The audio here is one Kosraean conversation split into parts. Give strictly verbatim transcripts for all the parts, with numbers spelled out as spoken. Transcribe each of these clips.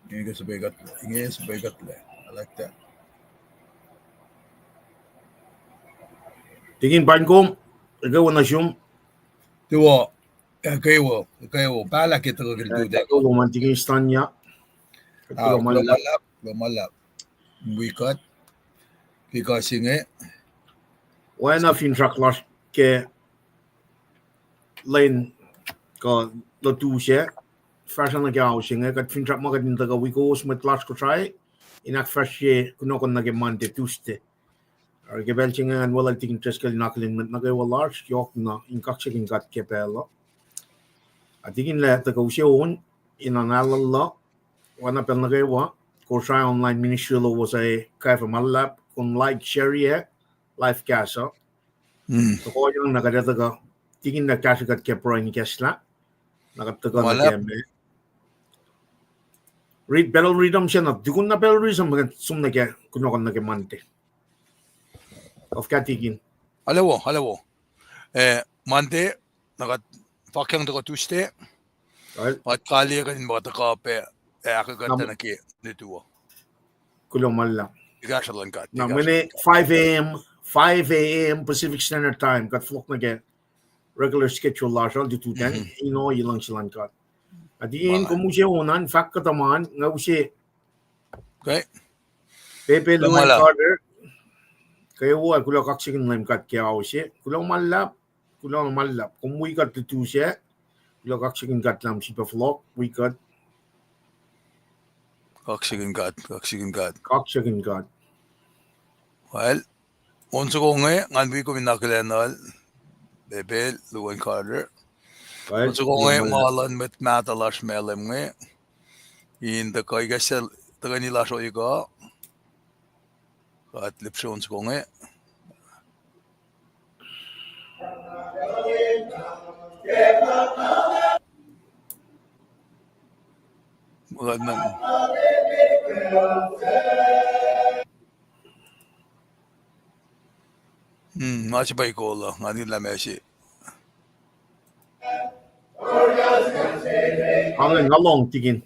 Inge suhpwekuhtlac. Inge suhpwekuhtlac. I like that. Tikin Pankom, ekuh wo nuh sum. Tuwo, ekuh wo, ekuh wo, pahlah ke tuhkuh kihtin tuta. Ekuh wo man Tikin Stanya. Ah, kuloh ma luhlahp, kuloh ma luhlahp. Wi kuht, ke kuh se inge. Oacna finsrak lasr ke lwen kuh lutu sac, fahsruh nuh ke ao se inge, kuht finsrak ma kuht in tuhkuh wi kowos mwet lasr Kosrae, in ahkfahsrye kunohkohn nuh ke Monday, Tuesday. Oruh ke pacl se inge ngan weluhl Tikin Driscoll in akihlen mwet nuh kwewa lasr yohk na in kaksakihn God ke pacl uh. A Tikin, lah tuhkuh use on in alu luhk, oacna pacl nuh kwewa, Kosrae online ministry lowos ac kwacfe ma luhlahp, kom like, share-ye live cast uh. Tohkohyang na kuht ac tuhkuh, Tikin, lah kahsrwe kuht ke pruhe in ikacslah, na kuht tuhkuh nuh ke ma Rit-, battle rhythm se na, tukun na battle rhythm, som nuh ke kunohkohn nuh ke Monday. Of ka Tikin. Alewo, alewo. Eh, Monday, na kuht fakyang tuhkuh Tuesday. Kuht kaliyac kuht in muh tuhkuh pac, eh, ahkuhtweyac nuh ke lutu uh. Kuloh ma luhlahp. Kahsruh luhn God. Na mwe five a.m., five a.m. Pacific Standard Time, kuht fohlohk nuh ke regular schedule lasr uh, lutu ten, in ohiyac luhngse luhn God. A Tikin, kom use on an, fahk kuhtuh ma an, nga use Pepe Lewin Carter, kwewa, kuloh kaksakihn Leum God ke ao se, kuloh ma luhlahp, kuloh ma luhlahp. Kom wi kuht lutu sac, kuloh kaksakihn God lah sifilpac fohlohk wi kuht. Kaksakihn God, kaksakihn God. Kaksakihn God. Well, on soko inge, ngan wi kom in akihlenuhl, Pepe Lewin Carter. On soko inge, ma luhn mwet mahtuh lasr Malem inge, in tuhkuh ikacslah tuhkweni lasr ohiyac kuh, kuht lihpsre on soko inge. Hmm, ma se pa ikol uh, nga nila mesi. Angen, nga lohng Tikin.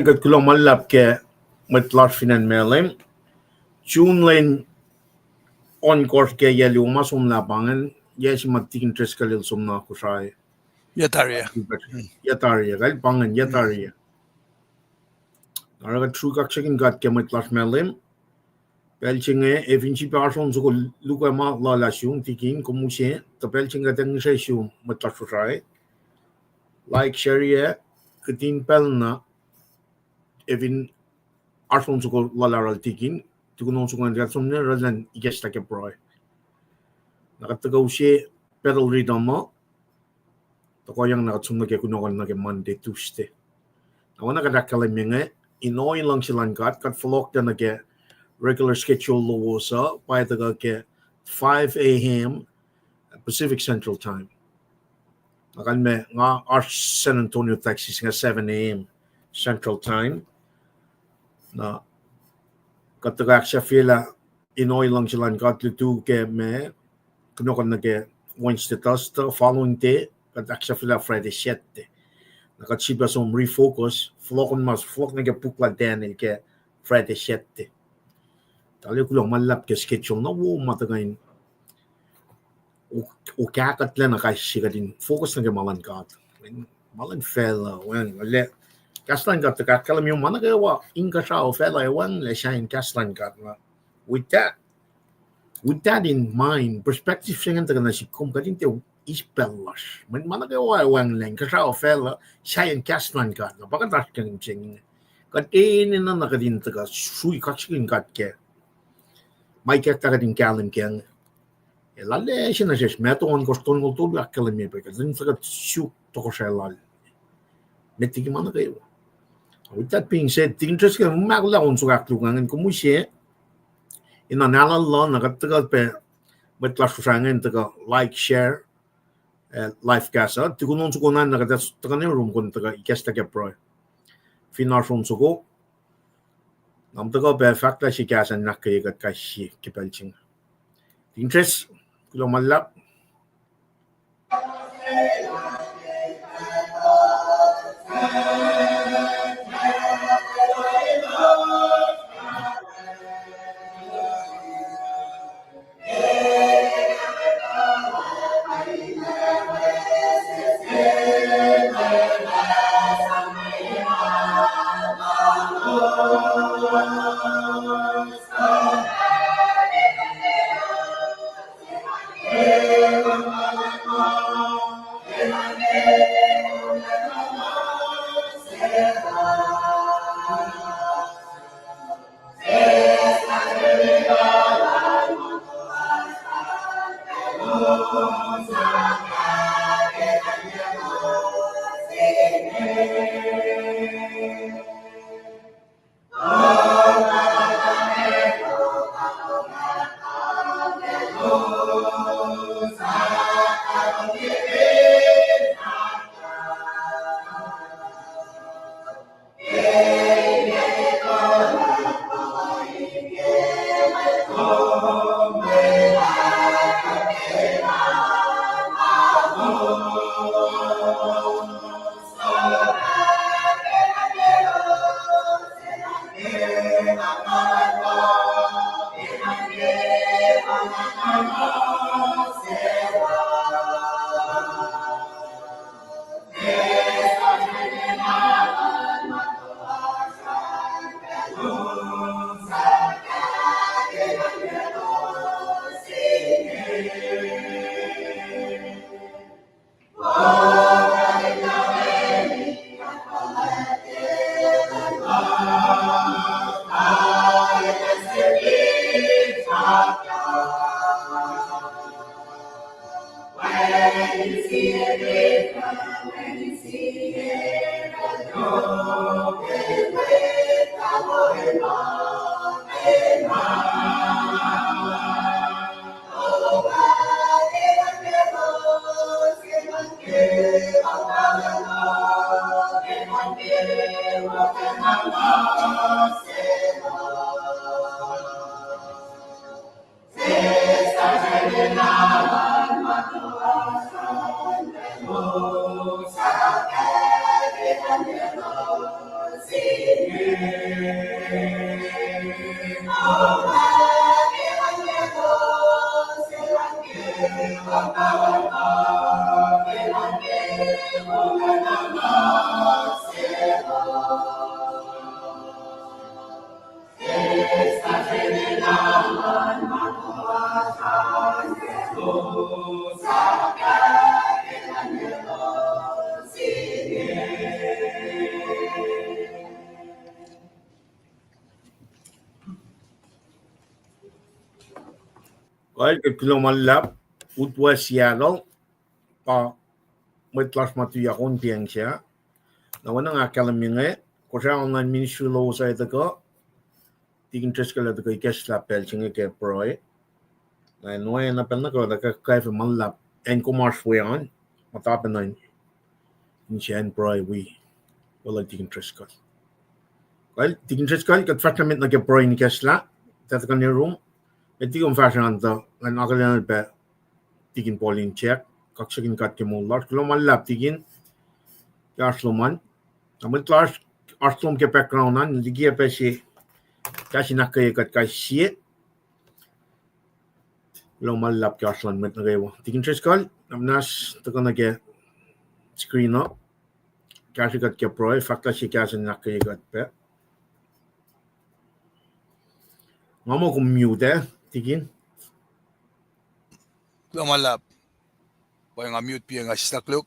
Kuht kuloh ma luhlahp ke mwet lasr fin acn Malem. June lwen ohnkohsr ke yac luo ma somlah pa ingacn, yac se ma Tikin Driscoll el som na Kosrae. Yac tari ah. Yac tari ah, kuht pa ingacn, yac tari ah. Oruh kuht sruhk kaksakihn God ke mwet lasr Malem. Pacl se inge, ac fin sifilpac oasr on soko luhk ma luhlahp sum, Tikin, kom use, tuh pacl se inge kuht ac ngihsre sum mwet lasr Kosrae. Like, share-ye, kihtin pacl na, ac fin oasr on soko luhlahp lal Tikin, tukun on soko ingacn kuht som nuh yohrohl in ikacslah ke pruhe. Na kuht tuhkuh use battle rhythm uh, tohkohyang na kuht som nuh ke kunohkohn nuh ke Monday, Tuesday. Na oacna kuht ahkkahlwemye inge, in ohiyac luhngse luhn God, kuht fohlohklac nuh ke regular schedule lowos uh, pa tuhkuh ke five a.m. Pacific Central Time. Na kalmac nga oasr San Antonio, Texas, nga seven a.m. Central Time. Na kuht tuhkuh ahksahfyelah in ohiyac luhngse luhn God lutu ke ma, kunohkohn nuh ke Wednesday, Thursday, following day kuht ahksahfyelah Friday, Saturday. Na kuht sifilpac som refocus, fohlohkohn mas fohlohk nuh ke puk lal Daniel ke Friday, Saturday. Tahl kuloh ma luhlahp ke schedule na wo ma tuhkuh in okahkuhtlac na kais sie kuht in focus nuh ke ma luhn God. Ma luhn facluh, wacngihnlac. Kahs luhn God tuhkuh ahkkahlwemye ma nuh kwewa inkuhsrao facluh, wacngihnlac sahyacn kahs luhn God. Na with that, with that in mind, perspective se ingacn tuhkuh nuh sihk kom, kuht in tiac eis pacl lasr. Mwet ma nuh kwewa wacngihnlac inkuhsrao facluh sahyacn kahs luhn God. Na pa kuht oasr ke mihsenge, kuht enenuh na kuht in tuhkuh sui kaksakihn God ke ma ikacklah kuht in kahlwem ke inge. Ac lal se nuh sesr, Matthew ohnkohsr, tolngoul tolu ahkkahlwemye pac kuht in tuhkuh suk tohkohsrahi lal met liki ma nuh kwewa. With that being said, tikin Driscoll, ma kuloh on sokwack luhk ingacn, kom use in alu na kuht tuhkuh pac, mwet lasr Kosrae ingacn tuhkuh like, share, eh, live cast uh. Tukun on soko na, na kuht tuhkuh nuh yurum kom tuhkuh ikacslah ke pruhe. Fin oasr on soko, na kom tuhkuh pac fahk lah se kahs an ahkkweye kuht kais sie ke pacl se inge. Tikin Driscoll, kuloh ma luhlahp. Kuloh ma luhlahp, Utwe Seattle, pa mwet lasr ma tuyak on pacng se. Na oacna nga ahkkahlwemye inge, Kosrae online ministry lowos ah tuhkuh, Tikin Driscoll ah tuhkuh ikacslah pacl se inge ke pruhe. Na oacna pacl nuh kwewa, tuh kwacfe ma luhlahp, acn kom oasr we an, muhta pacna in se acn pruhe wi, weluhl Tikin Driscoll. Kal, Tikin Driscoll, kuht fahsr na met nuh ke pruhe in ikacslah, tuh tuhkuh nuh yurum, met Tikin fahsr an tuh, ngan akihlen pac Tikin Paul in check, kaksakihn God ke moul lasr, kuloh ma luhlahp Tikin, ke oasr lom an. Na mwet lasr, oasr lom ke background an, liki pac se, kahs in ahkkweye kuht kais sie. Kuloh ma luhlahp ke oasr lom mwet nuh kwewa. Tikin Driscoll, na muhnahs tuhkuh nuh ke screen uh. Kahsrwe kuht ke pruhe, fahk lah sie kahs in ahkkweye kuht pac. Nga muh kom mute, eh, Tikin? Kuloh ma luhlahp. Pwacye nga mute piyac nga sislah koluk.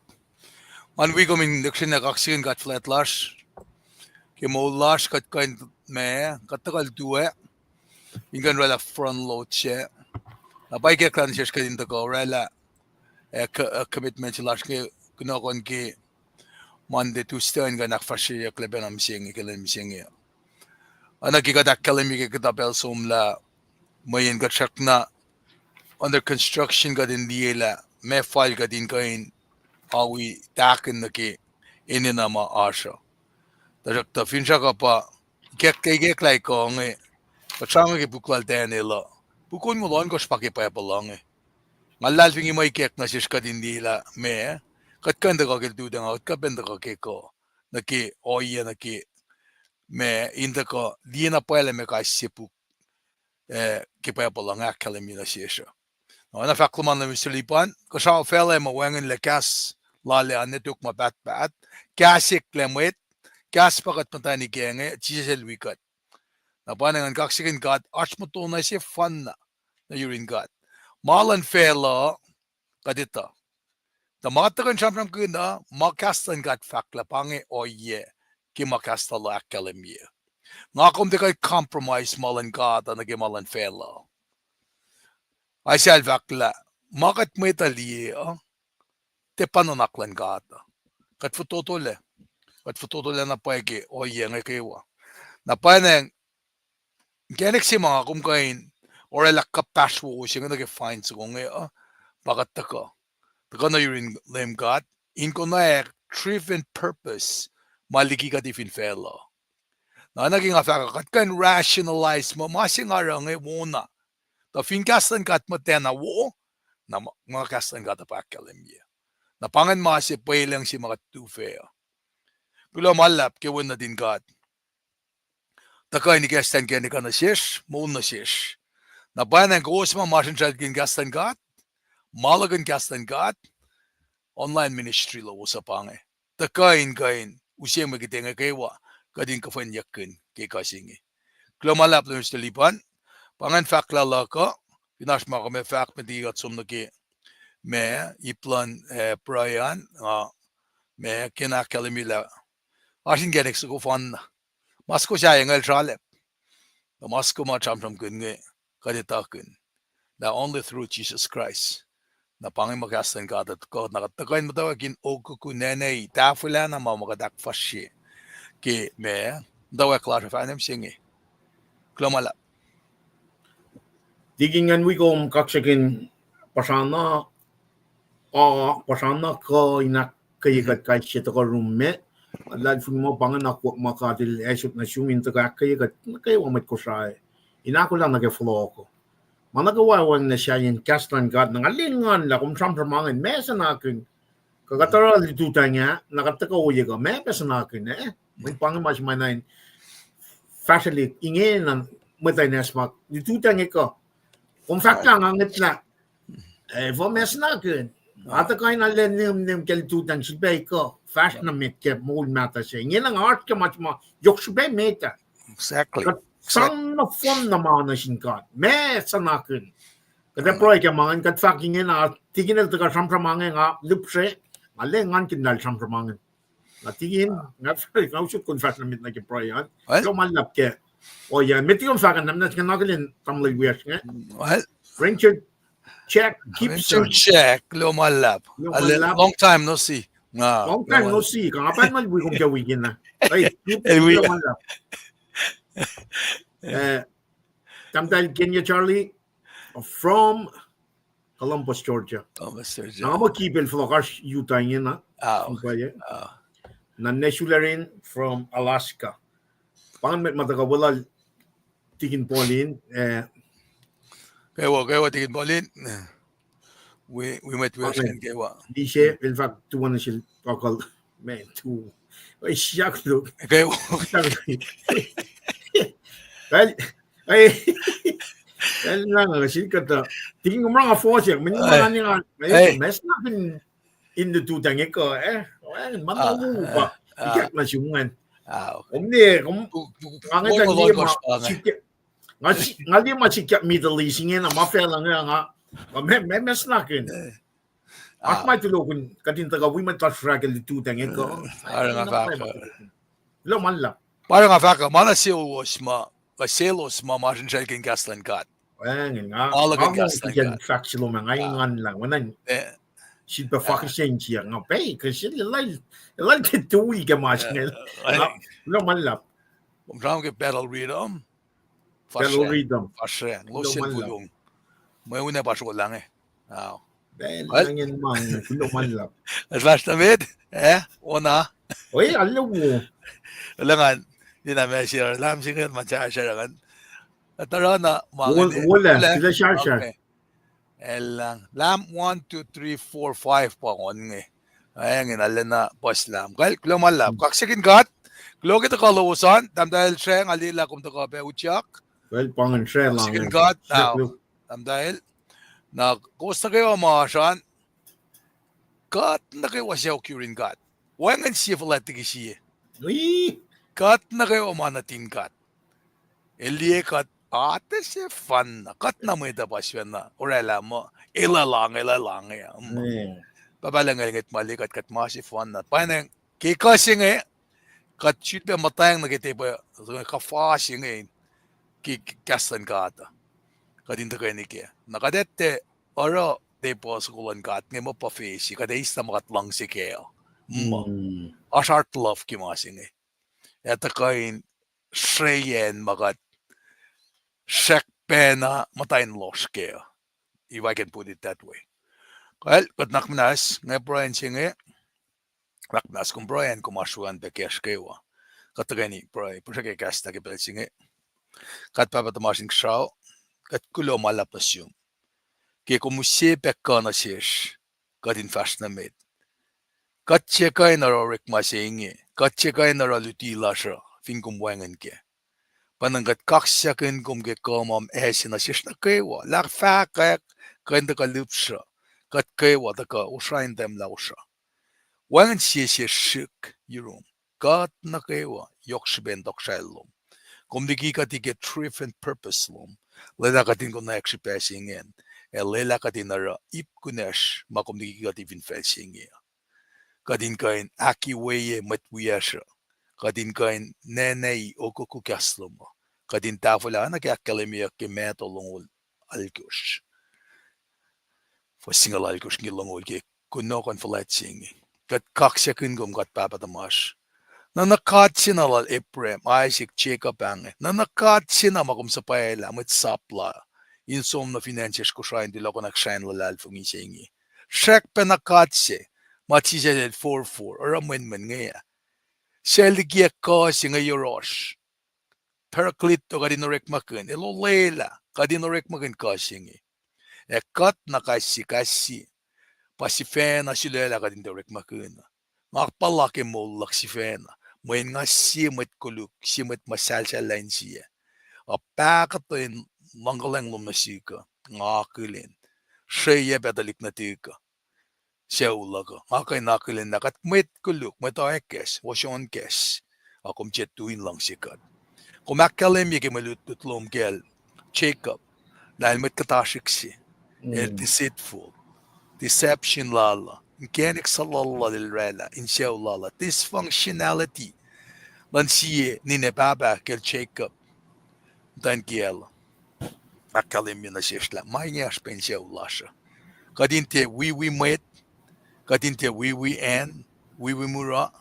Ngan wi kom in lihksreni kaksakihn God fuhlwact lasr ke moul lasr, kuht kuh in, ma, kuht tuhkuh lutu ah in kuh in oraclah front load se. Na pa ikacklah nuh sesr kuht in tuhkuh oraclah, eh, commitment se lasr inge, kunohkohn ke Monday, Tuesday in kuh in ahkfahsryeyucklac pacna mihsenge, ke lwen mihsenge. Oacna ke kuht ahkkahlwemye ke kuhtuh pacl somlah, mweyen kuht srackna under construction kuht in liye lah meac fal kuht in kuh in awi tahkihn nuh ke enenuh ma oasr uh. Tuhsruhktuh finsrak uh pa ikack, ikacklah kuh inge, kuht sramsram ke puk lal Daniel uh, puk onngoul ohnkohsr pa ke Bible uh inge. Nga luhlahlfongi mwe ikack nuh sesr kuht in liye lah meac, kuht kuh in tuhkuh ke lututacng, kuht kuh pac in tuhkuh ke kuh, nuh ke ohiyac, nuh ke meac, in tuhkuh liye na pwacye lah meac kais sie puk, eh, ke Bible uh inge ahkkahlwemye nuh sesr uh. Na oacna fahk lom an Mister Lipan, kuh srao facluh ma wacngihnlac kahs lal ah, ne tok ma pahtpaht, kahs eklac mwet, kahs pa kuht muhtwacn ikac inge, Jisus el wi kuht. Na pa ngan kaksakihn God, oasr muhtuhnoa sefanna nuh yurin God. Ma luhn facluh, kuht etuh. Tuh ma tuhkuh in sramsramkihn uh, ma kahs luhn God fahk lah pa inge ohiyac ke ma kahs lal uh ahkkahlwemye. Nga kom tiac kuh compromise ma luhn God uh nuh ke ma luhn facluh. Isaiah el fahk lah ma kuht mwet uh liye uh, tiac pa nuhnak luhn God uh. Kuht fototolac. Kuht fototolac na pwacye ke ohiyac inge kwewa. Na pa ngan inkacnek se ma nga kom kuh in oraclah kuhpahsr wowo se inge nuh ke fine soko inge uh, pa kuht tuhkuh, tuhkuh nuh yurin Leum God in konwacack driven purpose ma liki kuht fin facluh. Na oacna ke nga fahk uh, kuht kuh in rationalize muh ma se nga oruh inge wona. Tuh fin kahs luhn God muhtwacn na wo, na ma kahs luhn God uh pa ahkkahlwemye. Na pa ingacn ma se pwelucng se ma kuht tu fac uh. Kuloh ma luhlahp ke wen nuhtin God tuhkuh in ikacslah inkacnek uh nuh sesr, moul nuh sesr. Na pa ngan kowos ma masrinsralkihn kahs luhn God, ma luhkihn kahs luhn God, online ministry lowos uh pa inge. Tuhkuh in kuh in use mwe kihte inge kwewa kuht in kuhfwenyuckkihn ke kuh se inge. Kuloh ma luhlahp Mister Lipan. Pa ingacn fahk lah luhk uh, fin oasr ma kom ac fahk met liki kuht som nuh ke ma ip luhn, eh, pruhe an, uh, ma kena ahkkahlwemye lah oasr inkacnek soko fanna. Ma soko sahyac inge el sralacp. Tuh ma soko ma sramsramkihn inge kuht etuhkihn lah only through Jesus Christ. Na pa inge ma kahs luhn God uh tuhkuh, na kuht tuhkuh in muhtwacwacack in okokuna ne tahfwelah na ma ma kuht ahkfahsrye ke ma muhtwacwacack lasr uh fahsr mihsenge. Kuloh ma luhlahp. Tikin, ngan wi kom kaksakihn puhsra na, uh, puhsra na kuh in ahkkweye kuht kais sie tuhkuh room me. Luhlahlfongi muh pa ingacn akwuck ma God El asot nuh sum in tuhkuh ahkkweye kuht nuh kwewa mwet Kosrae in ahkolah nuh ke fohlohk uh. Ma nuh kwewa wacngihn sahyacn kahs luhn God, na nga lwen nguhn lah kom sramsram ma ingacn, meac suhnakihn? Kuh kuht oruh lututacng ah, na kuht tuhkuh ohiyac kuh, meac pac suhnakihn, eh? Mweyen pa inge ma se ma na in fahsrwelihk ingena, mwet uh in ask ma lututacng kuh. Kom fahk lah nga ngwetlah, eh, efuh meac suhnakihn? Nga tuhkuh in arlac nihmnihm ke lututacng, srihpac kuh fahsr nuh met ke moul mahtuh se. Ingena nga oasr ke ma se ma yohk srihpac met ah. Kuht sang nohfohn na ma nuh sin God, meac suhnakihn? Kuht ac pruhe ke ma ingacn, kuht fahk ingena, Tikin el tuhkuh sramsram ma inge, nga lihpsre, nga lwen nguhn kihn lah el sramsram ma ingacn. Na Tikin, nga usot kom fahsr nuh met nuh ke pruhe an. Kuloh ma luhlahp ke ohiyac. Met Tikin fahk an, na muhnahs ngan akihlen tamuhlwel wiyacsr inge, Richard Jack Gibson. Richard Jack, kuloh ma luhlahp. Long time no see. Long time no see. Nga pacna wi kom ke weekend na. Hey, el wi. Kuloh ma luhlahp. Eh, Tahmtahel Kenya Charlie from Columbus, Georgia. Na ma kipel fohlohk oasr Utah ingena. Na Nesuleren from Alaska. Pa ingacn mwet ma tuhkuh weluhl Tikin Paulin, eh. Kwewa, kwewa Tikin Paulin. Wi, wi mwet wi oasr kwewa. Lise, el fahk tuwan sel kakal. Man, tu. Oi, siak luk. Kwewa. Well, eh, el na nga sin kuhtuh. Tikin kom rang a fohsack, men ma nga, eh, mes na fin in the tutang ekuh, eh. Well, ma na mu pa. Ikak na sum ngan. Kom ne, kom, nga nge ta liye ma sikyak, nga liye ma sikyak Middle East inge na ma facluh inge nga, nga me, me, mes na kihn. Oasr ma tulokihn kuht in tuhkuh wi mwet lasr fahk el tutang ekuh. Kuloh ma luhlahp. Pa nga fahk uh, ma na selos ma, kuh selos ma masrinsracl ke kahs luhn God. Wacngihn, nga, nga fahk se lom, nga engan lah, wacngihn. Sip fahk se insiyac, nga pay, kuh sel, elal, elal ke tui ke ma se inge. Kuloh ma luhlahp. Kom sram ke Battle Rhythm. Battle Rhythm. Fahsracng, lo sel pulung. Mwe un ac pa srolah inge. Kuloh ma luhlahp. El fahsr nuh met, eh, ona. Oi, alu. Lengan, nina ma sir, lahm singet ma sasar ngan. Tarana ma, wolac, sila sasar. Elang, lahm one, two, three, four, five pa on inge. Ac ingena lena puhs lahm. Kal, kuloh ma luhlahp. Kaksakihn God. Kuloh ke tuhkuh lowos an, Tahmtahel Sreng, nga liye lah kom tuhkuh pac utyak. Kaksakihn God, Tahmtahel. Na kowos nuh kwewa ma oasr an, kuht nuh kwewa suc oak yurin God. Wacngihn sie fuhlwact liki sie. Kuht nuh kwewa ma nuhtin God. El liye kuht atac sefanna. Kuht na mwet uh pa sifacna oraclah muh, el ac lahnge, el ac lahnge. Pahpah Lucng El ngwet ma liye kuht, kuht ma sefanna. Pwacnwacng ke kuh se inge, kuht sulpac muhtweng nuh ke tepuh, kuhfa se inge, ke kahs luhn God uh. Kuht in tuhkweni kac. Na kuht etuh oruh tepuh soko luhn God inge muh puhfesi, kuht eis na ma kuht luhngse kac uh. Muh, oasr heart love ke ma se inge. Ac tuhkuh in sreyacn ma kuht srackpacna muhta in lohsr kac uh. If I can put it that way. Kal, kuht nuhnak muhnahs, nga pruhe se inge, nuhnak muhnahs kom pruhe an, kom oasr wen pac kacsr kwewa. Kuht tuhkweni pruhe, pihsrake kahs na ke pacl se inge. Kuht Pahpah tuhmasr Inkuhsrao, kuht kuloh ma luhlahp nuh sum ke kom use pac kuh nuh sesr, kuht in fahsr nuh met. Kuht tiac kuh in oruh orekma se inge, kuht tiac kuh in oruh luti lasr uh fin kom wacngihn kac. Pwacnwacng kuht kaksakihn kom ke kuh ma ac se nuh sesr nuh kwewa. Lah fahkwack, kuh in tuhkuh lihpsruh, kuht kwewa tuhkuh osra in tahmlah osra. Wacngihn sie se srihk yurum. Kuht nuh kwewa yohk srihpen tohkohsrahi lom. Kom liki kuht ke drive and purpose lom. Lwelah kuht in konwacack srihpac se ingacn. Ac lwelah kuht in oruh ip kunacsr ma kom liki kuht fin facl se inge. Kuht in kuh in ahkkweye mwet wiyacsr uh. Kuht in kuh in nwanwai okoko kahs lom uh. Kuht in tahfwelah nuh ke ahkkahlwemyeyuck ke Matthew longoul alkosr, fuhs singucul alkosr nuh ke longoul, ke kunohkohn fuhlwact se inge. Kuht kaksakihn kom, kuht Pahpah tuhmasr. Na na God se na lal Abraham, Isaac, Jacob, ange. Na na God se na ma kom suhpwaclah mwet sap la in som nuh fin acn sesr Kosrae in tulokonak sracn luhlahlfongi se inge. Srackpacna God se ma Jisus el forfor oruh mwenmwen inge ah. Suc el likiyac kuh se inge yohrohsr. Parakleto, kuht in orekmakihn. El olwelah, kuht in orekmakihn kuh se inge. Ac kuht na kais sie, kais sie, pa sifacna sulaclah kuht in tiac orekmakihn. Nga puhla ke moul luhk sifacna, mweyen nga sie mwet koluk, sie mwet muhsahlsahllah insiyac. Ac pahkotwen luhngkuhlacng lom nuh sihk uh, nga akihlen. Sreyuc pac tuhlihk nuhtihk uh, sucu luhk uh. Nga kuh in akihlen lah kuht mwet koluk, mwet oackacs, ohsohnkacs, ac kom tiac tui in luhngse kuht. Kom ahkkahlwemye ke mwe lutlut lom kacl Jacob, lah el mwet kuhtasrihk se, el deceitful, deception lal uh, inkacnek suhluhluhl el oraclah in sucu lal uh, dysfunctionality luhn sie ninac pahpah kacl Jacob. Muhtwacn kiyacl ahkkahlwemye nuh sesr lah ma inge oasr pac in sucu lasr uh. Kuht in tiac wiwi mwet, kuht in tiac wiwi acn, Wiwi mura,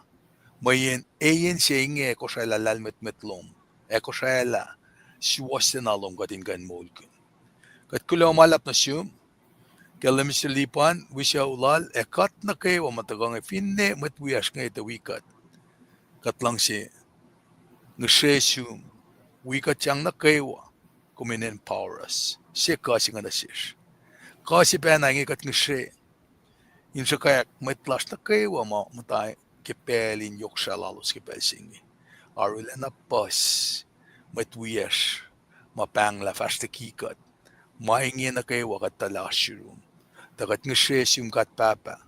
mweyen eyan se inge ac kosraclah lahlmwetmwet lom, ac kosraclah suwohs se na lom kuht in kuh in moulkihn. Kuht kuloh ma luhlahp nuh sum ke Minister Lipan, wi sucu lal, ac kuht nuh kwewa ma tuhkuh inge, finne mwet wiyacsr inge tuh wi kuht. Kuht luhngse ngihsre sum, wi kuht sang nuh kwewa, kom in empower us. Se kuh se inge nuh sesr. Kuh se pacna inge kuht ngihsre in sruhkwack mwet lasr nuh kwewa ma muhta ke pacl in yohk srah lalos ke pacl se inge. Arulacna puhs mwet wiyacsr ma pahnglah fahsr liki kuht. Ma inge nuh kwewa kuht tuhlac oasr yurum. Tuh kuht ngihsre sum God Pahpah,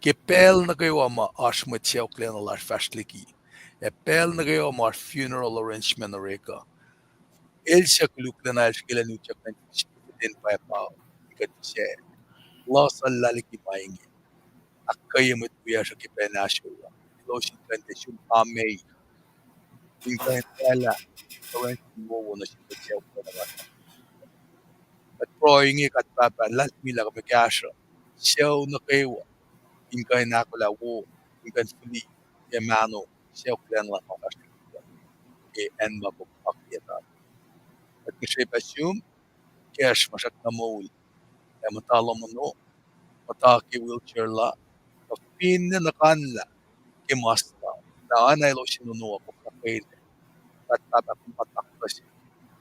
ke pacl nuh kwewa ma oasr mwet sacohklacna lasr fahsr liki, ac pacl nuh kwewa ma oasr funeral arrangement orek uh, el suc koluklacna el srihke lacn utyak nuh sihk, kuht in pwacpa, kuht in sac, lohsrlah liki ma inge. Ahkkweye mwet wiyacsr uh ke pacl nahtuhl uh, elos in kuh in tiac sum amei, in kuh in oraclah kuh in wowo nuh sin mwet sacohklacna lasr. Kuht pruhe inge God Pahpah, luhlahlfongi lah kom ac kahsruh sucu nuh kwewa in kuh in ahkolah wo, in kuh in fihli ke mahno sacohklacna lasr ke acn ma kom akiyacl. Kuht ngihsre pac sum, kacsr ma srackna moul ac muhta lohm ono, muhta ke wheelchair la, kuh finne nuhkanlah ke mas la, lah oacna elos in ono uh, kom fahkwelah. God Pahpah, kom pataktuh se,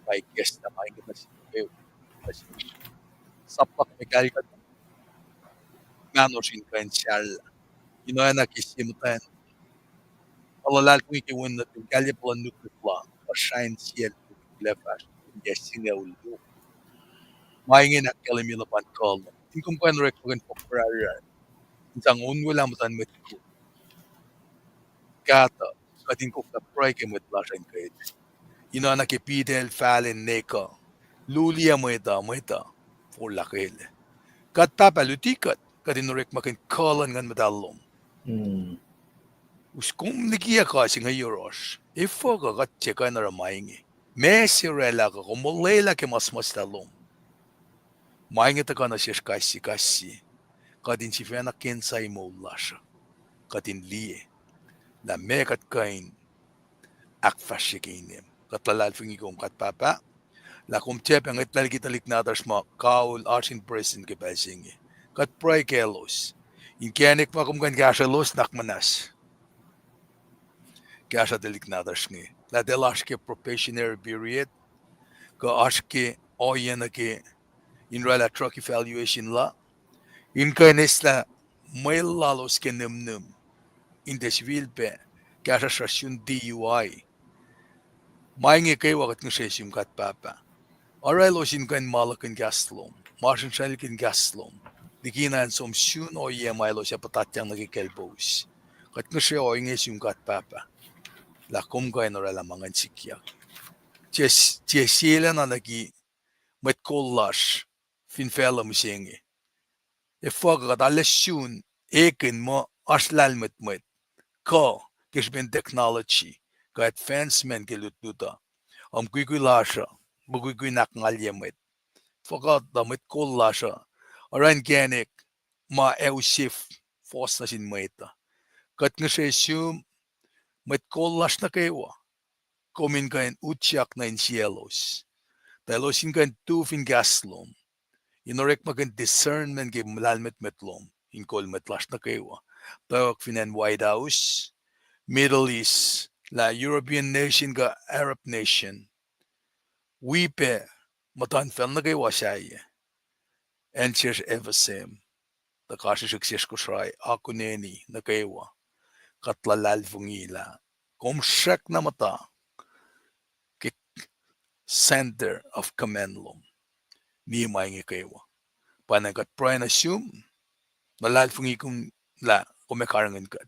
pa ikacslah ma inge nuh sin kwewa, nuh sesr. Sap luhk me kahlkuh, mahnosr in kuh in sahlah, in oacna ke sie muhtwacn ma luhlahlfongi ke wen nuhtum, kahlye puhlan nuknuk la, puhsrain sie nuknuk lac fahsr in yac singucul luo. Ma inge in ahkkahlwemye luhpan kuh lom, in kom kuh in orekmakihn fohk pruhe, in sang onwelah muhtuhn mwet kol. Kahtuh, kuht in koflah pruhe ke mwet lasr in kuh in, in oacna ke Peter el fahlen nwe kuh, luliyac mwet uh, mwet uh forlah kele. God Pahpah, luti kuht, kuht in orekmakihn kuh luhn Nguhn Muhtahl lom. Us kom likiyac kuh se inge yohrohsr, efuh kuh kuht tiac kuh in oruh ma inge? Meac se oraclah kuh kom olwelah ke ma suhmuhslah lom? Ma inge tuhkuh nuh sesr kais sie, kais sie, kuht in sifacna kena moul lasr uh, kuht in liye lah meac kuht kuh in ahkfahsrye ke inem. Kuht luhlahlfongi kom God Pahpah, lah kom tiac pac ngwetlah liki tuhlihk nahtuhsr ma kaul oasr in presin ke pacl se inge. Kuht pruhe kaclos, inkacnek ma kom kuh in kahsrwelos, nuhnak muhnahs kahsruh tuhlihk nahtuhsr inge, lah eltahl oasr ke probationary period, kuh oasr ke ohiyac nuh ke in oraclah drug evaluation la, in kuh in eslah mwel lalos ke nimnim, in tiac sifilpac kahsruhsr sun D U I. Ma inge kwewa kuht ngihsre sum God Pahpah, oruh elos in kuh in maluhkihn kahs lom, masrinsraclkihn kahs lom, likina in som sun ohiyac ma elos ac puhtatyang nuh ke kaclpous. Kuht ngihsre ohinge sum God Pahpah, lah kom kuh in oraclah ma ngacn sikyak. Tiac, tiac sie lacna nuh ke mwet kol lasr fin facluh mihsenge. Efuh kuh kuht arlac sun ekihn muh oasr lahlmwetmwet kuh ke srihpen technology kuh advancement ke lutlut uh, mukwikwi lasr uh, mukwikwi in ahkngalye mwet. Fuhkah tuh mwet kol lasr uh oruh inkacnek ma ac use fohs nuh sin mwet uh. Kuht ngihsre sum, mwet kol lasr nuh kwewa, kom in kuh in utyak nuh insiyaclos, tuh elos in kuh in tu fin kahs lom, in orekmakihn discernment ke lahlmwetmwet lom in kol mwet lasr nuh kwewa, tok fin acn White House, Middle East, lah European nation kuh Arab nation, wi pac muhtuhnfacl nuh kwewa sahyac, acn sesr FSM, tuh kasrkuhsrak sesr Kosrae, akuneni nuh kwewa. Kuht luhlahlfongi lah kom srackna muhta ke center of command lom, niye ma inge kwewa. Pwacnwacng kuht pruhe nuh sum, luhlahlfongi kom lah kom ac karihngihn kuht.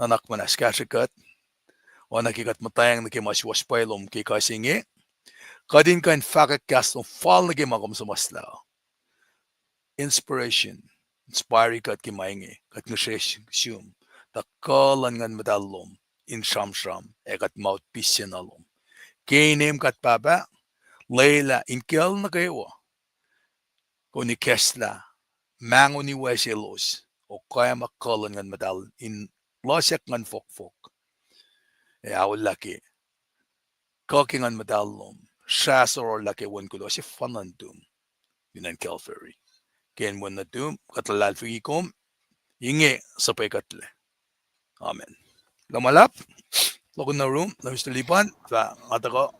Nuhnak muhnahs kahsrwe kuht, oacna ke kuht muhtwacng nuh ke ma suwohs pwacye lom ke kuh se inge, kuht in kuh in fahkwack kahs lom fal nuh ke ma kom suhmuhslah uh. Inspiration, inspire kuht ke ma inge, kuht ngihsre sum, tuh kuh luhn Nguhn Muhtahl lom in sramsram, ac kuht mouthpiece se na lom. Ke inem God Pahpah, lwelah in kacl nuh kwewa kom in ikacslah, mahngoni wacselos, okoac ma kuh luhn Nguhn Muhtahl in losack nguhn fohkfohk. Ac aollah ke kuh ke Nguhn Muhtahl lom, srah sororlah ke wen kuloh se fanantum in acn Calvary. Ke inen wen nuhtum, kuht luhlahlfongi kom, inge suhpwekuhtlac. Amen. Kuloh ma luhlahp, lokonurum, Mister Lipan, fah nga tuhkuh.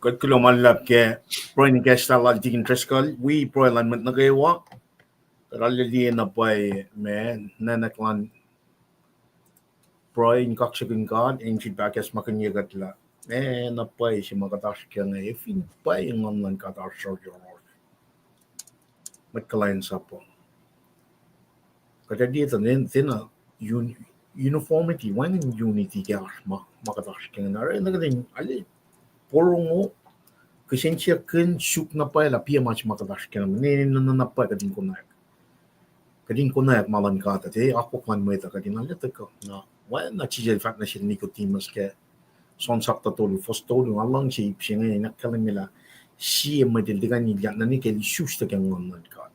Kuht kuloh ma luhlahp ke pruhe in kahsruh lal Tikin Driscoll, wi pruhe luhn mwet nuh kwewa. Kuht arlac liye na pwacye ma nwacklah pruhe in kaksakihn God, in sifilpac kahs ma kuhnye kuht lah, e, na pwacye se ma kuht oasr kac inge, e fin pwacye Nguhn luhn God oasr yohrohsr, mwet kuhlwacnsap uh, kuht ac liye tuh ne, tiacna un-, uniformity, wacngihn unity ke oasr ma, ma kuht oasr kac inge. Oruh na kuht in arlac porongo, kihsen siyuck kihn suk na pwacye lah piac ma se ma kuht oasr kac inge, ne, ne, ne, na pwacye kuht in konwacack. Kuht in konwacack ma luhn God uh, ac akwuck luhn mwet uh kuht in arlac tuhkuh. Na, wacna Jisus El fahk nuh sel Nicodemus ke John sapta tolu, fuhs tolu, nga luhngse ip se inge in ahkkahlwemye lah sie mwet el tiac kuh in ilyak nuh ke el isuslac ke Nguhn luhn God.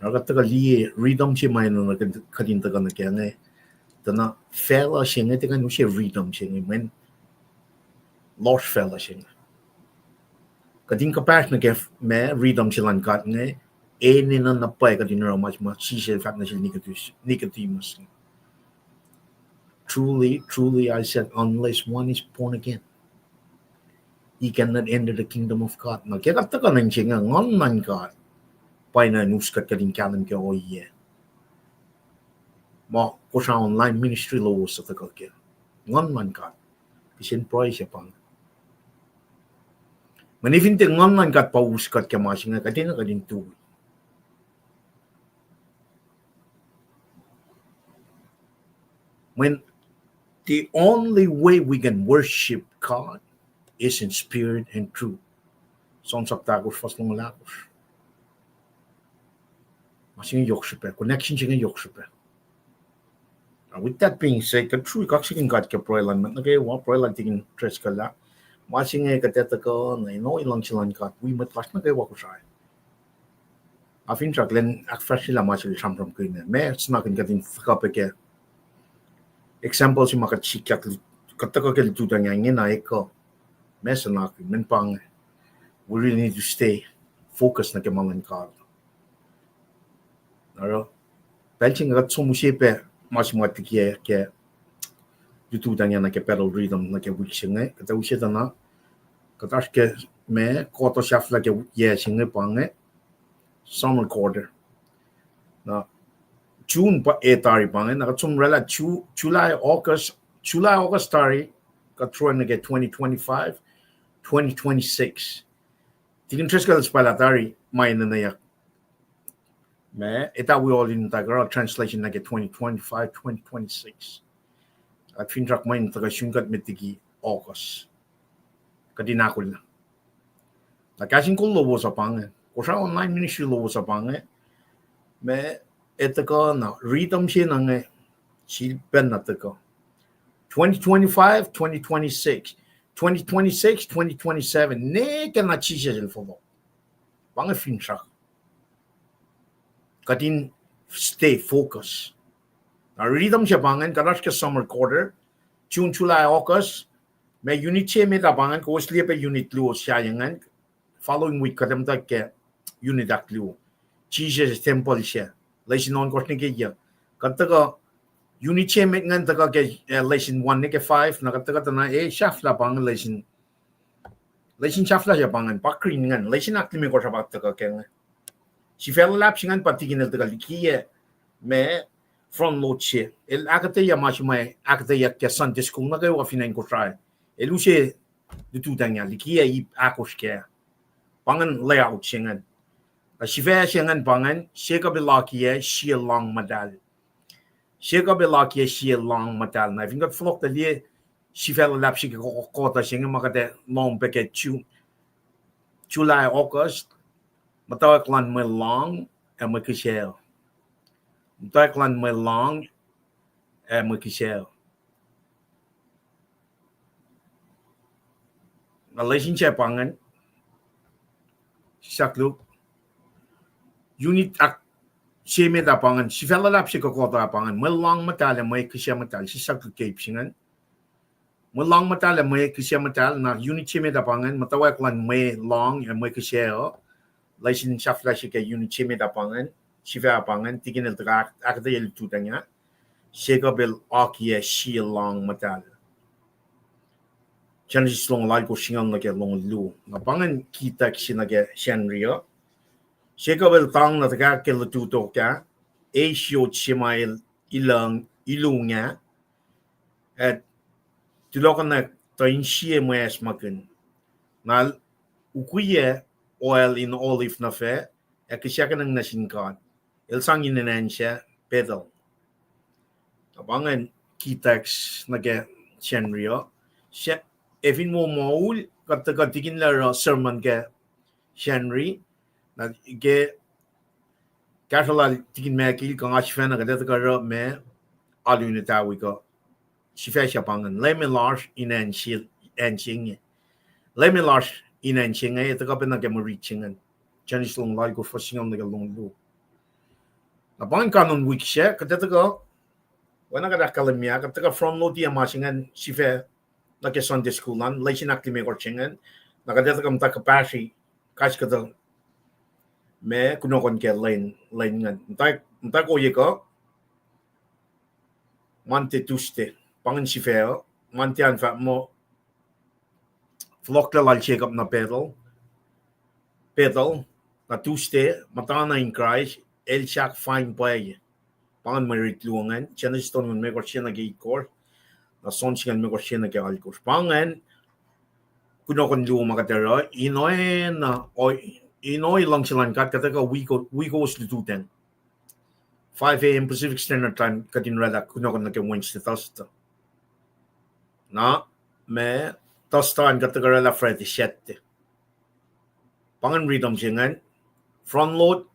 Na kuht tuhkuh liye rhythm se ma enenuh kuht in tuhkuh nuh kac inge. Tuh na facluh se inge tiac kuh in use rhythm se inge, mweyen lohsr facluh se inge. Kuht in kuhpahsr nuh ke ma rhythm se luhn God inge, enenuh na pwacye kuht in oruh ma, ma Jisus El fahk nuh sel Nicodemus, Nicodemus. Truly, truly, I said, unless one is born again, he cannot enter the kingdom of God. Na ke kuht tuhkuh nuh in se inge, Nguhn luhn God pa enenuh us kuht kuht in kahlwem ke ohiyac ma Kosrae online ministry lowos uh tuhkuh kac. Nguhn luhn God. Kihsen pruhe se pa inge. Mweyen fin tiac Nguhn luhn God pa us kuht ke ma se inge, kuht enenuh kuht in tui. Mweyen the only way we can worship God is in spirit and truth. John sapta ahkosr, fuhs longoul ahkosr. Ma se inge yohk srihpac, connection se inge yohk srihpac. With that being said, kuht srui kaksakihn God ke pruhe luhn mwet nuh kwewa, pruhe lal Tikin Driscoll ah. Ma se inge kuht etuh kuh na in ohiyac luhngse luhn God wi mwet lasr nuh kwewa Kosrae. Nga finsrak lwen ahkfahsryelah ma se el sramsramkihn ah, ma suhnakihn kuht in tuhkuh pac ke example se ma kuht sikyak, kuht tuhkuh ke lututacng ah inge na ekuh. Ma suhnakihn, mweyen pa inge, we really need to stay focused nuh ke ma luhn God. Oruh pacl se inge kuht som use pac ma se ma kuht likiyac ke lututacng ah nuh ke battle rhythm nuh ke wik se inge, kuht ac use tuh na kuht oasr ke ma quarter sahflah ke yac se inge pa inge summer quarter. Na June pa, e, tari pa inge, na kuht som oraclah Ju-, July, August, July, August tari, kuht sruhn nuh ke twenty twenty-five, twenty twenty-six. Tikin Driscoll suhpwaclah tari ma enenweyuck. Ma, etuh wi all in the girl translation nuh ke twenty twenty-five, twenty twenty-six. Kuht finsrak mweyen tuhkuh sun kuht met liki August. Kuht in ahkolah. Na kahs in kol lowos uh pa inge, Kosrae online ministry lowos uh pa inge, ma, etuh kuh na rhythm se na inge, sifilpac na tuhkuh. Twenty twenty-five, twenty twenty-six, twenty twenty-six, twenty twenty-seven, ne ke na Jisus El fohlohk. Pa inge finsrak. Kuht in stay focus. Na rhythm se pa ingacn, kuht oasr ke summer quarter, June, July, August, ma unit se met ah pa ingacn, kowos liye pac unit luo sahyacn ingacn, following week kuht ac muhta ke unit ahkluo. Jisus Tempuhl se, lesin ohnkohsr nuh ke yuh. Kuht tuhkuh, unit se met ingacn tuhkuh ke, eh, lesin one nuh ke five, na kuht tuhkuh tuh na, eh, sahflah pa ingacn lesin Lesin sahflah se pa ingacn, pa green ingacn, lesin ahklimekohsr ah pa tuhkuh ke inge. Sifac luhlahp se ingacn pa Tikin el tuhkuh likiyac ma front load se. El ahkuhtweyac ma se ma ahkuhtweyuck ke Sunday school nuh kwewa fin acn Kosrae. El use lututacng ah likiyac ip ahkosr kac. Pa ingacn layout se ingacn. Na sifac se ingacn pa ingacn, Jacob el akiyac sie lohng muhtahl. Jacob el akiyac sie lohng muhtahl. Na fin kuht fohlohk tuh liye sifac luhlahp se ke ko-, quarter se inge ma kuht ac lohng pac ke Ju-, July, August, muhtwacwacack luhn mwe lohng ac mwe kihsac. Muhtwacwacack luhn mwe lohng ac mwe kihsac. Na lesin se pa ingacn, sisaklu, unit ahk-, se met ah pa ingacn, sifac luhlahp se kuh kuht ah pa ingacn, mwe lohng muhtahl ac mwe kihsac muhtahl, sislah ke keep se ingacn. Mwe lohng muhtahl ac mwe kihsac muhtahl, na unit se met ah pa ingacn, muhtwacwacack luhn mwe lohng ac mwe kihsac uh, lesin sahflah se ke unit se met ah pa ingacn, sifac ah pa ingacn, tikin el tuhkuh ahkuhtweyac lututacng ah. Jacob el akiyac sie lohng muhtahl. Genesis longoul alkosr singucul nuh ke longoul luo. Na pa ingacn ki text se nuh ke Sacnri uh. Jacob el tang na tuhkuh ke lututacng ah, eis yot se ma el ilung, ilung ah, ac tulohkohnak tuh insie mwe acsmakihn. Na el ukwiyac oil in olive nuh fac, ac kihsackuhnwacng nuh sin God. El sang inen acn sac Bethel. Na pa ingacn ki text nuh ke Sacnri uh. Ac fin wo moul, kuht tuhkuh tikinlah oruh sermon ke Sacnri, na ke kahsruh lal tikin Michael, kuh nga sifacna, kuht ac tuhkuh oruh ma alu in etawi kuh sifac se pa ingacn, Leum El oasr in acn se, acn se inge. Leum El oasr in acn se inge, ac tuhkuh pacna ke mwe rit se ingacn. Genesis longoul alkosr, fuhs singucul nuh ke longoul luo. Na pa ingacn kanon wik sac, kuht ac tuhkuh, oacna kuht ahkkahlwemye ah, kuht tuhkuh front load-ye ma se ingacn sifac nuh ke Sunday school an, lesin ahklimekohsr se ingacn, na kuht ac tuhkuh muhta kuhpahsri, kahs kuhtuh ma kunohkohn ke lwen, lwen ingacn. Muhta, muhta ohiyac kuh Monday, Tuesday, pa ingacn sifac uh, Monday an fahk muh fohlohklac lal Jacob nuh Bethel, Bethel, na Tuesday, muhtana in Kraist, el sahk fain pwacye. Pa ingacn mwe rit luo ingacn, Genesis tolngoul limekohsr se nuh ke itkohsr, na John singucul limekohsr se nuh ke alkosr. Pa ingacn kunohkohn luo ma kuht oruh, in oacna, o-, in ohiyac luhngse luhn God, kuht ac kuh wi ko-, wi kowos lututacng. Five a.m. Pacific Standard Time, kuht in oraclah kunohkohn nuh ke Wednesday, Thursday. Na, ma, Thursday an kuht tuhkuh oraclah Friday, Saturday. Pa ingacn rhythm se ingacn, front load,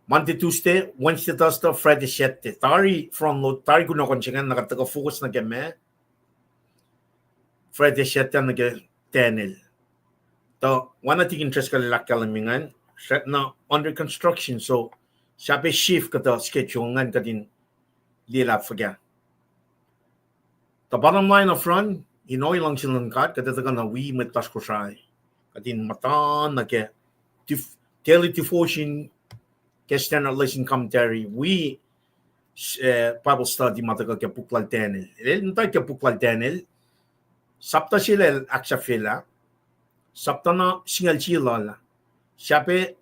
Monday, Tuesday, Wednesday, Thursday, Friday, Saturday. Tari front load, tari kunohkohn se ingacn, na kuht tuhkuh focus nuh ke ma, Friday, Saturday nuh ke Daniel. Tuh oacna tikin Driscoll el ahkkahlwemye ingacn, srackna under construction, so sahp ac shift kuhtuh schedule ingacn kuht in liye lah fuhkah. Tuh bottom line up front, in ohiyac luhngse luhn God, kuht ac tuhkuh na wi mwet lasr Kosrae. Kuht in muhta nuh ke daily devotion, ke standard lesson commentary, wi, eh, Bible study ma tuhkuh ke puk lal Daniel. El muhta ke puk lal Daniel, sapta se lal ahksahfyelah, sapta na singucul sie lal ah. Sahp ac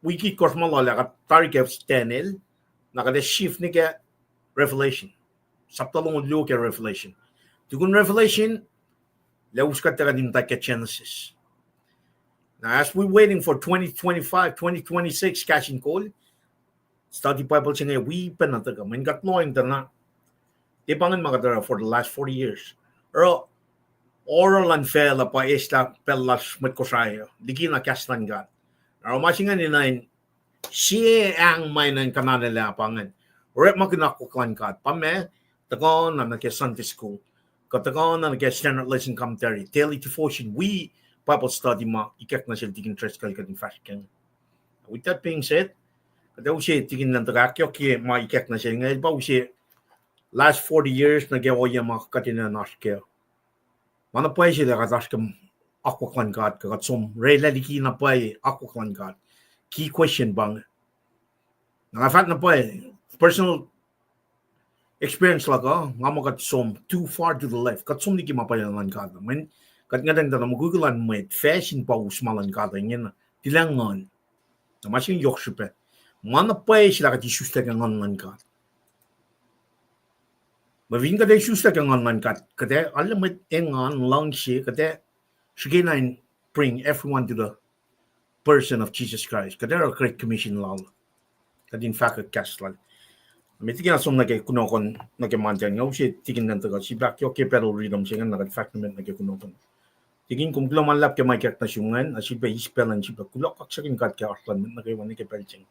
wik itkohsr ma lal ah kuht tari ke Daniel, na kuht ac shift nuh ke Revelation. Sapta longoul luo ke Revelation. Tukun Revelation, lah us kuht tuhkuh in muhta ke Genesis. Now, as we waiting for twenty twenty-five, twenty twenty-six, kahs in kol, study Bible se inge wi pacna tuhkuh. Mweyen kuht lohacng tuh na, tiac pa ingacn ma kuht oruh for the last forty years. Oruh, oruh luhn facluh pa eslah pacl lasr mwet Kosrae uh, likina kahs luhn God. Oruh ma se ingacn in, sie ang ma in kuhnanelah pa ingacn. Orekmakihn akwuck luhn God. Pa ma, tuhkuh na nuh ke Sunday school, kuh tuhkuh na nuh ke standard lesson commentary, daily devotion, wi Bible study ma ikack nuh sel tikin Driscoll kuht in fahsr kac. With that being said, kuht ac use tikin nahtuhk ahkyohkye ma ikack nuh sel inge, el pa use last forty years nuh ke ohiyac ma kuht in oasr kac. Ma na pwacye se lah kuht oasr ke akwuck luhn God, kuh kuht som oraclah liki na pwacye akwuck luhn God. Key question pa inge. Na nga fahk na pwacye, personal experience luhk uh, nga muh kuht som too far to the left. Kuht som liki ma pwacye luhn God. Mweyen kuht ngwetacng tuh na mukwikwi luhn mwet, fahsr in pa us ma luhn God ingena. Tilac nguhn. Na ma se inge yohk srihpac. Ma na pwacye se lah kuht isuslac ke nguhn luhn God. Mweyen kuht ac isuslac ke nguhn luhn God, kuht ac arlac mwet engan, luhngse, kuht ac srihke na in bring everyone to the person of Jesus Christ. Kuht ac oruh Great Commission lal. Kuht in fahkwack kahs lal. Met liki nga som nuh ke kunohkohn nuh ke Monday, nga use tikin nahtuhk uh, sifilpac yohk ke battle rhythm se ingacn, na kuht fahk nuh met nuh ke kunohkohn. Tikin, kom kuloh ma luhlahp ke ma ikack nuh sum ingacn, na sifilpac eis pacl an, sifilpac kuloh kaksakihn God ke oasr luhn mwet nuh kwewa nuh ke pacl se inge.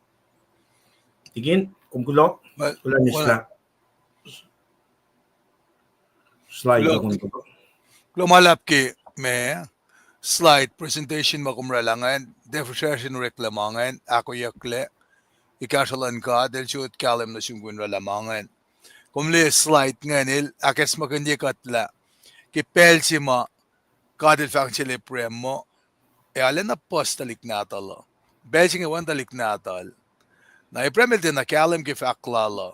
Tikin, kom kuloh, kuloh misla. Slide, kuloh ma luhlahp ke ma, slide presentation ma kom oraclah ingacn, tiac fihsracsr in oreklac ma ingacn, ahkoeyucklac. Kahsruh luhn God el sot kahlwem nuh sum kom in oraclah ma ingacn. Kom liye slide ingacn, el ahkacsmakihnye kuht lah ke pacl se ma God el fahk nuh sel Abraham muh, ac arulacna puhs tuhlihk nahtuhl uh. Pacl se inge wacngihn tuhlihk nahtuhl. Na Abraham el tiacna kahlwem ke fahk lal uh.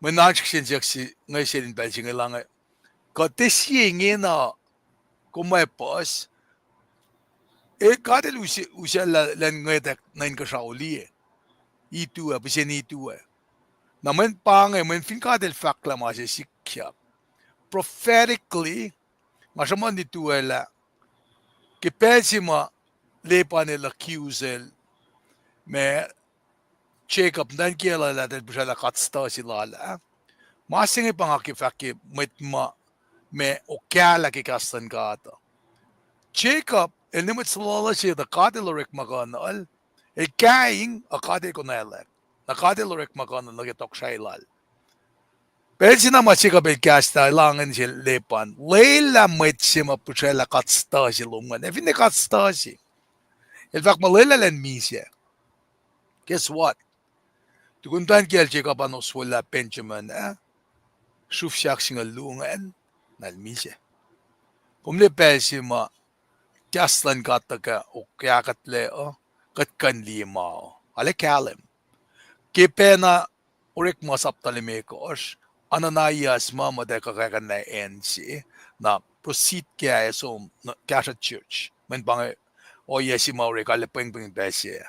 Mwe nuhnak srihsrihk se inge, se in pacl se inge lah inge, kuh tiac sie ingena kom ac puhs. E, God el us-, usaclah elan ngwetack nuh inkuhsrao liye. Itu ac, pihsen itu ac. Na mweyen pa inge, mweyen fin God el fahk lah ma se sikyak. Prophetically, nga sruhmuhn in tuelah, ke pacl se ma Laban el accuse el, ma Jacob, muhtwacn kiyacl uh, lah el pihsraclah God stuh se lal ah. Ma se inge pa nga ke fahk ke mwet ma, ma okahlah ke kahs luhn God uh. Jacob el ne mwet sulolos se tuh God el orekmakihnul, el kaing, a God el konwaclack. Na God el orekmakihnul nuh ke tohkohsrahi lal. Pacl se na ma Jacob el kahs lah, el lohng nuh sel Laban, lwelah mwet se ma pihsraclah God stuh se lom ingacn. Ac finne God stuh se, el fahk muh lwelah elan misac. Guess what? Tukun muhtwacn kiyacl Jacob an oswelah Benjamin ah, sruf sahk singucul luo ingacn, na el misac. Kom liye pacl se ma kahs luhn God tuhkuh okahkuhtlac uh, kuht kuh in liye ma uh. Arlac kahlwem. Ke pacna Orekma sapta limekohsr, Ananias ma muhtwacwacack kuh kakihnlah acn se, na proceed ke ac som kahsruh church. Mweyen pa inge ohiyac se ma orek arlac pwengpweng pacl se.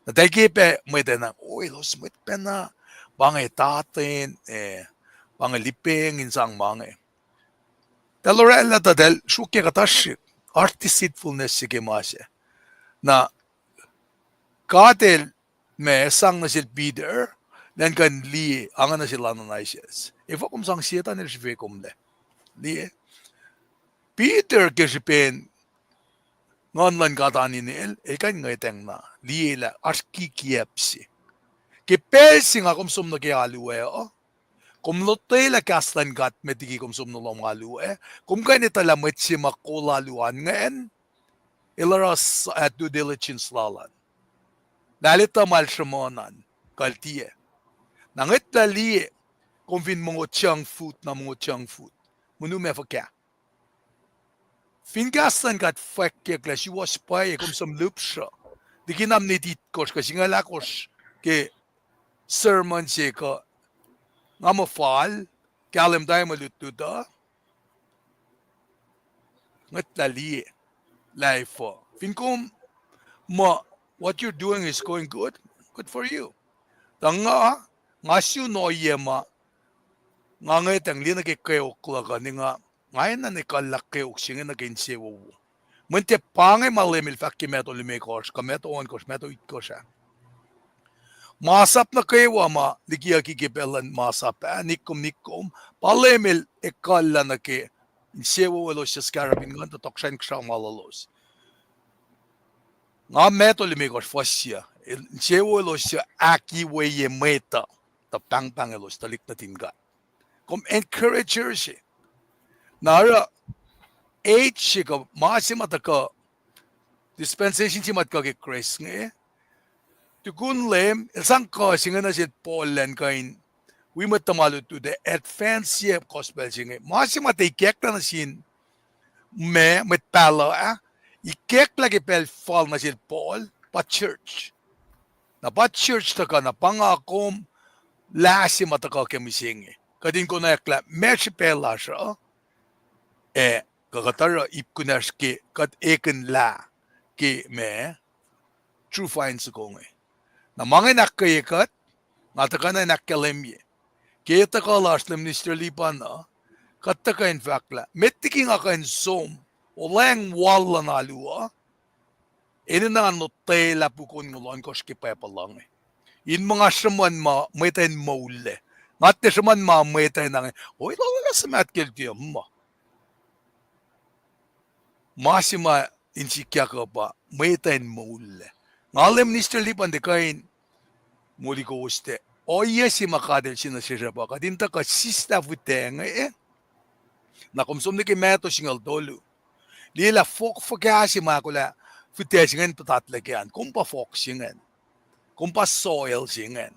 Na tuh ke pac mwet ah na, o, elos mwet pacna, pa inge taten, eh, pa inge lipeng in sang ma inge. Tuh el oraclah tuh tuh el sruokyac kuhtuhsrihk, oasr deceitfulness se ke ma se. Na God el ma sang nuh sel Peter, elan kuh in liye, ange nuh sel Ananias. Efuh kom sang Setan el srihfe komlac? Liye. Peter ke srihpen Nguhn luhn God an inel, el kuh in ngwetacng na, liye lah oasr kikiacp se. Ke pacl se nga kom som nuh ke alu ac uh, kom lotwelah kahs luhn God met liki kom som nuh lohm alu ac, kom kuh in etuh lah mwet se ma kol alu an ingacn, el oruh s-, ah, due diligence lal an. Lah el etuh ma el sruhmuhn an, kuh el tiac. Na ngwetlah liye, kom fin mongo junk food, na mongo junk food. Munu ma fuhkah? Fin kahs luhn God fwackyuck lah suwohs pwacye, kom som lihpsruh. Liki na minit itkohsr kuh singucul ahkosr ke sermon se kuh, nga muh fal, kahlwem tari mwe lutlut uh, ngwetlah liye, lah efuh. Fin kom muh, what you're doing is going good, good for you. Tuh nga, nga sun ohiyac ma, nga ngwetacng liye nuh ke kweok luhk uh, ni nga, nga enenuh in ekuhllah kweok se inge nuh ke insewowo. Mweyen tiac pa inge ma Leum el fahk ke Matthew limekohsr, kuh Matthew ohnkohsr, Matthew itkohsr ah. Masap nuh kwewa ma likiyucki ke pacl luhn masap ah, nikkom, nikkom, pa Leum el ekuhllah nuh ke insewowo elos suc skarapin nguhn tuh tohkohsrahi in kuhsrao ma lalos. Nga Matthew limekohsr fuhs yuc, el, insewowo elos suc ahkiweye mwet uh, tuh pahngpahng elos tuhlihk nuhtin God. Kom encourager se. Na oruh age se kuh ma se ma tuhkuh dispensation se ma tuhkuh ke Kraist inge. Tukun Leum el sang kuh se inge nuh sel Paul elan kuh in wi mwet tuhma lutlut ac advance-ye gospel se inge. Ma se ma tiac ikacklah nuh sin ma mwet pahluh ah, ikacklah ke pacl fal nuh sel Paul, pa church. Na pa church tuhkuh na pa nga kom, lah se ma tuhkuh ke mihsenge. Kuht in konwacack lah ma srihpac lasr uh, ac kuh kuht oruh ip kunacsr ke kuht ekihn lah ke ma true vine soko inge. Na ma inge in ahkkweye kuht, nga tuhkuh na in ahkkahlwemye. Ke tuhkuh lasr Leum Minister Lipan uh, kuht tuhkuh in fahk lah met liki nga kuh in som, olweacng wal luhn alu uh, enenuh ngan lotwelah puk onngoul ohnkohsr ke Bible uh inge. In muh nga sruhmuhn ma mwet uh in moullac. Nga tiac sruhmuhn ma mwet uh in ange, o, lwelah suhmaht ke el tiac muh. Ma se ma in sikyak uh pa mwet uh in moullac. Nga Leum Minister Lipan tiac kuh in moli kowos tiac. Ohiyac se ma God El se nuh sesr uh pa kuht in tuhkuh sislah fihtac inge, na kom som nuh ke Matthew singucul tolu. Liye lah fohk fuhkah se ma ahkolah fihtac se ingacn puhtatlac ke an. Kom pa fohk se ingacn. Kom pa soil se ingacn.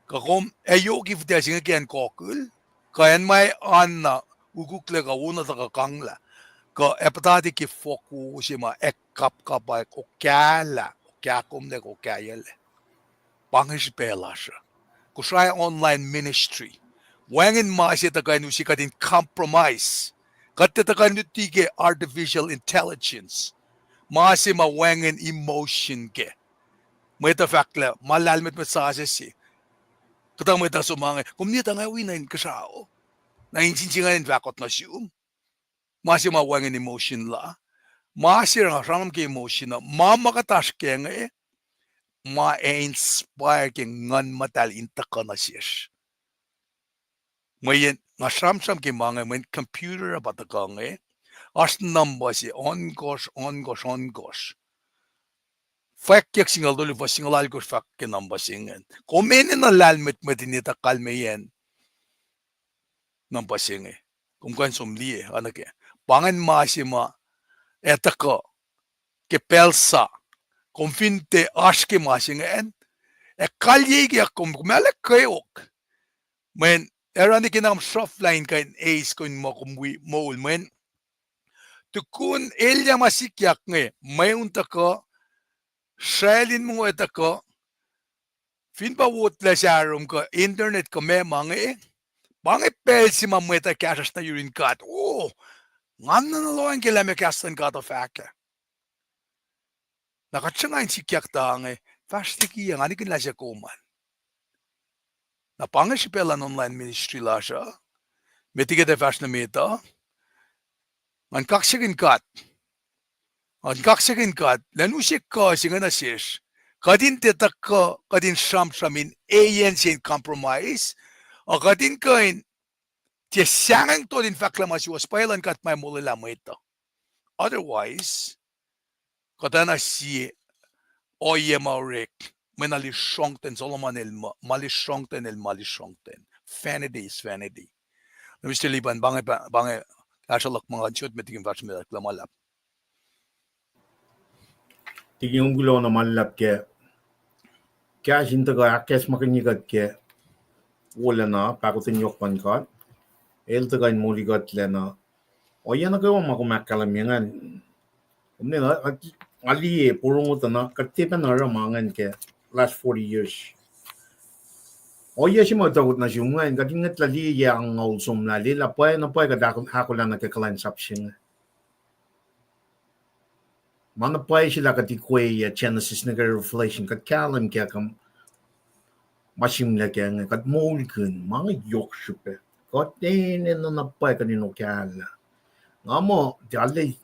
Kuh kom ac yoki fihtac se inge ke acn kokihn, kuh acn ma oanna ukuklac kuh wona tuhkuh kanglah, kuh ac puhtati ke fohk wowo se ma ac kapkapwack, okahlah, okahkomlac, okahyuclac. Pa inge srihpac lasr uh. Kosrae online ministry. Wacngihn ma se tuhkuh in use kuht in compromise. Kuht tiac tuhkuh in luti ke artificial intelligence. Ma se ma wacngihn emotion kac. Mwet uh fahk lah ma lahlmwetmwet sasuc se. Kuhtuh mwet uh som ma inge, kom niyac tuh nga wi nuh inkuhsrao. Na insin se ingacn in fahkot nuh sum. Ma se ma wacngihn emotion la. Ma se nga sramsram ke emotion uh, ma ma kuht oasr kac inge, ma ac inspire ke Nguhn Muhtahl in tuhkuh nuh sesr. Mweyen nga sramsram ke ma inge, mweyen computer uh pa tuhkuh inge, oasr number se ohnkohsr, ohnkohsr, ohnkohsr. Fwackyuck singucul tolu fuhs singucul alkohsr fahk ke number se ingacn. Kom enenuh lahlmwetmwet in etuh kalmeyacn number se inge. Kom kuh in som liye, oacna ke. Pa ingacn ma se ma ac tuhkuh ke pacl sa. Kom fin tiac oasr ke ma se ingacn, ac kalyei ke kom, kom arlac kweok. Mweyen, oruh nuh ke na kom sruhf lah in kuh in eis kom in muh kom wi moul. Mweyen, tukun elyah ma sikyak inge, mweun tuhkuh, sracl in mongo tuhkuh, fin pa wotlac sarom kuh internet kuh meac ma inge, pa inge pacl se ma mwet uh kahsruhsr nuh yurin God. O, nga na lohacng ke lah meac kahs luhn God uh fahk ah. Na kuht sruhnga in sikyak tuh inge, fahsr liki ah, nga nikihn lah se kom an. Na pa inge srihpac luhn online ministry lasr uh, met liki kuht ac fahsr nuh met uh, ngan kaksakihn God. Ngan kaksakihn God, lah in use kuh se inge nuh sesr. Kuht in tiac tuhkuh, kuht in sramsram in, ac acn se in compromise, ac kuht in kuh in tiac sahngweng tol in fahk lah ma suwohs pwacye luhn God ma molwelah mwet uh. Otherwise, kuht oacna sie ohiyac ma orek, mwe na lisrongten Solomon el, ma, ma lisrongten el, ma lisrongten. Vanity is vanity. Na Mister Lipan, pa inge, pa, pa inge, kahsruh luhk ma ngan sot met liki fahsr met lah ma luhlahp. Tikin, kom kuloh na ma luhlahp ke kahs in tuhkuh ahkacsmakihnye kuht ke wolacna pahkotwen yohk luhn God. El tuhkuh in moli kuht lacna ohiyac nuh kwewa ma kom ahkkahlwemye ingacn. Kom ne, nga liye porongo tuh na kuht tiac pacna oruh ma ingacn ke last forty years. Ohiyac se ma utuckot nuh sum ingacn, kuht in ngwetlah liye yac angngaul somlah, lwelah pwacye na pwacye kuht ahko-, ahkolah nuh ke kuhlwacnsap se inge. Ma na pwacye se lah kuht ikwe yac Genesis nuh ke Revelation, kuht kahlwem ke ma sihmlac kac inge, kuht moulkihn ma inge yohk srihpac. Kuht enenuh na pwacye kuht in okahlah. Nga muh tiac arlac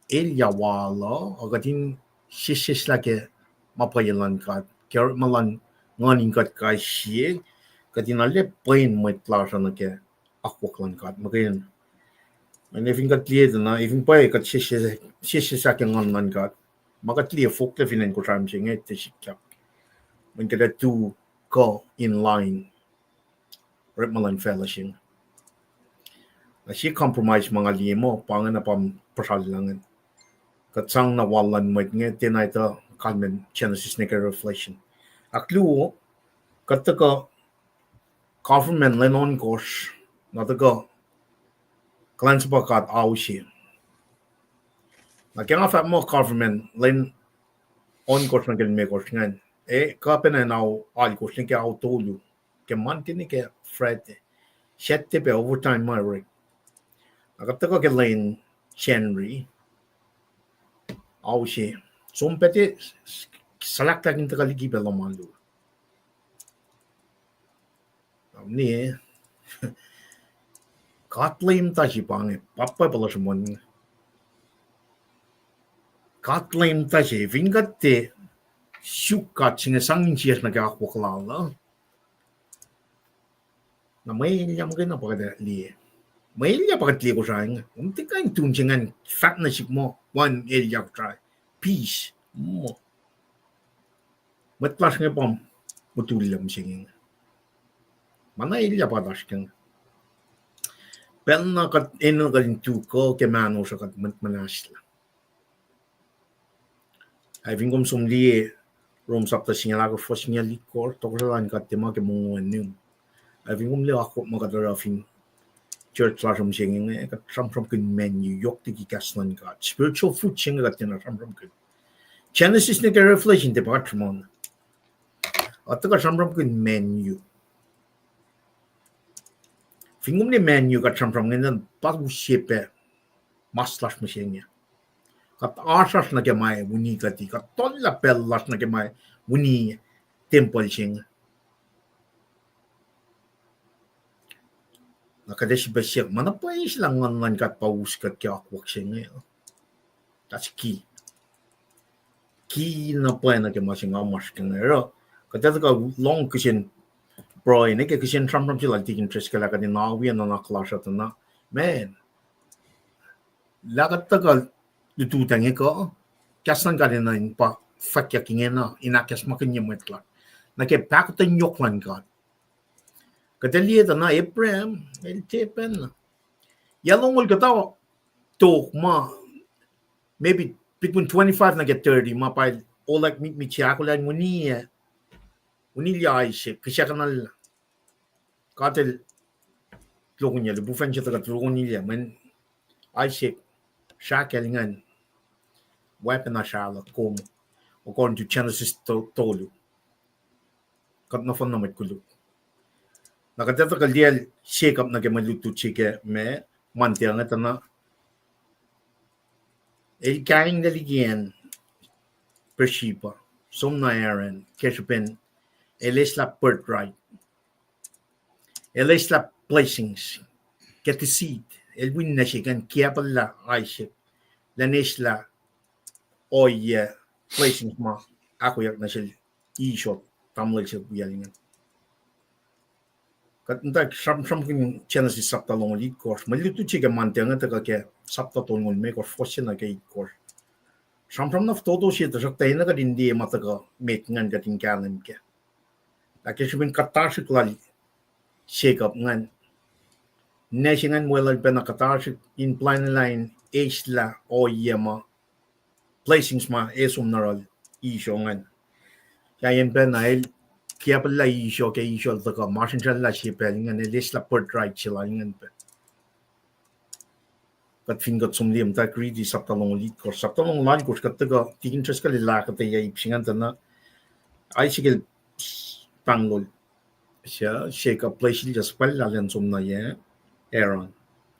elyah wal uh, ac kuht in sesseslah ke ma pwacye luhn God, ke orekma luhn Nguhn in kuht kais sie, kuht in arlac pwen mwet lasr uh nuh ke akwuck luhn God. Muhkwena, mweyen fin kuht liye tuh na, fin pwacye kuht sesseslah ke Nguhn luhn God, ma kuht liye foklac fin acn Kosrae mihsenge tiac sikyak. Mweyen kuht ac tu kuh in line orekma luhn facluh se inge. Na sie compromise ma nga liye muh pa inge na pa puhsrallah ingacn. Kuht sang na wal luhn mwet inge, tiacna etuh kalmacn Genesis nuh ke Revelation. Ahkluo, kuht tuhkuh government lwen ohnkohsr, na tuhkuh kuhlwacnsapuh God ao se. Na ke nga fahk muh government lwen ohnkohsr nuh ke limekohsr ingacn, e, kuh pacna in ao alkohsr nuh ke ao tolu, ke Monday nuh ke Friday. Saturday pac overtime ma orek. Na kuht tuhkuh ke lwen Sacnri, ao se, som pac te, salahklahk in tuhkuh liki pac luhman luo. Ni, God leum ta se pa inge, pa pwacye puhla sruhmuhn. God leum ta se, fin kuht tiac suk God se inge sang insiyacsr nuh ke akwuck lal uh, na mwe elyah muhkwena pa kuht liye. Mwe elyah pa kuht liye Kosrae inge. Kom tiac kuh in tun se ingacn fahk nuh sihk muh, wan elyah Kosrae. Peace. Muh. Mwet lasr inge pa mutullac mihsenge. Ma na elyah pa lasr ke inge. Pacl na kuht enenuh kuht in tu kuh ke mahnosr uh, kuht mwet muhnahslah. Ac fin kom som liye Rom sapta singucul ahkosr, fuhs singucul itkohsr, tohkohsrahi luhn God tiac ma ke mongo nuh. Ac fin kom liye akwuck ma kuht oruh fin church lasr uh mihsenge inge, kuht sramsramkihn Man U, yohk liki kahs luhn God. Spiritual food se inge kuht tiacna sramsramkihn. Genesis nuh ke Revelation tiac pa kuht sruhmuhn. Kuht tuhkuh sramsramkihn Man U. Fin kom liye Man U kuht sramsram inge, pa wo se pac mas lasr mihsenge. Kuht oasr oasr nuh ke ma uni kuht, kuht tollah pacl lasr nuh ke ma uni tempuhl se inge. Na kuht ac sifilpac siyuck muh na pwacye lah Nguhn luhn God pa us kuht ke akwuck se inge. That's key. Key na pwacye nuh ke ma se nga oasr ke inge. Oruh kuht ac tuhkuh lohng kihsen pruhe nuh ke kihsen sramsram se lal Tikin Driscoll ah kuht in awi nuhnak lasr uh tuh na, man, lah kuht tuhkuh lututacng kuh, kahs luhn God enenuh in pa fwackyuck ingena in ahkacsmakihnye mwet lasr nuh ke pahkotwen yohk luhn God. Kuht ac liye tuh na Abraham el tiac pacna. Yac longoul kuhtuh tok ma, maybe between twenty-five nuh ke thirty, ma pa el ohlack mitmit se ahkolah in uniyac, unilyac Isaac, kihsackuhnlah. God el, lokunyuc, lihpufacn se tuhkuh lokunyuc, mweyen Isaac, srahkacl ingacn, weapon ah srahluh kom, according to Genesis to-, tolu. Kuht nohfohn na mwet koluk. Na kuht etuh kuh liyacl Jacob nuh ke mwe lutlut se ke ma Monday inge tuh na el kaingla liki acn Beersheba, som na Haran, ke srihpen el eslah birthright. El eslah blessings ke deceit. El wi nuh se ingacn kiacpwelah Isaac, elan eslah ohiyac blessings ma ahkoeyuck nuh sel Esau, tamuhlwel se wiyacl ingacn. Kuht muhta sram-, sramsramkihn Genesis sapta longoul itkohsr. Mwe lutlut se ke Monday inge tuhkuh ke sapta tolngoul limekohsr, fuhs se nuh ke itkohsr. Sramsram na fototo se, tuhsruhktuh enenuh kuht in liye ma tuhkuh met ingacn kuht in kahlwem kac. Lah ke srihpen kuhtasrihk lal Jacob ingacn, ninac se ingacn weluhl pacna kuhtasrihk in plwacnelah in eslah ohiyac ma blessings ma el som nuh yohrohl Esau ingacn. Sahyacn pacna el kiacpwelah Esau ke Esau el tuhkuh masrinsracllah se pacl ingacn, el eslah birthright se lal ingacn pac. Kuht fin kuht som liye muhta, riti sapta longoul itkohsr, sapta longoul alkohsr, kuht tuhkuh, Tikin Driscoll el ahkuhtweyac ip se ingacn tuh na Isaac el pahngol, se, Jacob bless-i lah suhpwacllah elan som nuh yac, Haran.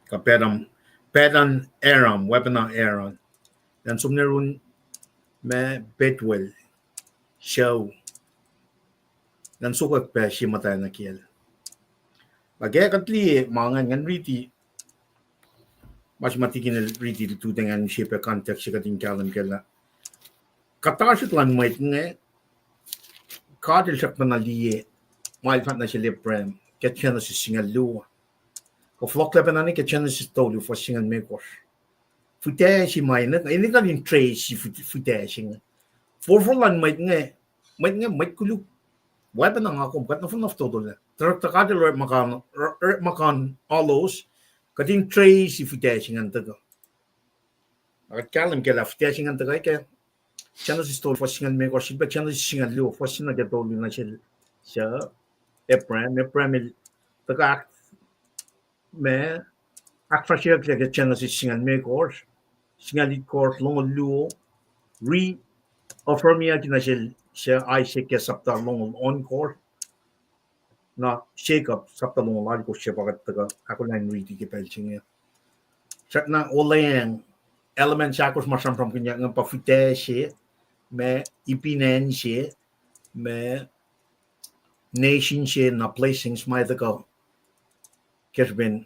Kuh Paddan, Paddan Aram, weapon ah Haran. Elan som nuh yurin ma, Bethuel, sucu. Elan sokwack pac sie muhtwacn nuh kacl. Na ke kuht liye ma ingacn, ngan riti ma se ma Tikin el riti lututacng an, use pac context se kuht in kahlwem kac lah kuhtasrihk luhn mwet inge, God el srackpacna liye ma el fahk nuh sel Abraham ke Genesis singucul luo. Kuh fohlohklac pacna nuh ke Genesis tolu, fuhs singucul limekohsr. Fihtac se ma enenuh, enenuh kuht in trace fihtac se inge. Forfor luhn mwet inge, mwet inge, mwet koluk. Weapon ah nga kom, kuht nohfohn na fototo lah. Tuhsruhktuh God el orekma kuh, orekma kuh in alos, kuht in trace fihtac se ingacn tuhkuh. Kuht kahlwem kac lah fihtac se ingacn tuhkuh ke Genesis tolu, fuhs singucul limekohsr, sifilpac Genesis singucul luo, fuhs singucul ke tolu, nuh sel, se, Abraham, Abraham el tuhkuh ahk-, ma, ahkfahsryeyucklac ke Genesis singucul limekohsr, singucul itkohsr, longoul luo, reaffirmiyucki nuh sel, se, Isaac ke sapta longoul ohnkohsr, na Jacob sapta longoul alkohsr se pa kuht tuhkuh ahkolah in riti ke pacl se inge. Srackna olweacng, elements ahkosr ma sramsramkihnyuck inge pa fihtac se, ma, ipin acn se, ma, nation se, na blessings ma tuhkuh ke srihpen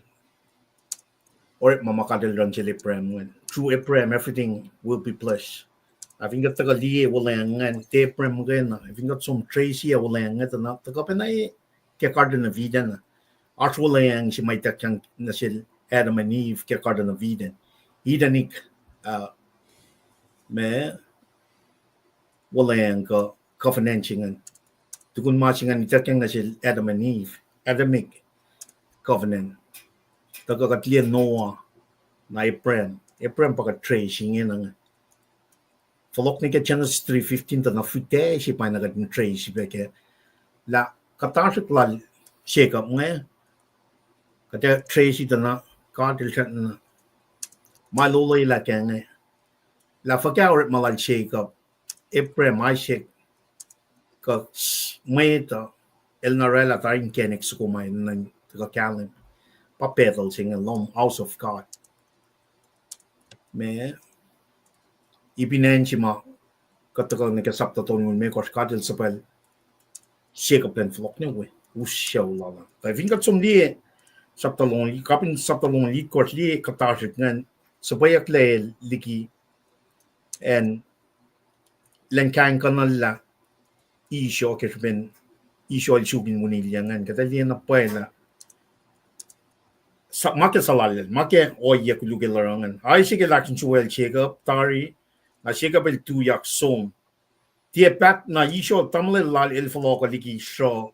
orekma ma God el oruh nuh sel Abraham ingacn. Through Abraham, everything will be blessed. Na fin kuht tuhkuh liye olweacng ingacn, tiac Abraham muhkwena, fin kuht som trace olweacng inge tuh na tuhkuh pacna ke Garden of Eden. Oasr olweacng se ma ituckyang nuh sel Adam and Eve ke Garden of Eden. Edenic, uh, ma, olweacng kuh covenant se ingacn. Tukun ma se ingacn ituckyang nuh sel Adam and Eve, Adamic covenant. Tuhkuh kuht liye Noah, na Abraham. Abraham pa kuht trace ingena inge. fohlohk nuh ke Genesis three fifteen tuh na fihtac se pa na kuht in trace pac ke lah kuhtasrihk lal Jacob inge, kuht ac trace tuh na God el srackna ma el olwelah kac inge, lah fuhkah orekma lal Jacob, Abraham, Isaac, kuh mwet uh, el na oraclah tari inkacnek soko ma in tuhkuh kahlwem. Pa Bethel se inge, lohm house of God. Ma, ip in acn se ma kuht tuhkuh nuh ke sapta tolngoul limekohsr, God el suhpwacl Jacob elan fohlohk nuh we, us sucu lal an. Tuh fin kuht som liye sapta longoul, kapin sapta longoul itkohsr, liye kuhtasrihk ingacn, suhpweyucklac el liki acn, elan kahingkuhnlah Esau ke srihpen Esau el suk in winilyac ingacn, kuht ac liye na pwacye lah ma ke suhlallacl, ma ke ohiyac koluk el oruh ingacn. Isaac el ahkinsewowoyacl Jacob tari, na Jacob el tuyak som. Tiac paht na Esau tamuhlwel lal el fohlohkuh liki sruh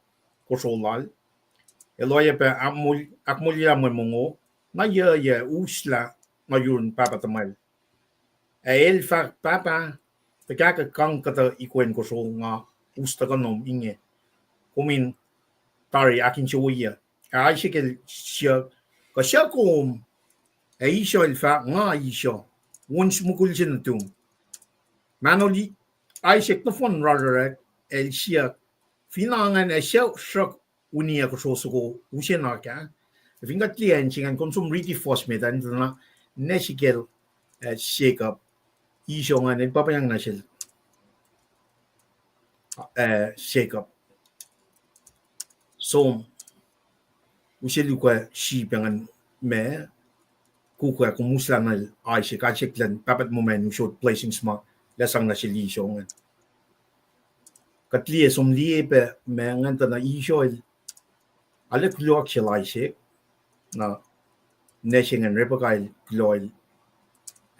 kosro lal. El oacyacpac ahkmoulilah mwe mongo, na yucyac uslah nuh yurun pahpah tuhmwacl. Ac el fahk, Pahpah, tuhkahkwack kang kuhtuh ikwen kosro nga us tuhkuh nuh inge, kom in tari ahkinsewowoye. Ac Isaac el siyuck, Kuh suc kom? Ac Esau el fahk, Nga Esau, wons mukul se nuhtum. Mahnol Isaac nohfohn rararack, el siyuck, Finne ingacn ac suc sruhk winiyac kosro soko use na ah? Fin kuht liye acn se ingacn, kom som riti fuhs met an, tuh na ninac se kacl, ah, Jacob, Esau ingacn el pahpahnyang nuh sel, ah, Jacob, Som, use luhk ah sip ingacn, ma, kuk ah kom uslah nuh Isaac, Isaac elan pahpah tuhmwacn usot blessings ma el sang nuh sel Esau ingacn. Kuht liye, som liye pac ma ingacn tuh na Esau el arlac kuloh sel Isaac, na ninac se ingacn Rebekah el kuloh,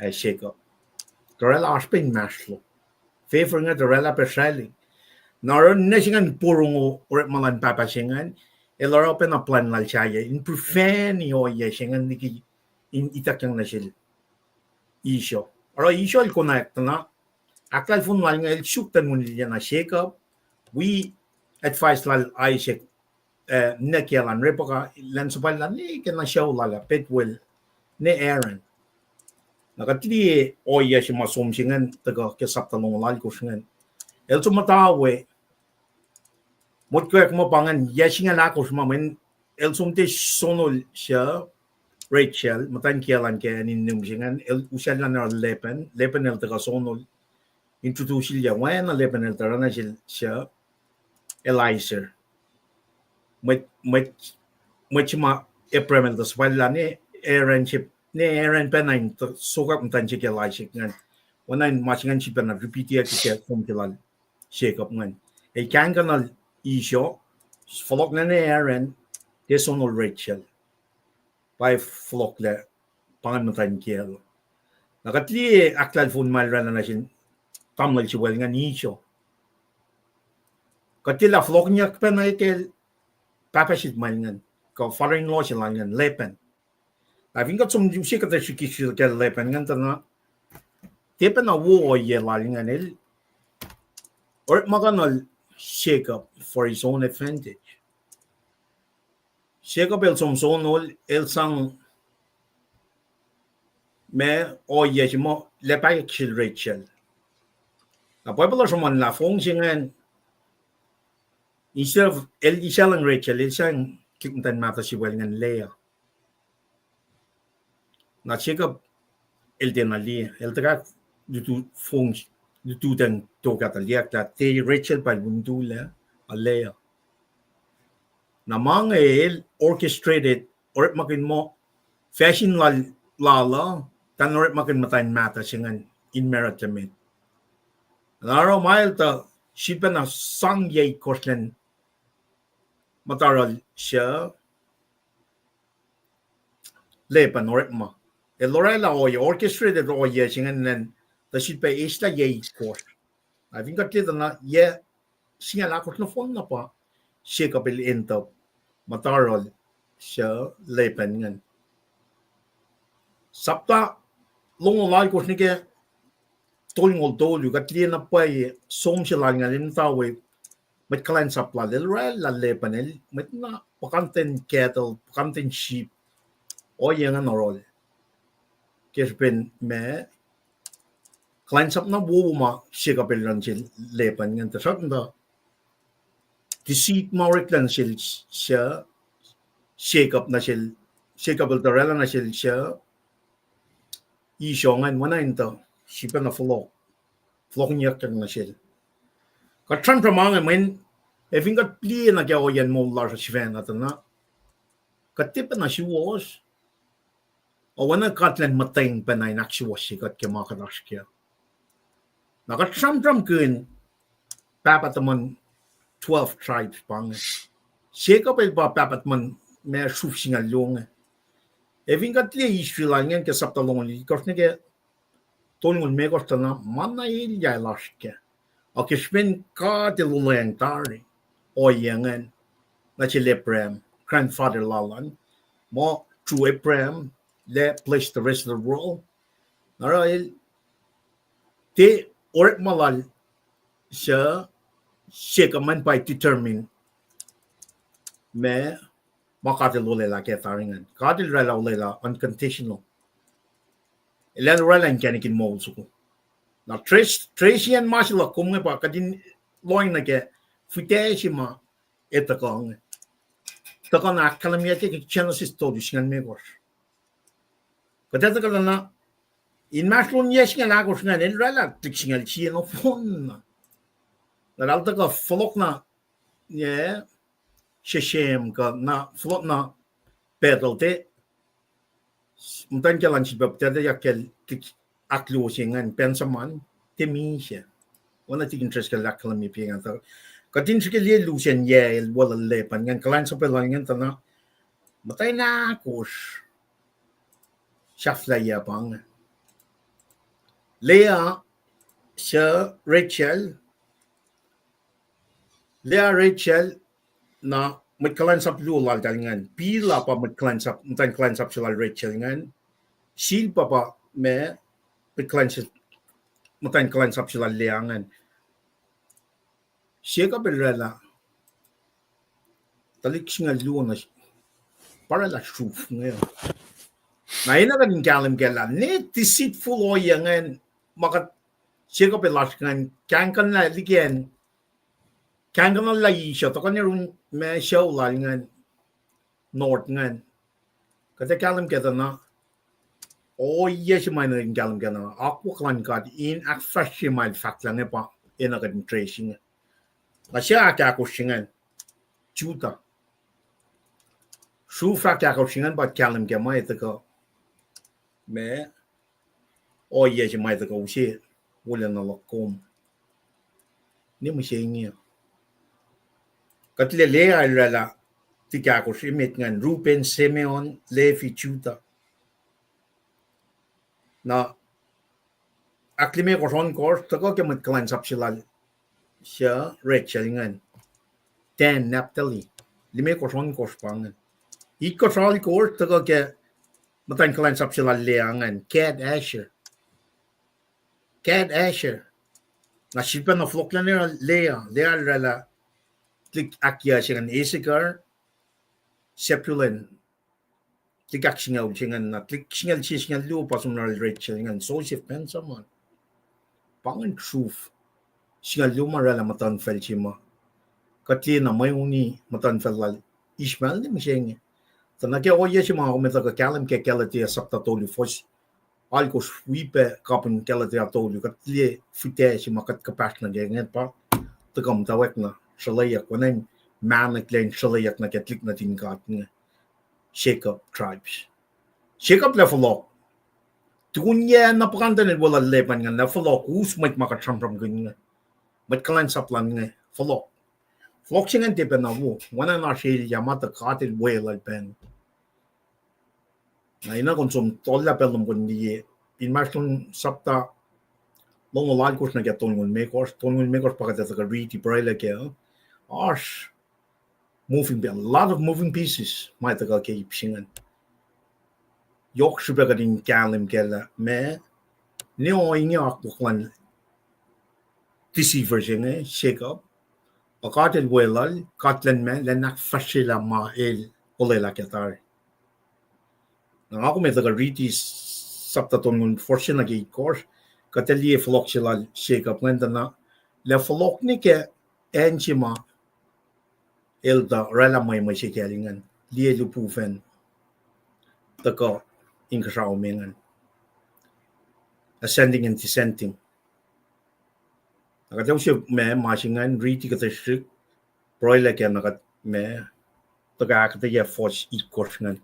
ah, Jacob. Tuh oraclah oasr pac inmahsrlon favor inge, tuh oraclah pac sraclihk. Na oruh ninac se ingacn porongo orekma luhn pahpah se ingacn, el oruh pacna plwacn lal sahyac in prevent ohiyac se ingacn liki in ituckyang nuh sel Esau. Oruh Esau el konwacack tuh na ahklahlfongi lal inge el suk tuh in winilyac na Jacob, wi advice lal Isaac, ah, ninac kiyacl an Rebekah, elan suhpwacllah ne ke na sucu lal ah Bethuel, ne Haran. Na kuht liye ohiyac se ma som se ingacn tuhkuh ke sapta longoul alkosr ingacn. El som muhta we, motko ma pa ingacn yac singucul ahkosr ma mweyen el som tiac sonol suc Rachel, muhtwacn kiyacl an ke acn in nuhm se ingacn, el usacllah nuh Laban, Laban el tuhkuh sonol, introduce-ilyac oacna Laban el tuh oruh nuh sel suc Eliezer. Mwet, mwet, mwet se ma Abraham el tuh suhpwacllah ne Haran se, ne Haran pacna in tuh sokwack muhtwacn se kacl Isaac ingacn. Oacna in ma se ingacn sifilpacna repeat-iyuck ke som se lal Jacob ingacn. El kahingkuhnuhl Esau, fohlohk nuh ne Haran, tiac sonol Rachel. Pa fohlohklac, pa ingacn muhtwacn kiyacl. Na kuht liye ahklahlfongi ma el oraclah nuh sin tamuhlwel se wal ingacn Esau. Kuht tiac lah fohlohkihnyuck pacna kacl pahpah se ma ingacn, kuh father-in-law se lal ingacn Laban. Na fin kuht som use kuhtuh srihke srihk kacl Laban ingacn tuh na, tiac pacna wo ohiyac lal ingacn, el orekmakihnal Jacob for his own advantage. Jacob el som sonol, el sang ma ohiyac se muh lacpahyack sel Rachel. Na Bible uh sruhmuhnlah fong se ingacn, instead of el isacllah Rachel, el sang ke muhtwacn mahtuh se wal ingacn Leah. Na Jacob el tiacna liye, el tuhkuh lutu fong, lututacng tok ah tuh liyacacng lah tiac Rachel pa el wi mutulac, a Leah. Na ma inge el orchestrated, orekmakihn muh facsin lal, lal uh, tuh in orekmakihn muhtwacn mahtuh se ingacn in married met. Na oruh ma el tuh sifilpacna sang yac itkohsr lun muhtaruhl suc Laban orekma. El oraclah ohiyac, orchestrated ohiyac se ingacn, tuh sifilpac eslah yac itkohsr. Na fin kuht liye tuh na yac singucul ahkosr nohfohn na pa Jacob el end up muhtaruhl suc Laban ingacn. Sapta longoul alkosr nuh ke tolngoul tolu, kuht liye na pwacye som se lal ingacn el muhta we, mwet kuhlwacnsap lal, el oraclah Laban, el mwet na puhkantwen cattle, puhkantwen sheep, ohiyac ingacn oruh. Ke srihpen ma, kuhlwacnsap na wowo ma Jacob el oruh nuh sel Laban ingacn, tuhsruhk muhta deceit ma oreklac nuh sel suc, Jacob nuh sel, Jacob el tuh oraclah nuh sel suc Esau ingacn, oacna in tuh, sifacna fohlohk, fohlohkihnyuckyak nuh sel. Kuht sramsram inge mweyen, ac fin kuht liye nuh ke ohiyacn moul lasr sifacna tuh na, kuht tiac pacna suwohs, oacna God El muhtweng pacna in ahksuwohsye kuht ke ma kuht oasr kac. Na kuht sramsramkihn pahpah tuhmwacn twelve tribes pa inge. Jacob el pa pahpah tuhmwacn ma sruf singucul luo inge. Ac fin kuht liye history lal ingacn ke sapta longoul itkohsr nuh ke tolngoul limekohsr tuh na ma na elyah el oasr kac. Ac ke srihpen God El wuhlweacng tari ohiyac ingacn nuh sel Abraham, grandfather lal an, muh through Abraham, lah bless the rest of the world. Na oruh el, tiac orekma lal suc Jacob an pa determine ma, ma God El olwelah kac tari ingacn. God El oraclah olwelah unconditional. El ac oraclah inkacnek in moul soko. Na trace, trace iyacn ma se luhk kom inge pa kuht in lohng nuh ke fihtac se ma ac tuhkuh inge. Tuhkuh na ahkkahlwemye ke Genesis tolu singucul limekohsr. Kuht ac tuhkuh na inmahsrlon yac singucul ahkosr ingacn, el oraclah tuhlihk singucul sie nohfohn na. Na el tuhkuh fohlohk na, ya, Shechem kuh na fohlohk na Bethel, tiac muhtwacn kiyacl an sifilpac puhtatlac kacl tuhlihk ahkluo se ingacn, Benjamin, tiac misac. Oacna tuhlihk in trace kacl ahkkahlwemye pa ingacn tuh, kuht in srihke liye lusen yac el weluhl Laban ingacn, kuhlwacnsap lal ingacn tuh na muhtwacn ahkosr sahflahiyac pa inge. Leah, suc Rachel, Leah, Rachel, na mwet kuhlwacnsap luo laltahl ingacn. Bilhah pa mwet kuhlwacnsap, muhtwacn kuhlwacnsap se lal Rachel ingacn. Zilpah pa ma, mwet kuhlwacnsap, muhtwacn kuhlwacnsap se lal Leah ingacn. Jacob el oraclah tuhlihk singucul luo na, pa oraclah sruf inge. Na enenuh kuht in kahlwem kac lah ne deceitful ohiyac ingacn, ma kuht, Jacob el oasr ingacn, kahngkuhnlah liki acn, kahngkuhnlah Esau, tuhkuh nuh yurin ma sucu lal ingacn, north ingacn. Kuht ac kahlwem kac tuh na, ohiyac se ma enenuh in kahlwem kac na, akwuck luhn God in ahkfahsrye ma el fahk lah inge pa enenuh kuht in trace inge. Na suc ahkahkosr ingacn, Judah. Sruf ahkahkosr ingacn pa kahlwem kac ma el tuhkuh, ma, ohiyac se ma el tuhkuh use wolacna luhk kom. Ne mihsenge, kuht liye Leah el oraclah tuhlihk ahkosr emet ingacn, Reuben, Simeon, Levi, Judah. Na ahklimekohsr ohnkohsr tuhkuh ke mwet kuhlwacnsap se lal, suc Rachel ingacn, Dan, Naphtali. Limekohsr ohnkohsr pa ingacn. Itkohsr alkohsr tuhkuh ke muhtwacn kuhlwacnsap se lal Leah ingacn, Gad, Asher. Gad, Asher. Na sifilpacna fohlohklac nuh Leah, Leah el oraclah tuhlihk ahkyac se ingacn, Issachar, Zebulun. Tuhlihk ahksingucul se ingacn, na tuhlihk singucul sie singucul luo pa som nuh Rachel ingacn, Joseph, Benjamin. Pa ingacn sruf singucul luo ma oraclah muhtuhnfacl se ma kuht liye na mweuni muhtuhnfacl lal Ishmael ne mihsenge. Tuh na ke ohiyac se ma kom etuh kuh kahlwem ke Galatia sapta tolu, fuhs alkohsr wi pac kapihn Galatia tolu, kuht liye fihtac se ma kuht kuhpahsr nuh ke inge pa tuhkuh muhtwacwacack na sruhlweyuck, oacna in mahno lac in sruhlweyuck nuh ke tuhlihk nuhtin God inge. Jacob tribes. Jacob lah fohlohk. Tukun yac na puhkantwen el weluhl Laban ingacn lah fohlohk, us mwet ma kuht sramsramkihn inge. Mwet kuhlwacnsap lal inge, fohlohk. Fohlohk se ingacn tiac pacna wo, oacna in oasr elyah ma tuh God el weluhl pacna. Na ina kom som tollah pacl lom kom liye, inmahsrlon sapta longoul alkohsr nuh ke tolngoul limekohsr, tolngoul limekohsr pa kuht etuh kuh riti pruhelah kac, oasr moving, a lot of moving pieces ma etuh kuh ke ip se ingacn. Yohk srihpac kuht in kahlwem kac lah ma, ne ohinge akwuck luhn deceiver se inge, Jacob. Ac God El weluhl, God lwen ma, lwen ahkfahsryelah ma el olwelah kac tari. Na nga kom etuh kuh riti sapta tolngoul fuhsr se nuh ke itkohsr, kuht ac liye fohlohk se lal Jacob ingacn tuh na, lah fohlohk nuh ke acn se ma el tuh oraclah mwemwe se kacl ingacn, liye lihpufacn tuhkuh inkuhsrao me ingacn, ascending and descending. Na kuht ac use ma, ma se ingacn, riti kuhtuh srihk, pruhelah kac na kuht ma, tuhkuh ahkuhtweyac fuhs itkohsr ingacn.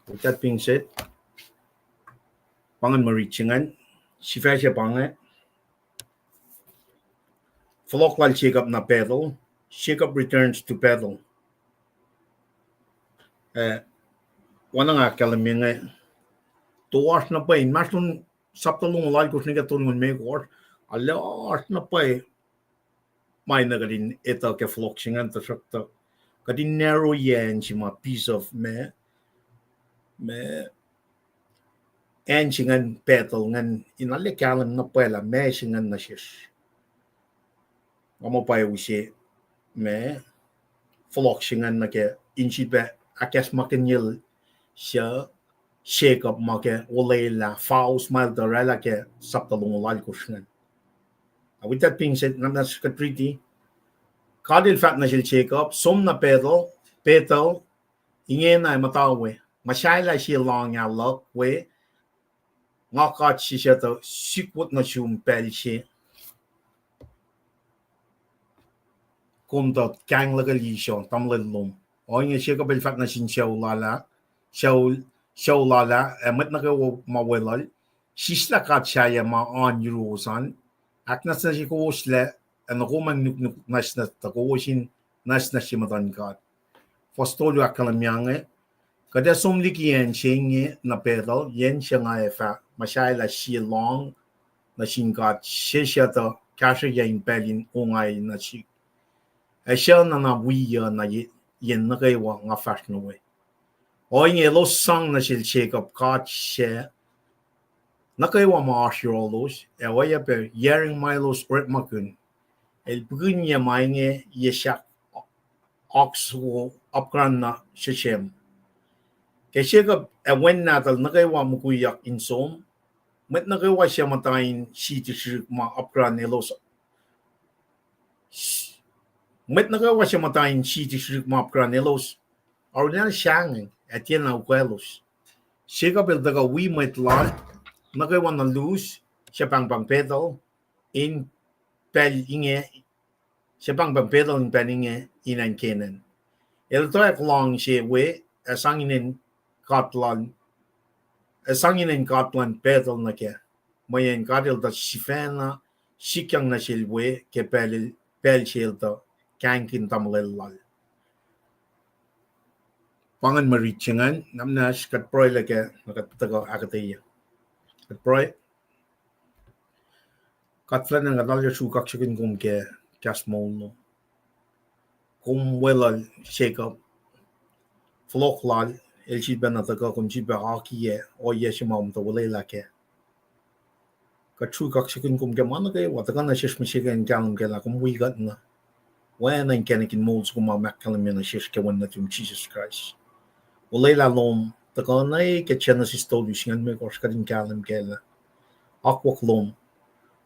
With that being said, pa ingacn ma riti se ingacn, sifac se pa inge, fohlohk lal Jacob na Bethel, Jacob returns to Bethel. Eh, oacna nga ahkkahlwemye inge, toasr na pwacye, inmahsrlon sapta longoul alkosr nuh ke tolngoul limekohsr, arlac oasr na pwacye ma na kuht in etuh ke fohlohk se ingacn, tuhsruhktuh kuht in narrow-ye acn se ma piece of ma, ma acn se ingacn Bethel ingacn in arlac kahlwem na pwacye lah meac se ingacn nuh sesr. Nga muh pwacye use ma fohlohk se ingacn nuh ke in sifilpac ahkacsmakihnyacl suc Jacob ma ke olwelah, vows ma el tuh oraclah ke sapta longoul alkosr ingacn. With that being said, na, na kuht riti, God El fahk nuh sel Jacob, som na Bethel, Bethel, ingena ac muhta we, muhsahelah sie lohng ah luhk we, nga God se suc tuh sikwot nuh sum pacl se kom tuh kahing luhkel Esau, tamuhlwel lom. Ohinge Jacob el fahk nuh sin sucu lal ah, sucu, sucu lal ah, ac mwet nuh kwewa ma weluhl, sislah god sahyac ma oan yuruwos an, ahknwacsnwacsye kowoslac, ac nuh kom ac nuknuk nwacsnwacs tuh kowos in nwacsnwacsye muhtuhn God. Fuhs tolu ahkkahlwemye inge, kuht ac som liki acn se inge na Bethel, yen se nga ac fah muhsahelah sie lohng nuh sin God se suc tuh kahsrweyuc in pacl in ongaiyac nuh sihk, ac suc na na wiyuc na ye-, yen nuh kwewa nga fahsr nuh we. Ohinge elos sang nuh sel Jacob god sac nuh kwewa ma oasr yohrohlos, ac oacyacpac yurin ma elos orekmakihn, el pukunyac ma inge ye sahk oak wo apkuhran na Shechem. Ke Jacob ac wen nahtuhl nuh kwewa mukwiyak in som, mwet nuh kwewa suc muhta in siti srihk ma apkuhran elos, mwet nuh kwewa suc muhta in siti srihk ma apkuhran elos arulacna sahngweng ac tiacna ukwaclos. Jacob el tuhkuh wi mwet lal nuh kwewa na lus, suc pahngpahng Bethel, in pacl inge, suc pahngpahng Bethel in pacl inge in acn Canaan. El etwacack lohng se we, ac sang inen god lal, ac sang inen god luhn Bethel nuh kac, mweyen God el tuh sifacna sikyang nuh sel we ke pacl, pacl se el tuh kahingkihn tamuhlwel lal. Pa ingacn ma riti se ingacn, na muhnahs kuht pruhelah kac, na kuht tuhkuh ahkuhtweyac. Kuht pruhe. God fuhlwactna, kuht arlac sruhk kaksakihn kom ke kahs moul lom. Kom weluhl Jacob, fohlohk lal, el sifilpacna tuhkuh, kom sifilpac akiyac ohiyac se ma kom tuh olwelah kac. Kuht sruhk kaksakihn kom ke ma nuh kwewa tuhkuh nuh sesr mihsenge in kahlwem kac lah kom wi kuht na. Oacna inkacnek in moul soko ma ahkkahlwemye nuh sesr ke wen nuhtum Jisus Kraist. Olwelah lom tuhkuh nuh ke Genesis tolu singucul limekohsr kuht in kahlwem kac lah akwuck lom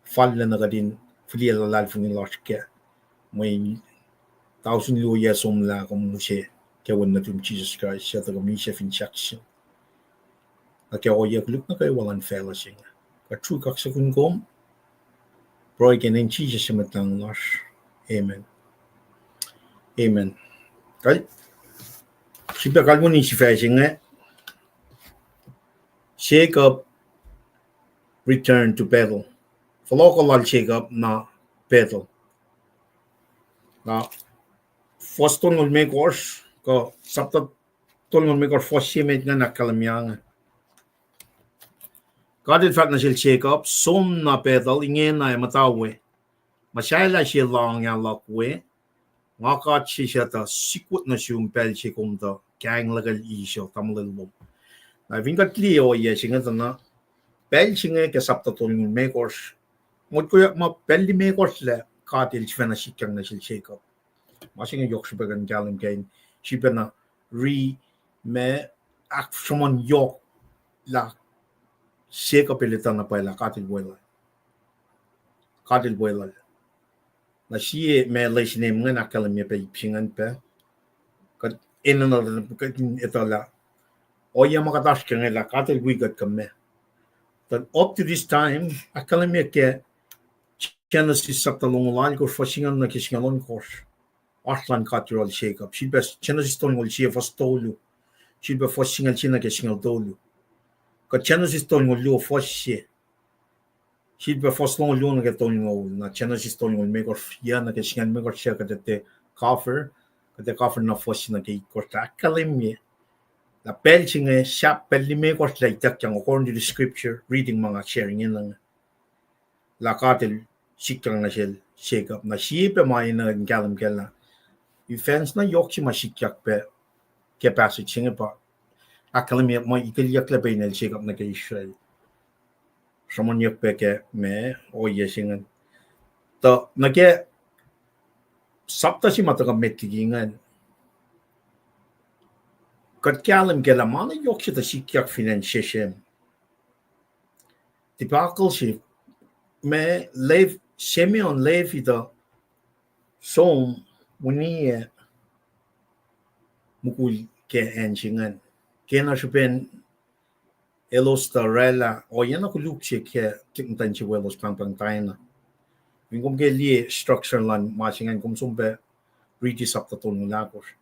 fal lacna kuht in fihliyac luhlahlfongi lasr kac. Mweyen tausin luo yac somlah kom use ke wen nuhtum Jisus Kraist, suc tuh kom misac fin sahkseng. Nuh ke ohiyac koluk nuh kwewa luhn facluh se inge. Kuht sruhk kaksakihn kom. Pruhe ke inen Jisus su Mwet Lahngo lasr. Amen. Amen. Kal-, sifilpac kalweni sifac se inge. Jacob returned to Bethel. Fohlohkoh lal Jacob na Bethel. Na fuhs tolngoul limekohsr, kuh sapta tolngoul limekohsr fuhs sie met ingacn ahkkahlwemye inge. God El fahk nuh sel Jacob, som na Bethel ingena ac muhta we. Muhsahelah sie lohng ah luhk we, nga God se suc tuh sikwot nuh sum pacl se kom tuh kahing luhkel Esau, tamuhlwel lom. Na fin kuht liye ohiyac se inge tuh na, pacl se inge ke sapta tolngoul limekohsr, Motko ma pacl limekohsr lah God El sifacna sikyak nuh sel Jacob. Ma se inge yohk srihpac kuh in kahlwem kac in sifacna ri ma ahksruhmuhn yohk lah Jacob el etuh na pwacye lah God El weluhl. God El weluhl. Na sie ma lesson se ingacn ahkkahlwemye pac ip se ingacn pac. Kuht enenuh kuht in etuh lah ohiyac ma kuht oasr ke inge lah God El wi kuht kuh meac. Tuh up to this time, ahkkahlwemye ke Genesis sapta longoul alkosr, fuhs singucul nuh ke singucul ohnkohsr. Oasr lun God yohrohl Jacob. Sifilpac Genesis tolngoul sie fuhs tolu. Sifilpac fuhs singucul sie nuh ke singucul tolu. Kuh Genesis tolngoul luo fuhs sie. Sifilpac fuhs longoul luo nuh ke tolngoul, na Genesis tolngoul limekohsr, yac nuh ke singucul limekohsr, yac kuht etuh cover, kuht etuh cover na fuhs sie nuh ke itkohsr, ahkkahlwemye lah pacl se inge sahp pacl limekohsr lah ituckyang according to the scripture reading ma nga sharing inge, lah God El sikyak nuh sel Jacob. Na sie pac ma enenuh in kahlwem kac lah events na yohk se ma sikyak pac ke passage se inge pa ahkkahlwemye ma ituckyang lah pac inel Jacob nuh ke Israel. Sruhmuhnyuck pac ke ma ohiyac se ingacn. Tuh nuh ke sapta se ma tuhkuh met liki ingacn, kuht kahlwem kac lah ma na yohk se tuh sikyak fin acn Shechem. Debacle se, ma Lev-, Simeon, Levi tuh som winiyac mukul ke acn se ingacn. Kena srihpen elos tuh oraclah ohiyac na koluk se ke tuhlihk muhtwacn se wo elos pahngpahng Dinah. Fin kom ke liye structure luhn ma se ingacn, kom som pac riti sapta tolngoul ahkosr.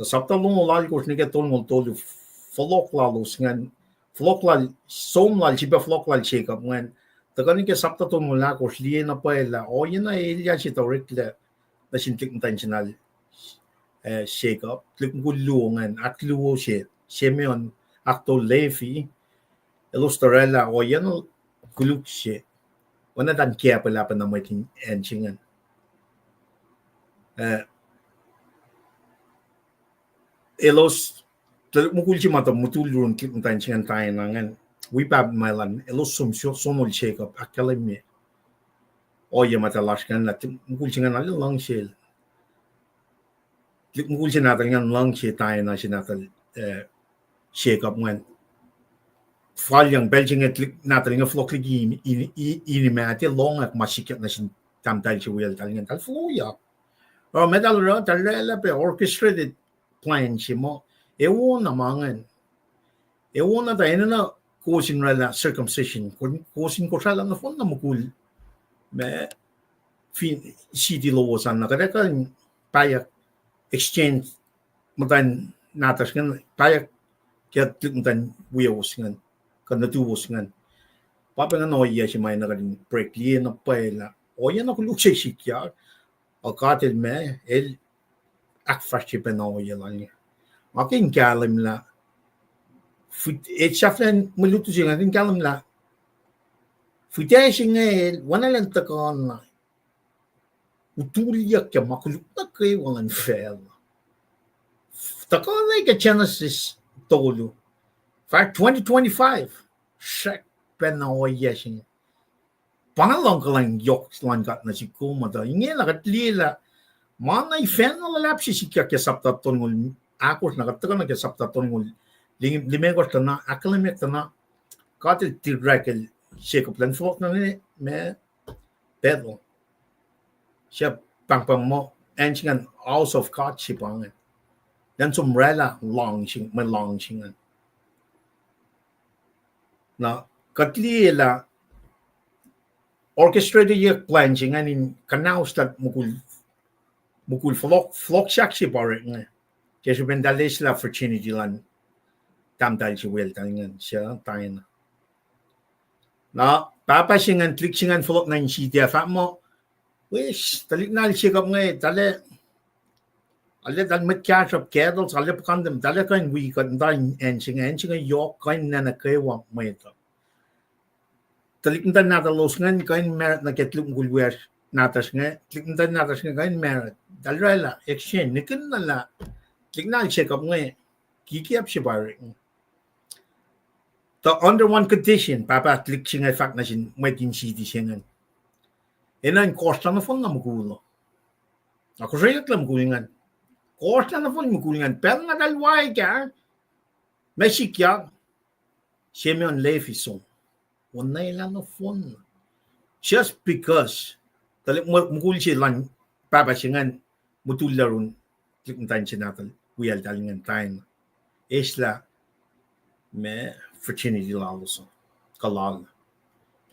Tuh sapta longoul alkosr nuh ke tolngoul tolu, fohlohk lalos ingacn, fohlohk lal, som lal, sifilpac fohlohk lal Jacob ingacn. Tuhkuh nuh ke sapta tolngoul ahkosr, liye na pwacye lah ohiyac na elyah se tuh oreklac nuh sin tuhlihk muhtwacn se inel, eh, Jacob, tuhlihk mukul luo ingacn, ahkluo se Simeon, ahktolu Levi, elos tuh oraclah ohiyac na koluk se, oacna tuh kacpwelah pacna mwet in acn se ingacn. Eh, elos, tuhlihk mukul se ma tuh mutul yurin tuhlihk muhtwacn se ingacn Dinah ingacn, wi pahpah ma elan, elos som, sonol Jacob, ahkkahlwemye ohiyac ma tuh lasr ingacn, lah tuhlihk mukul se ingacn arlac luhngsel. Tuhlihk mukul se nahtuhl ingacn luhngse Dinah se nahtuhl, eh, Jacob ingacn. Falyang pacl se inge tuhlihk nahtuhl inge fohlohk liki in, in, in, in imac tiac lohngak ma sikyak nuh sin tahmtahel se wiyacl tahl ingacn, tahl foloyak. Oruh meac tahl oruh, tahl oraclah pac orchestrated plan se muh, ewo na ma ingacn. Ewo na tuh enenuh kowos in oraclah circumcision, kowos in kosraclah nohfohn na mukul ma fin city lowos an, na kuht ac kuh in pahyuck exchange muhtwacn nahtuhsr ingacn, pahyuck ke tuhlihk muhtwacn wiowos ingacn, kuh nuhtuwos ingacn. Pa pa ingacn ohiyac se ma enenuh kuht in break liye na pwacye lah ohiyac na koluk se sikyak, ac God El ma, El ahkfahsrye pacna ohiyac lal inge. Nga ke in kahlwem lah, fihtac, sahflah mwe lutu se inge, nga ke in kahlwem lah fihtac se inge el, oacna elan tuhkuh na utulyuck ke ma koluk nuh kwewa luhn facluh. Tuhkuh na ke Genesis tolu, fahk twenty twenty-five, srackpacna ohiyac se inge. Pa inge luhngkuhlwacng yohk luhn God nuh sihk kom, tuh ingena kuht liye lah ma na ifacna luhlahp se sikyak ke sapta tolngoul ahkosr, na kuht tuhkuh nuh ke sapta tolngoul limekohsr, tuh na ahkkahlwemyeyuck tuh na God El direct el Jacob elan fohlohk nuh ma Bethel. Sahp pahngpahng muh acn se ingacn house of God se pa ingacn. Elan som oraclah luhngse, mwe luhngse ingacn. Na kuht liye lah orchestrated plan se ingacn in kuhnahoslah mukul, mukul fohlohk, fohlohk sahk se pa orekma inge ke srihpen tahl eslah virginity luhn tahmtahel se wiyacl tahl ingacn, se Dinah. Na pahpah se ingacn, tuhlihk se ingacn fohlohk nuh in city ah, fahk muh, wes, tuhlihk nahtuhl Jacob inge, tahl, arlac tahl mwet kahsruhp, cattle, arlac puhkantwen, tahl kuh in wi kuht muhta in acn se inge, acn se inge yohk, kuh in nacna kwewa mwet uh. Tuhlihk muhtwacn nahtuhlos ingacn kuh in married nuh ke tuhlihk mukul wiyacsr nahtuhsr inge, tuhlihk muhtwacn nahtuhsr inge kuh in married. Tahl oraclah exchange, nihkihn na lah tuhlihk nahtuhl Jacob inge, kikiacp se pa orekma inge. Tuh under one condition, pahpah tuhlihk se inge fahk nuh sin mwet in city se ingacn. Enenuh in kohsrlah nohfohnna mukul uh. Na kosreyucklah mukul ingacn. Kohsrlah nohfohn mukul ingacn. Pacl na eltahl waek ah, ma sikyak, Simeon Levi som. Onelah nohfohnna. Just because tuhlihk mu-, mukul se luhn pahpah se ingacn mutullac yurin tuhlihk muhtwacn se nahtuhl wiyacltahl ingacn tari. Eslah ma virginity lalos uh, kuh lal.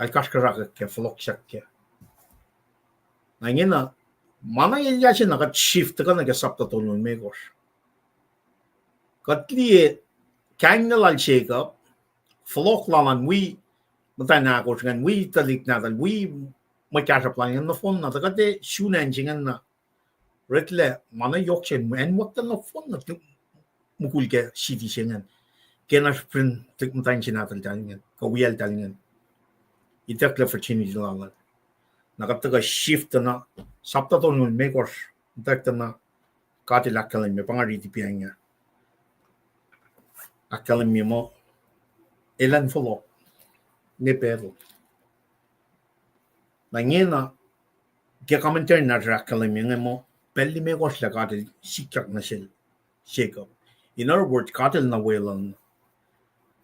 Eltahl kasrkuhsrakwack kac, fohlohk siyuck kac. Na ingena, ma na elyah se na kuht shift tuhkuh nuh ke sapta tolngoul limekohsr. Kuht liye kainglac lal Jacob, fohlohk lal an wi muhtwacn ahkosr ingacn, wi tuhlihk nahtuhl, wi mwet kahsruhp lal ingacn nohfohnna, tuh kuht ac sun acn se ingacn na oreklac ma na yohk se, acn mottahl nohfohnna, mukul ke city se ingacn. Ke na srihpen tuhlihk muhtwacn se nahtuhltahl ingacn, kuh wiyacltahl ingacn, itucklac virginity lal an. Na kuht tuhkuh shift tuh na sapta tolngoul limekohsr, itucklac na God El ahkkahlwemye, pa nga riti pa inge. Ahkkahlwemye muh elan fohlohk ne Bethel. Na ingena, ke commentary nahtuhl ahkkahlwemye inge muh pacl limekohsr lah God El sikyak nuh sel Jacob. In other words, God El na weluhl.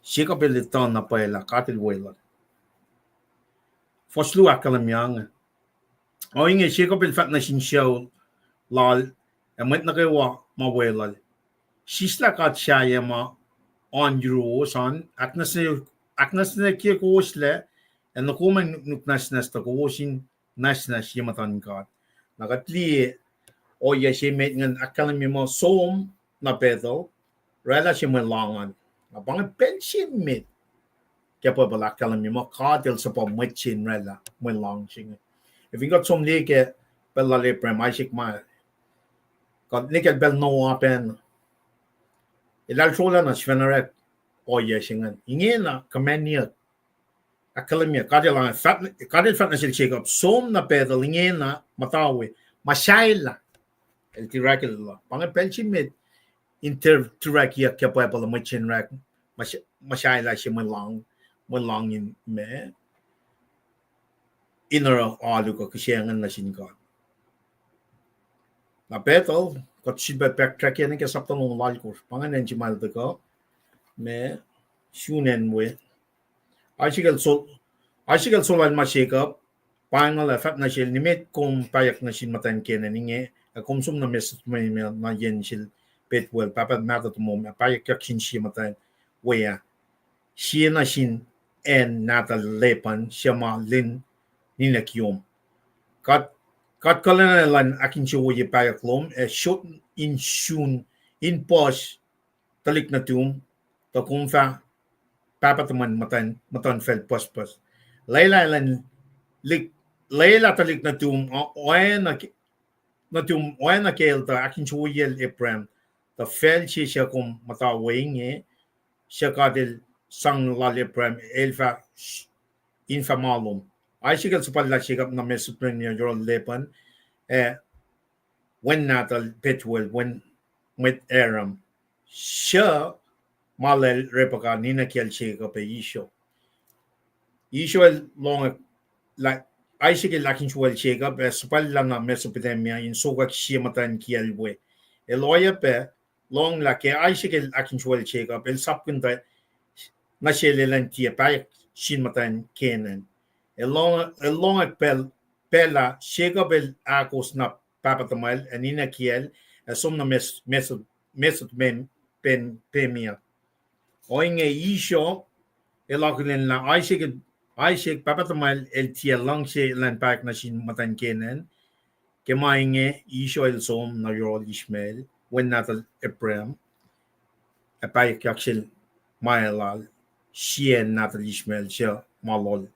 Jacob el etuh na pwacye lah God El weluhl. Fuhs luo ahkkahlwemye inge. Ohinge Jacob el fahk nuh sin sucu lal ac mwet nuh kwewa ma weluhl, Sislah God sahyac ma oan yuruwos an, ahknwacsnwacsye kowoslac, ac nuh kom ac nuknuk nwacsnwacs tuh kowos in nwacsnwacs ye muhtuhn God. Na kuht liye ohiyac se met ingacn ahkkahlwemye muh som nuh Bethel, oraclah se mwe lohng an. Na pa inge pacl se met ke Bible ahkkahlwemye muh God El suhpwacr mwet se in oraclah mwe lohng se inge. Ac fin kuht som liye ke pacl lal Abraham, Isaac ma, kuht nwe kacl pacl Noah pacna, eltahl srolah na sifacna orek ohiyac se ingacn. Ingena, kuhmaniyuck, ahkkahlwemye, God El, God El fahk nuh sel Jacob, som nuh Bethel ingena muhta we, ma sahyac lah el tiac oraclah. Pa inge pacl se met in tiac oraclah ke Bible uh mwet se in orek ma sahyac lah se mwe lohng, mwe lohng in ma in oruh alu kuh kihsac ingacn nuh sin God. Na Bethel, kuht sifilpac backtrack nuh ke sapta longoul alkosr, pa ingacn acn se ma el tuhkuh, ma sun acn we. Isaac el sol-, Isaac el solal ma Jacob, pa inge lah fahk nuh sel, nimet kom pahyuck nuh sin muhtwacn Canaan inge, ac kom som nuh Mesopotamia na yen sel Bethuel, pahpah mahtuh tomom, ac pahyuckyak sin sie muhtwacn we ah, sie nuh sin acn nahtuhl Laban, suc ma len ninac kiyom. God, God kuhlwacna elan ahkinsewowoye pahyuck lom, ac sot in sun, in puhs tuhlihk nuhtum, tuh kom fah pahpah tuhmwacn muhtuhn, muhtuhnfacl pucspucs. Lwelah elan lik-, lwelah tuhlihk nuhtum, o-, oacna ke-, nuhtum oacna ke el tuh ahkinsewowoyacl Abraham, tuh facl se suc kom muhta we inge, suc God El sang lal Abraham, el fah, in fah ma lom. Isaac el suhpwacllah Jacob nuh Mesopotamia yohrohl Laban, ac wen nahtuhl Bethuel, wen mwet Aram, suc ma lal Rebekah, ninac kiyacl Jacob ac Esau. Esau el lohng lah Isaac el ahkinsewowoyacl Jacob ac suhpwacllah nuh Mesopotamia in sokwack sie muhtwacn kiyacl we. El oacyacpac lohng lah ke Isaac el ahkinsewowoyacl Jacob, el sapkihn tuh nuh sel elan tiac pahyuck sin muhtwacn Canaan. El lohng, el lohng pacl, pacl ah Jacob el ahkos na pahpah tuhmwacl ac ninac kiyacl, ac som nuh Mes-, Mes-, Mesopotamia. Ohinge Esau, el akihlen lah Isaac, Isaac pahpah tuhmwacl el tiac luhngse elan pahyuck nuh sin muhtwacn Canaan. Ke ma inge Esau el som nuh yohrohl Ishmael, wen nahtuhl Abraham, ac pahyuckyak sel ma lal, sie nahtuhl Ishmael, suc ma lal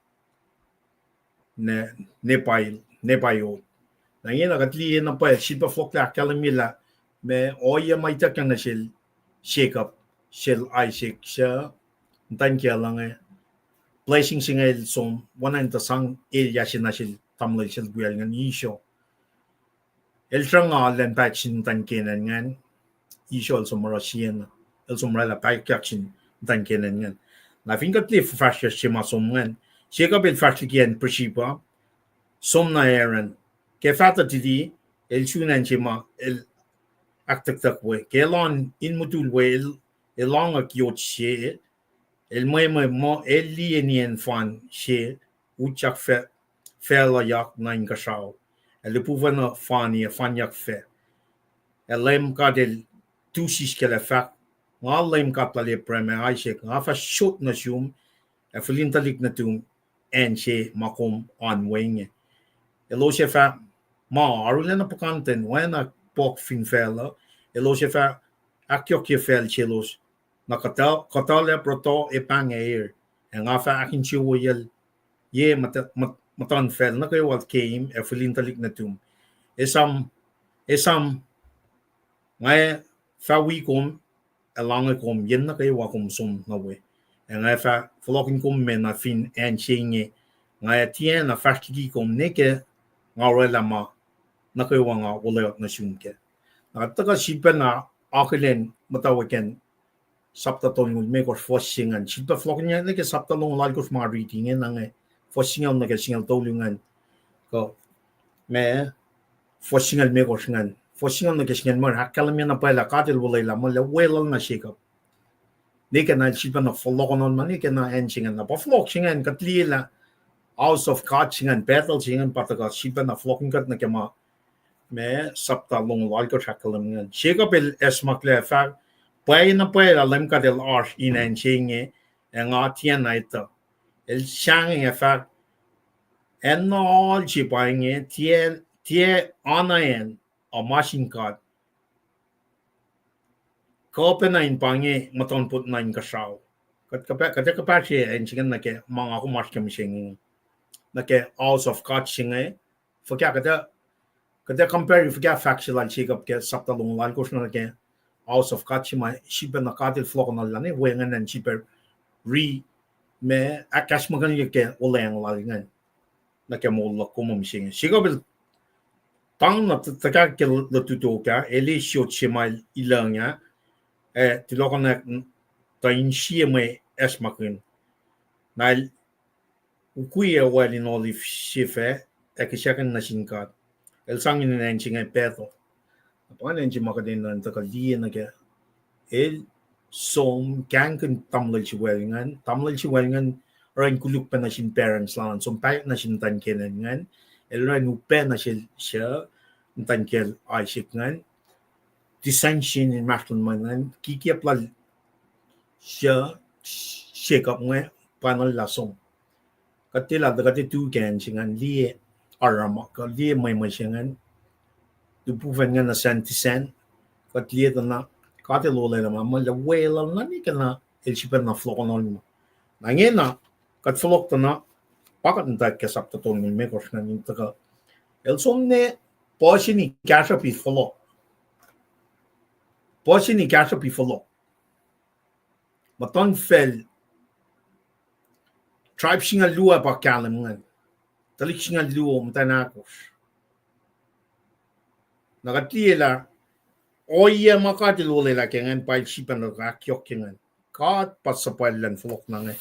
Ne-, Nebai-, Nebaiot. Na ingena kuht liye na pwacye, sifilpac fohlohklac ahkkahlwemye lah ma ohiyac ma ituckyang nuh sel Jacob, sel Isaac, suc muhtwacn kiyacl inge, blessing se inge el som, oacna in tuh sang elyah se nuh sel tamuhlwel sel wiyacl ingacn Esau. El sruhnga elan pahyuck sin muhtwacn Canaan ingacn, Esau el som oruh siena, el som oraclah pahyuckyak sin muhtwacn Canaan ingacn. Na fin kuht liye fuhfahsryucsr se ma som ingacn, Jacob el fahsr liki acn Beersheba, som na Aaron. Ke fahtuh titi, el sun acn se ma el ahktucktuck we. Ke elan in mutul we, el, el lohng yot se, el mwemwe muh el liye nien fan se utyak fac-, facluhyak nuh inkuhsrao. Ac lipufacn uh fani ac fanyak fac. Ac Leum God El tu siskacl ac fahk, Nga Leum God lal Abraham ac Isaac, nga fah sot nuh sum ac fihlin tuhlihk nuhtum acn se ma kom oan we inge. Elos ac fah ma arulacna puhkantwen, oacna puhk fin facluh, elos ac fah ahkyohkye facl selos, na kuhtuh, kuhtuh lacp rohtoh, epang ac er, ac nga fah ahkinsewowoyacl ye muhtuhn facl nuh kwewa keim ac fihlin tuhlihk nuhtum. Esam, esam, nga fah wi kom ac lahngo kom yen nuh kwewa kom som nuh we. Ac nga fah fohlohkihn kom me na fin acn se inge, nga tiacna fahsr liki kom ne ke nga orwaclah ma nuh kwewa nga olweoht nuh sum kac. Na tuhkuh sifilpacna akihlen muhtwacwacack in sapta tolngoul limekohsr fuhs se ingacn. Sifilpac fohlohkihnyuck nuh ke sapta longoul alkosr ma riti inge, na inge fuhs singucul nuh ke singucul tolu ingacn. Kuh ma fuhs singucul limekohsr ingacn. Fuhs singucul nuh ke singucul limekohsr ahkkahlwemye na pwacye lah God El olwelah muh lah weluhl na Jacob. Ne ke na el sifilpacna fohlohkohnol ma ne ke na acn se ingacn. Na pa fohlohk se ingacn kuht liye lah house of God se ingacn, Bethel se ingacn, pa tuhkuh sifilpacna fohlohkihn kuht nuh ke ma, ma sapta longoul alkosr ahkkahlwem ingacn. Jacob el acsmaklac fahk, pwacye na pwacye lah Leum God El oasr in acn se inge, ac nga tiacna etuh. El sahngweng ac fahk, acn na oal se pa inge, tiac, tiac ana acn, a ma sin God. Kuh pacna in pa inge muhtuhnpot nuh inkuhsrao. Kuht kuhpa-, kuht ac kuhpahsrye acn se ingacn nuh ke ma nga kom oasr ke mihsenge, nuh ke house of God se inge. Fuhkah kuht ac, kuht ac compare fuhkah fahk se lal Jacob ke sapta longoul alkosr nuh ke house of God se ma sifilpacna God El fohlohkohnol lah ne wacngihn acn sifilpac ri ma ahkacsmakihnye ke olweacng lal ingacn nuh ke moul luhk kom mihsenge. Jacob el tang na tuhkahk ke lututacng ah, el eis yot se ma el ilacng ah, ac tulohkohnak tuh in sie mwe acsmakihn. Na el ukwe wal in olive sifac, ac kihsackuhn nuh sin God. El sang inen acn se inge Bethel. Na pa ingacn acn se ma kuht enenuh in tuhkuh liye nuh ke el som kahngkihn tamuhlwel se wal ingacn. Tamuhlwel se wal ingacn oruh in koluk pac nuh sin parents lal an, som pahyuck nuh sin muhtwacn Canaan ingacn. El oruh in upac nuh sel suc muhtwacn kiyacl Isaac ingacn. Dissension inmahsrlon ma ingacn, kikiacp lal suc Jacob inge pa nuh lah som. Kuht tiac lah tuh kuht ac tu ke acn se ingacn, liye aruruma, kuht liye mwemwe se ingacn, lipufacn ingacn nuh Sandysand, kuht liye tuh na God El olwelah ma, ma lah weluhl na ne ke na el sifilpacna fohlohkohnol ma. Na ingena, kuht fohlohk tuh na, pa kuht muhtwacwacack ke sapta tolngoul limekohsr ingacn in tuhkuh, el som ne puhsini kahsruhpi fohlohk. Puhsini kahsruhpi fohlohk. Muhtuhnfacl, tribe singucul luo pa kahlwem ingacn. Tuhlihk singucul luo, muhtwacn ahkosr. Na kuht liye lah ohiyac ma God El olwelah ke ingacn pa el sifilpacna ahkyohkye ingacn. God pa suhpwacl luhn fohlohk na inge.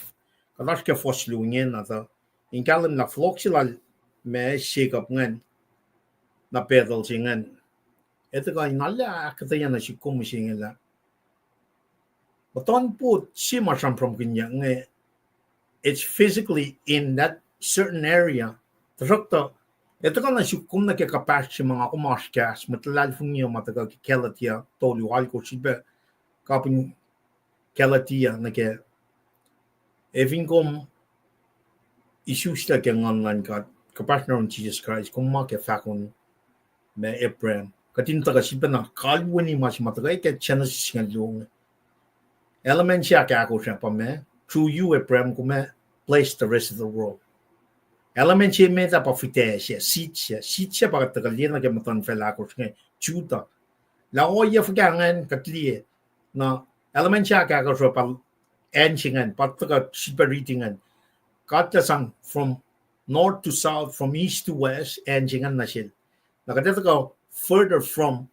Kuht oasr ke fuhs luo ingena tuh in kahlwem lah fohlohk se lal ma Jacob ingacn, na Bethel se ingacn, ac tuhkuh in arlac ahkuhtweyac nuh sihk kom mihsenge lah muhtuhnpot se ma sramsramkihnyuck inge, it's physically in that certain area. Tuhsruhktuh, ac tuhkuh nuh sihk kom nuh ke kuhpahsr se ma nga kom oasr kahs, mwet luhlahlfongi ma tuhkuh ke Galatia tolu alkosr, sifilpac kapihn Galatia nuh ke, ac fin kom isuslac ke Nguhn luhn God, kuhpahsr nuh yurin Jisus Kraist, kom ma ke fahkon ma Abraham. Kuht in tuhkuh sifilpacna kalweni ma se ma tuhkuh ke Genesis singucul luo inge. Element se ahkahkosr ah pa ma, through you, Abraham, kom ac bless the rest of the world. Element se met ah pa fihtac se, seed se, seed se pa kuht tuhkuh liye nuh ke muhtuhnfacl ahkosr inge, Judah. Lah ohiyac fuhkah ingacn kuht liye. Na element se ahkahkosr pa acn se ingacn, pa tuhkuh sifilpac riti ingacn. God El sang from north to south, from east to west, acn se ingacn nuh sel. Na kuht ac tuhkuh further from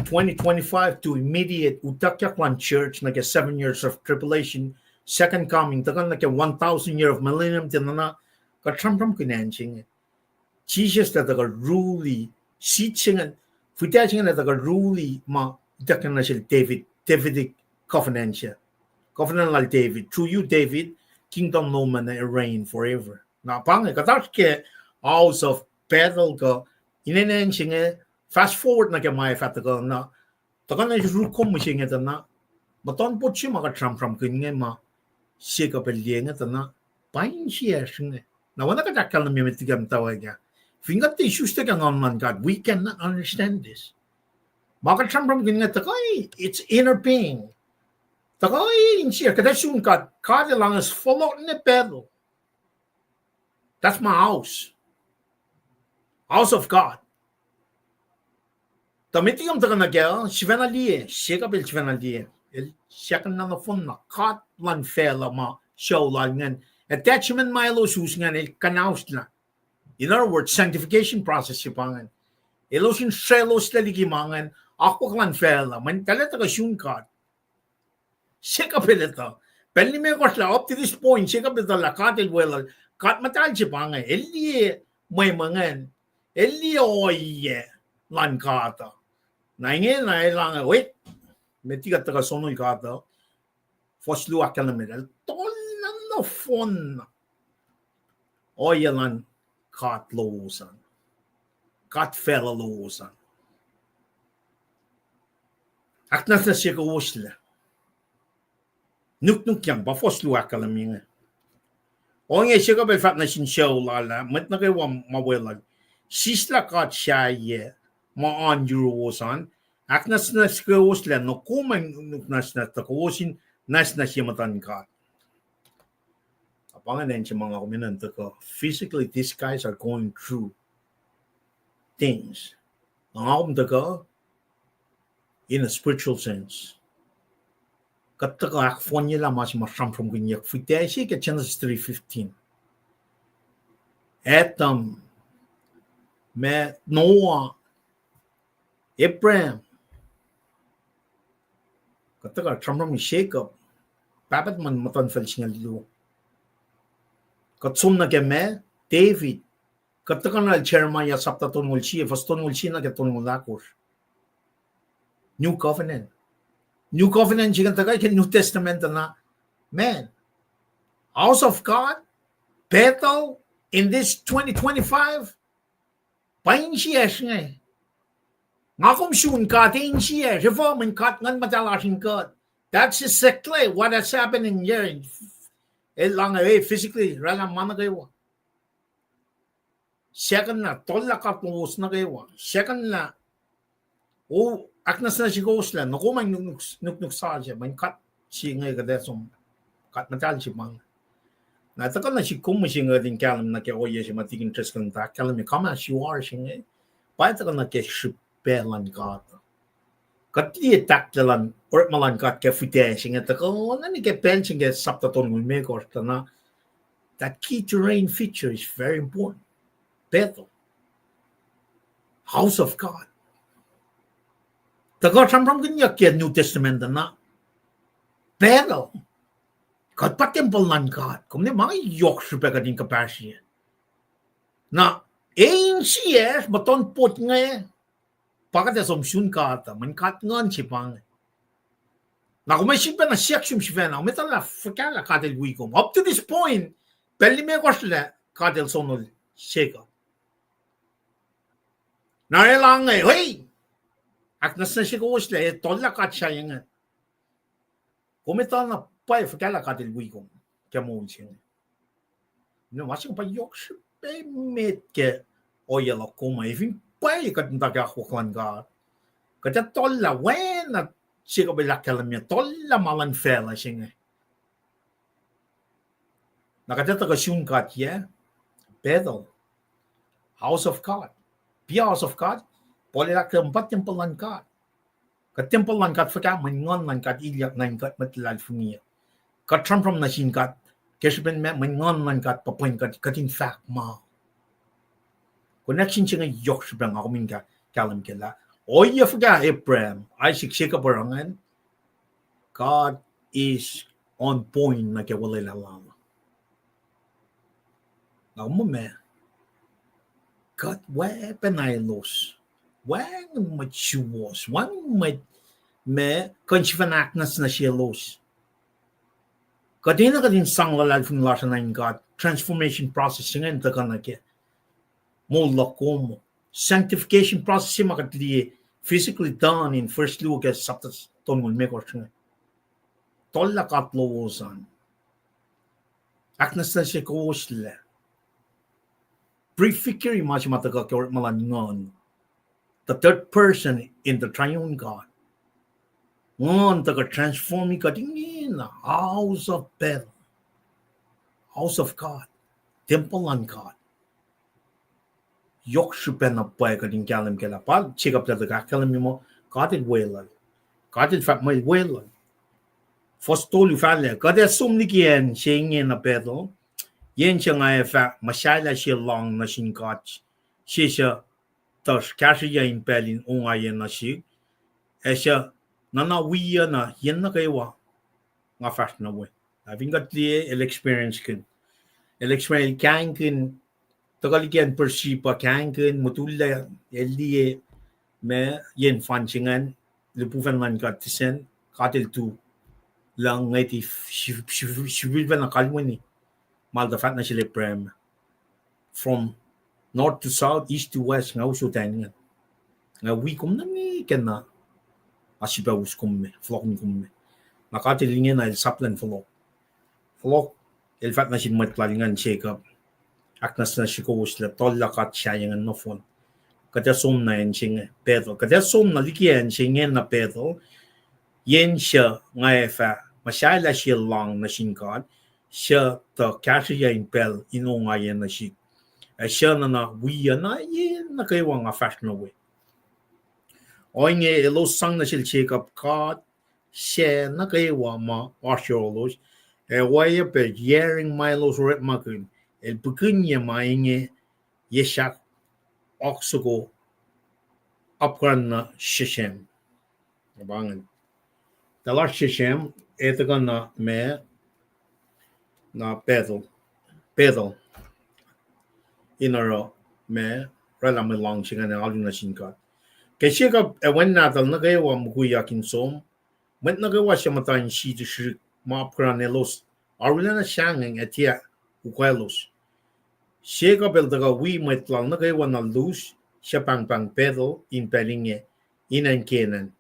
twenty twenty-five to immediate utuckyak luhn church nuh ke seven years of tribulation, second coming, tuhkuh nuh ke one thousand year of millennium, tiacna kuht sramsramkihn acn se inge. Jisus el tuhkuh rule, seed se ingacn, fihtac se ingacn el tuhkuh rule ma ituckyang nuh sel David, Davidic covenant se. Covenant lal David, through you, David, kingdom lom an reign forever. Na pa inge, kuht oasr ke House of Babel kuh, inen acn se inge, fast forward nuh ke ma ac fah tuhkuh na, tuhkuh na sru kom mihsenge tuh na, muhtuhnpot se ma kuht sramsramkihn inge ma Jacob el liye inge tuh na, pa insiyacsr inge. Na oacna kuht ahkkahlwemye met liki muhtwacwacack ah, fin kuht tiac isusla ke Nguhn luhn God, we cannot understand this. Ma kuht sramsramkihn inge tuhkuh, it's inner pain. Tuhkuh insiyacsr, kuht ac sun God, God el anges fohlohk nuh Bethel. That's my house. House of God. Tuh met liki kom tuhkuh nuh ke, sifacna liye, Jacob el sifacna liye. El siyuck na nohfohn na, God luhn facluh ma sucu lal ingacn. Attachment ma elos us ingacn, el kuhnahoslah. In other words, sanctification process se pa ingacn. Elos in srwacloslac liki ma ingacn, akwuck luhn facluh, mweyen tahl ac tuhkuh sun God. Jacob el etuh. Pacl limekohsr lah, up to this point, Jacob el etuh lah God el weluhl. God muhtahl se pa inge, el liye mwe, mwe ingacn. El liye ohiyac luhn God uh. Na inge na el ange, wait, met liki kuht tuhkuh sonol God uh. Fuhs luo ahkkahlwemye lah, el tollah nohfohn na ohiyac luhn God lowos an. God facluh lowos an. Ahknwacsnwacsye kowoslac. Nuknukyang, pa fuhs luo ahkkahlwemye inge. Ohinge Jacob el fahk nuh sin sucu lal ah, mwet nuh kwewa ma weluhl, sislah god sahyac ma oan yuruwos an, ahknwacsnwacsye kowoslac, na kom ac nuknwacsnwacs tuh kowos in nwacsnwacsye muhtuhn God. Na pa ingacn acn se ma nga kom enenuh in tuhkuh, physically, these guys are going through things. Na nga kom tuhkuh, in a spiritual sense. Kuht tuhkuh ahkfohnyelah ma se ma sramsramkihnyuck fihtac se ke Genesis three fifteen. Adam, ma, Noah, Abraham. Kuht tuhkuh sramsram Jacob, pahpah tuhmwacn muhtuhnfacl singucul luo. Kuht som nuh ke ma, David. Kuht tuhkuh nuh Jeremiah sapta tolngoul sie, fuhs tolngoul sie nuh ke tolngoul ahkosr. New Covenant. New Covenant se kuht tuhkuh ke New Testament uh na, man, house of God, Bethel, in this twenty twenty-five, pa insiyacsr inge. Nga kom sun God, insiyacsr, efuh, mweyen God Nguhn Muhtahl oasr in kuht. That's exactly what is happening here. El ange, eh, physically, oraclah ma nuh kwewa. Second na, tollah God lowos nuh kwewa. Second na, o, ahknwacsnwacsye kowoslac, na kom ac nuknuk, nuknuk sasuc, mweyen God se inge kuht ac som, God Muhtahl se pa inge. Na tuhkuh nuh sihk kom mihsenge kuht in kahlwem nuh ke ohiyac se ma tikin Driscoll el ahkkahlwemye, come as you are se inge. Pa tuhkuh nuh ke srihpac luhn God. Kuht liye tahklac luhn orekma luhn God ke fihtac se inge tuhkuh na nuh ke pacl se inge ke sapta tolngoul limekohsr tuh na, that key terrain feature is very important. Bethel, house of God. Tuhkuh sramsramkihnyuck ke New Testament uh na, Bethel, kuht pa tempuhl luhn God. Kom ne ma yohk srihpac kuht in kuhpahsrye. Na, e insiyacsr muhtuhnpot inge, pa kuht ac som sun God uh, mweyen God Nguhn se pa inge. Na kom ac sifilpacna siyuck sum sifacna, kom etuh lah fuhkah lah God el wi kom. Up to this point, pacl limekohsr lah God el sonol Jacob. Na el ange, hey, ahknwacsnwacsye kowoslac, e tollah god sahyac inge. Kom etuh na pwacye fuhkah lah God el wi kom ke moul se inge. Na ma se inge pa yohk srihpac met ke ohiyac luhk kom uh, e fin pwacye kuht muhta ke akwuck luhn God. Kuht ac tollah, oacna Jacob el ahkkahlwemye, tollah ma luhn facluh se inge. Na kuht ac tuhkuh sun God, yeah? Bethel, house of God. Be a house of God. Paul el ahkkahlwemye pa tempuhl luhn God. Kuht tempuhl luhn God fuhkah? Mweyen Nguhn luhn God ilyak nuh in kuht mwet luhlahlfongi uh. Kuht sramsram nuh sin God ke srihpen ma, mweyen Nguhn luhn God pa pwen kuht, kuht in fahk ma. Connection se inge yohk srihpac nga kom in ka-, kahlwem ke lah, ohiyac fuhkah Abraham, Isaac, Jacob oruh ingacn, God is on point nuh ke olwelah lal. Na muh ma, Kuht wacpacna elos. Wacngihn mwet suwohs, wacngihn mwet ma kuh in sifacna ahknwacsnwacsyelos. Kuht enenuh kuht in sang luhlahlfongi lasr nuh in God, transformation process se ingacn tuhkuh nuh ke moul luhk kom. Sanctification process se ma kuht liye physically done in First Luke chapter tolngoul limekohsr inge. Tohllah God lowos an. Ahknwacsnwacsye kowoslac. Prefigure ma se ma tuhkuh ke orekma luhn Nguhn. The third person in the triune God. Nguhn tuhkuh transform kuht ingena, house of Bethel, house of God, tempuhl luhn God. Yohk srihpac na pwacye kuht in kahlwem kac lah pa Jacob el tuhkuh ahkkahlwemye muh God el weluhl. God el fahk muh el weluhl. Fuhs tolu fahk lah, kuht ac som liki acn se inge nuh Bethel, yen se nga ac fah muhsahllah sie lohng nuh sin God, se suc tuh kahsrweyuc in pacl in ongaiyac nuh sihk, ac suc nuhna wiyuc na yen nuh kwewa nga fahsr nuh we. Na fin kuht liye, el experiencekihn, el experience, el kahingkihn, tuhkuh liki acn Beersheba, kahingkihn, mutullac, el liye ma yen fan se ingacn, lihpufacn luhn God tisacn, God el tu lucng ngwet, sifilpacna kalweni ma el tuh fahk nuh sel Abraham, from north to south, east to west, nga usot acn ingacn. Nga wi kom nuh nwe kena, a sifilpac us kom me, fohlohkihn kom me. Na God el ingena el saplacn fohlohk. Fohlohk, el fahk nuh sin mwet lal ingacn Jacob, ahknwacsnwacsye kowoslac, tohllah God sahyac ingacn nohfohn. Kuht ac som nuh acn se inge Bethel. Kuht ac som nuh liki acn se inge nuh Bethel, yen suc nga ac fah muhsahllah sie lohng nuh sin God, suc tuh kahsrweyuc in pacl in ongaiyac nuh sihk, ac suc nuhna wiyuc na yen nuh kwewa nga fahsr nuh we. Ohinge elos sang nuh sel Jacob god sac nuh kwewa ma oasr yohrohlos, ac oacyacpac yurin ma elos orekmakihn, el pukunye ma inge ye sahk oak soko apkuhran nuh Shechem. Pa ingacn. Tuh lasr Shechem, ac tuhkuh na ma, na Bethel, Bethel, in oruh ma, oraclah mwe lohng se ingacn alu nuh sin God. Ke Jacob ac wen nahtuhl nuh kwewa mukwikwi in som, mwet nuh kwewa suc muhta in sie srihsrihk ma apkuhran elos arulacna sahngweng ac tiac ukwaclos. Jacob el tuhkuh wi mwet lal nuh kwewa na lus suc pahngpahng Bethel in pacl inge, in acn Canaan.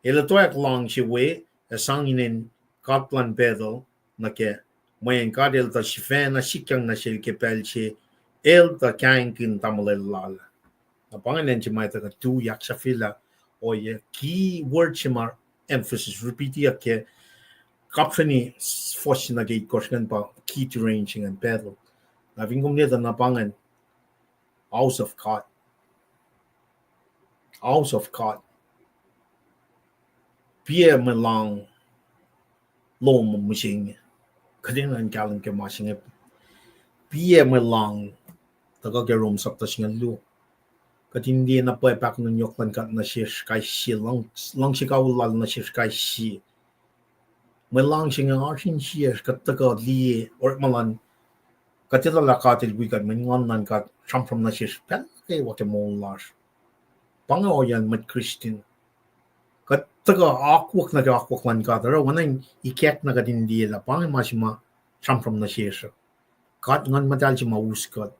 El etwacack lohng se we ac sang inen god luhn Bethel nuh kac, mweyen god el tuh sifacna sikyang nuh sel ke pacl se el tuh kahingkihn tamuhlwel lal. Na pa ingacn acn se ma tuhkuh tui ahksahfyelah ohiyac, key word se ma emphasis, repeat-iyuck ke kapsreni fuhs se nuh ke itkohsr ingacn pa key terrain se ingacn Bethel. Na fin kom liye tuh na pa ingacn house of God. House of God. Piac mwe lohng lom mihsenge. Kuht enenuh in kahlwem ke ma se inge. Piac mwe lohng, tuhkuh ke Rom sapta singucul luo. Kuht in liye na pwacye pahkomuhn yohk luhn God nuh sesr kais sie, luhng-, luhngse kawihl lal nuh sesr kais sie. Mwe lohng se inge oasr insiyacsr, kuht tuhkuh liye orekma luhn, kuht etuh lah God el wi kuht, mweyen Nguhn luhn God sramsram nuh sesr pacl nuh kwewa ke moul lasr. Pa inge ohiyacn mwet Christian. Kuht tuhkuh akwuck nuh ke akwuck luhn God, oruh oacna in ikackna kuht in liye lah pa inge ma se ma sramsram nuh sesr. God Nguhn Muhtahl se ma us kuht.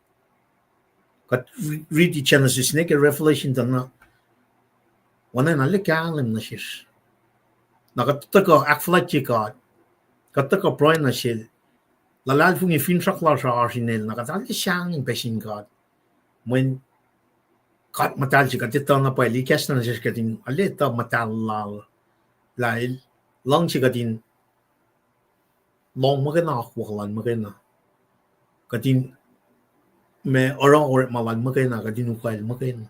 Kuht ri-, riti Genesis nuh ke Revelation tuh na, oacna in arlac kahlwem nuh sesr. Na kuht tuhkuh ahkfuhlwactye God. Kuht tuhkuh pruhe nuh sel. Luhlahlfongi finsrak lasr uh oasr inel, na kuht arlac sahngweng pac sin God. Mweyen God Muhtahl se kuht etuh na pwacye, el ikacslah nuh sesr kuht in arlac etuh muhtahl lal. Lah el luhngse kuht in lohng muhkwena akwuck lal muhkwena. Kuht in ma oruh orekma lal muhkwena, kuht in ukwacl muhkwena.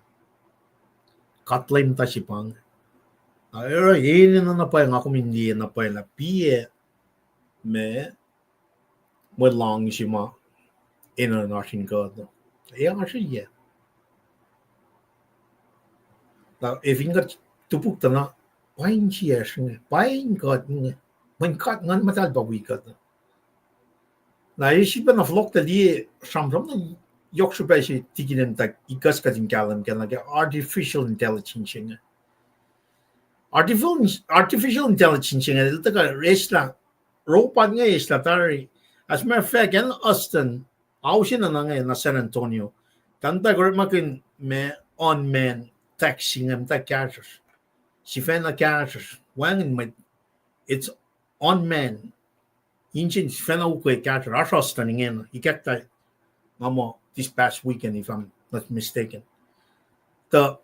God Leum ta se pa inge. Na oruh enenuh na pwacye nga kom in liye na pwacye lah piac ma mwe lohng se ma enenuh in oasr in kuht. Ac oasr yac? Na, ac fin kuht topuk tuh na, pa insiyacsr inge, pa in kuht inge, mweyen God Nguhn Muhtahl pa wi kuht. Na, ac sifilpacna fohlohk tuh liye sramsram na yohk srihpac se tikin muhta ikacs kuht in kahlwem ke nuh ke artificial intelligence se inge. Artificial, artificial intelligence se inge, el tuhkuh eslah robot inge, eslah tari. As a matter of fact, acn Austin, ausin na inge na San Antonio, tamuhlwel orekmakihn ma unmanned taxi inge, muhta kahsruhsr. Sifacna kahsruhsr. Wacngihn mwet, it's unmanned. Engine sifacna ukwe, kahsruhsr. Oasr Austin ingena, ikackta, nga muh this past weekend, if I'm not mistaken. Tuh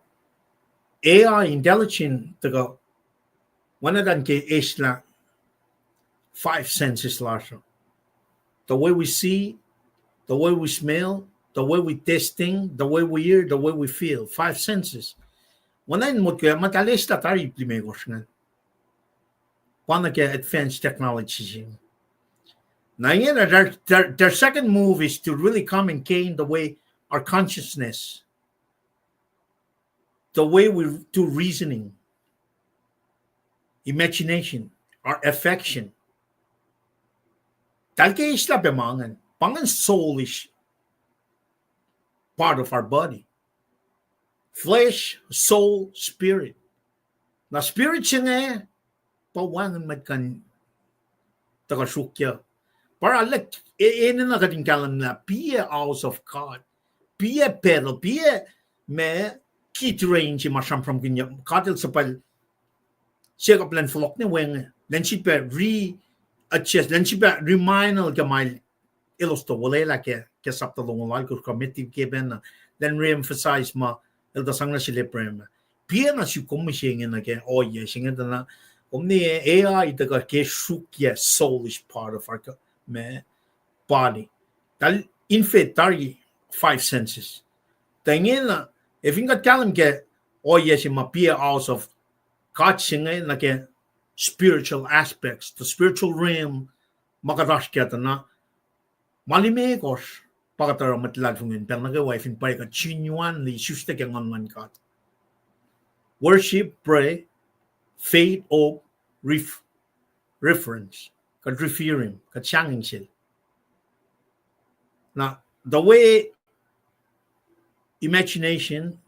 A I intelligent tuhkuh, oacna tuh ke eslah five senses lasr uh. The way we see, the way we smell, the way we tasting, the way we hear, the way we feel. Five senses. Oacna in motko, muhta eslah tari ip limekohsr ingacn. Pa nuh ke advanced technology se inge. Na ingena their, their, their second move is to really come and gain the way our consciousness, the way we do reasoning, imagination, our affection. Tahl ke eslah pac ma ingacn, pa ingacn soulish part of our body. Flesh, soul, spirit. Na spirit se inge, pa wacngihn mwet kuh in tuhkuh sruokyac. Pa arlac, e-, enenuh kuht in kahlwem lah be a house of God. Be a battle, be a ma key terrain se ma sramsramkihnyuck. God el suhpwacl Jacob elan fohlohk nuh we inge, elan sifilpac readjust, elan sifilpac remind el ke ma el elos tuh olwelah ke, ke sapta longoul alkosr kuh met ke pacna, elan re-emphasize ma el tuh sang nuh sel Abraham. Piac na suk kom mihsenge nuh ke ohiyac se inge tuh na, kom ne A I tuhkuh ke sruokyac soulish part of our, ma, body. Tahl invade tari five senses. Tuh ingena, ac fin kuht kahlwem ke ohiyac se ma be a house of God se inge nuh ke spiritual aspects, the spiritual realm, ma kuht oasr kac tuh na, ma limekohsr pa kuht oruh mwet luhlahlfongi in pacl nuh kwewa fin pwacye kuht genuinely isuslac ke Nguhn luhn God. Worship, pray, faith, hope, ref-, reference. Kuht revere him, kuht sahngweng sel. Na, the way imagination,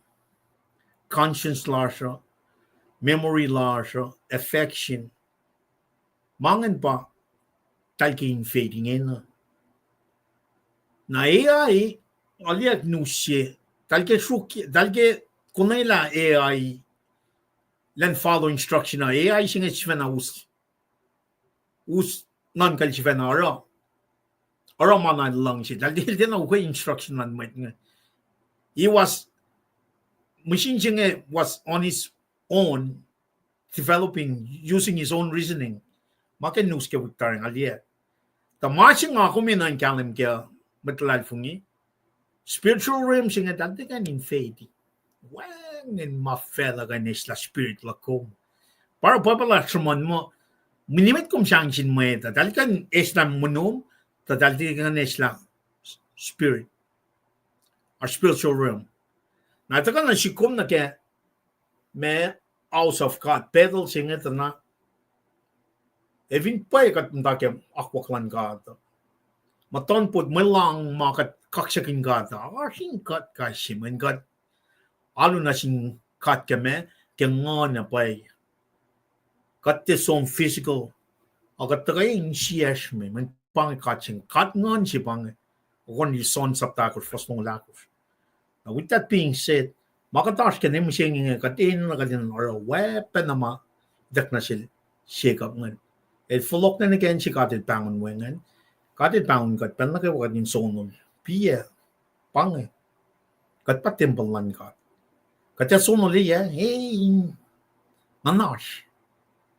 conscience lasr uh, memory lasr uh, affection, ma ingacn pa tahl ke invade ingena. Na A I, alu nuh se, tahl ke sruok, tahl ke konwelah A I, elan follow instruction uh, A I se inge sifacna us, us nuhnkuhl sifacna oruh, oruh ma na luhngse. Tahl tiac, tiacna ukwe instruction luhn mwet inge. He was, machine se inge was on his own, developing, using his own reasoning. Ma ke news ke wik tari nga liye. Tuh ma se nga kom enenuh in kahlwem ke mwet luhlahlfongi, spiritual realm se inge tahl tiac kuh in invade. Wacngihn ma facluh kuh in eslah spirit luhk kom. Pa oruh Bible ah sruhmuhn muh, nimet kom sang sin mwet uh, tahl kuh in eslah monom, tuh tahl tiac kuh in eslah spirit, our spiritual realm. Na tuhkuh nuh sihk kom nuh ke ma house of God, battle se inge tuh na, ac fin pwacye kuht muhta ke akwuck luhn God, muhtuhnpot mwe lohng ma kuht kaksakihn God uh, oasr in kuht kais sie mweyen kuht alu nuh sin God ke ma, ke nguhn uh pwacye. Kuht tiac som physical, a kuht tuhkuh insiyacsr me, mweyen pa inge God se, God nguhn se pa inge. Oacna ke John sapta ahkosr fuhs longoul ahkosr. Now, with that being said, ma kuht oasr ke mihsenge inge, kuht enenuh kuht in oruh weapon uh ma ituckyang nuh sel Jacob ingacn. El fohlohk nuh ke acn se God el pahngon we ingacn. God el pahngon kuht pacl nuh kwewa kuht in sonol. Piac, pa inge. Kuht pa tempuhl luhn God. Kuht ac sonol, e, e, in nguhnasr.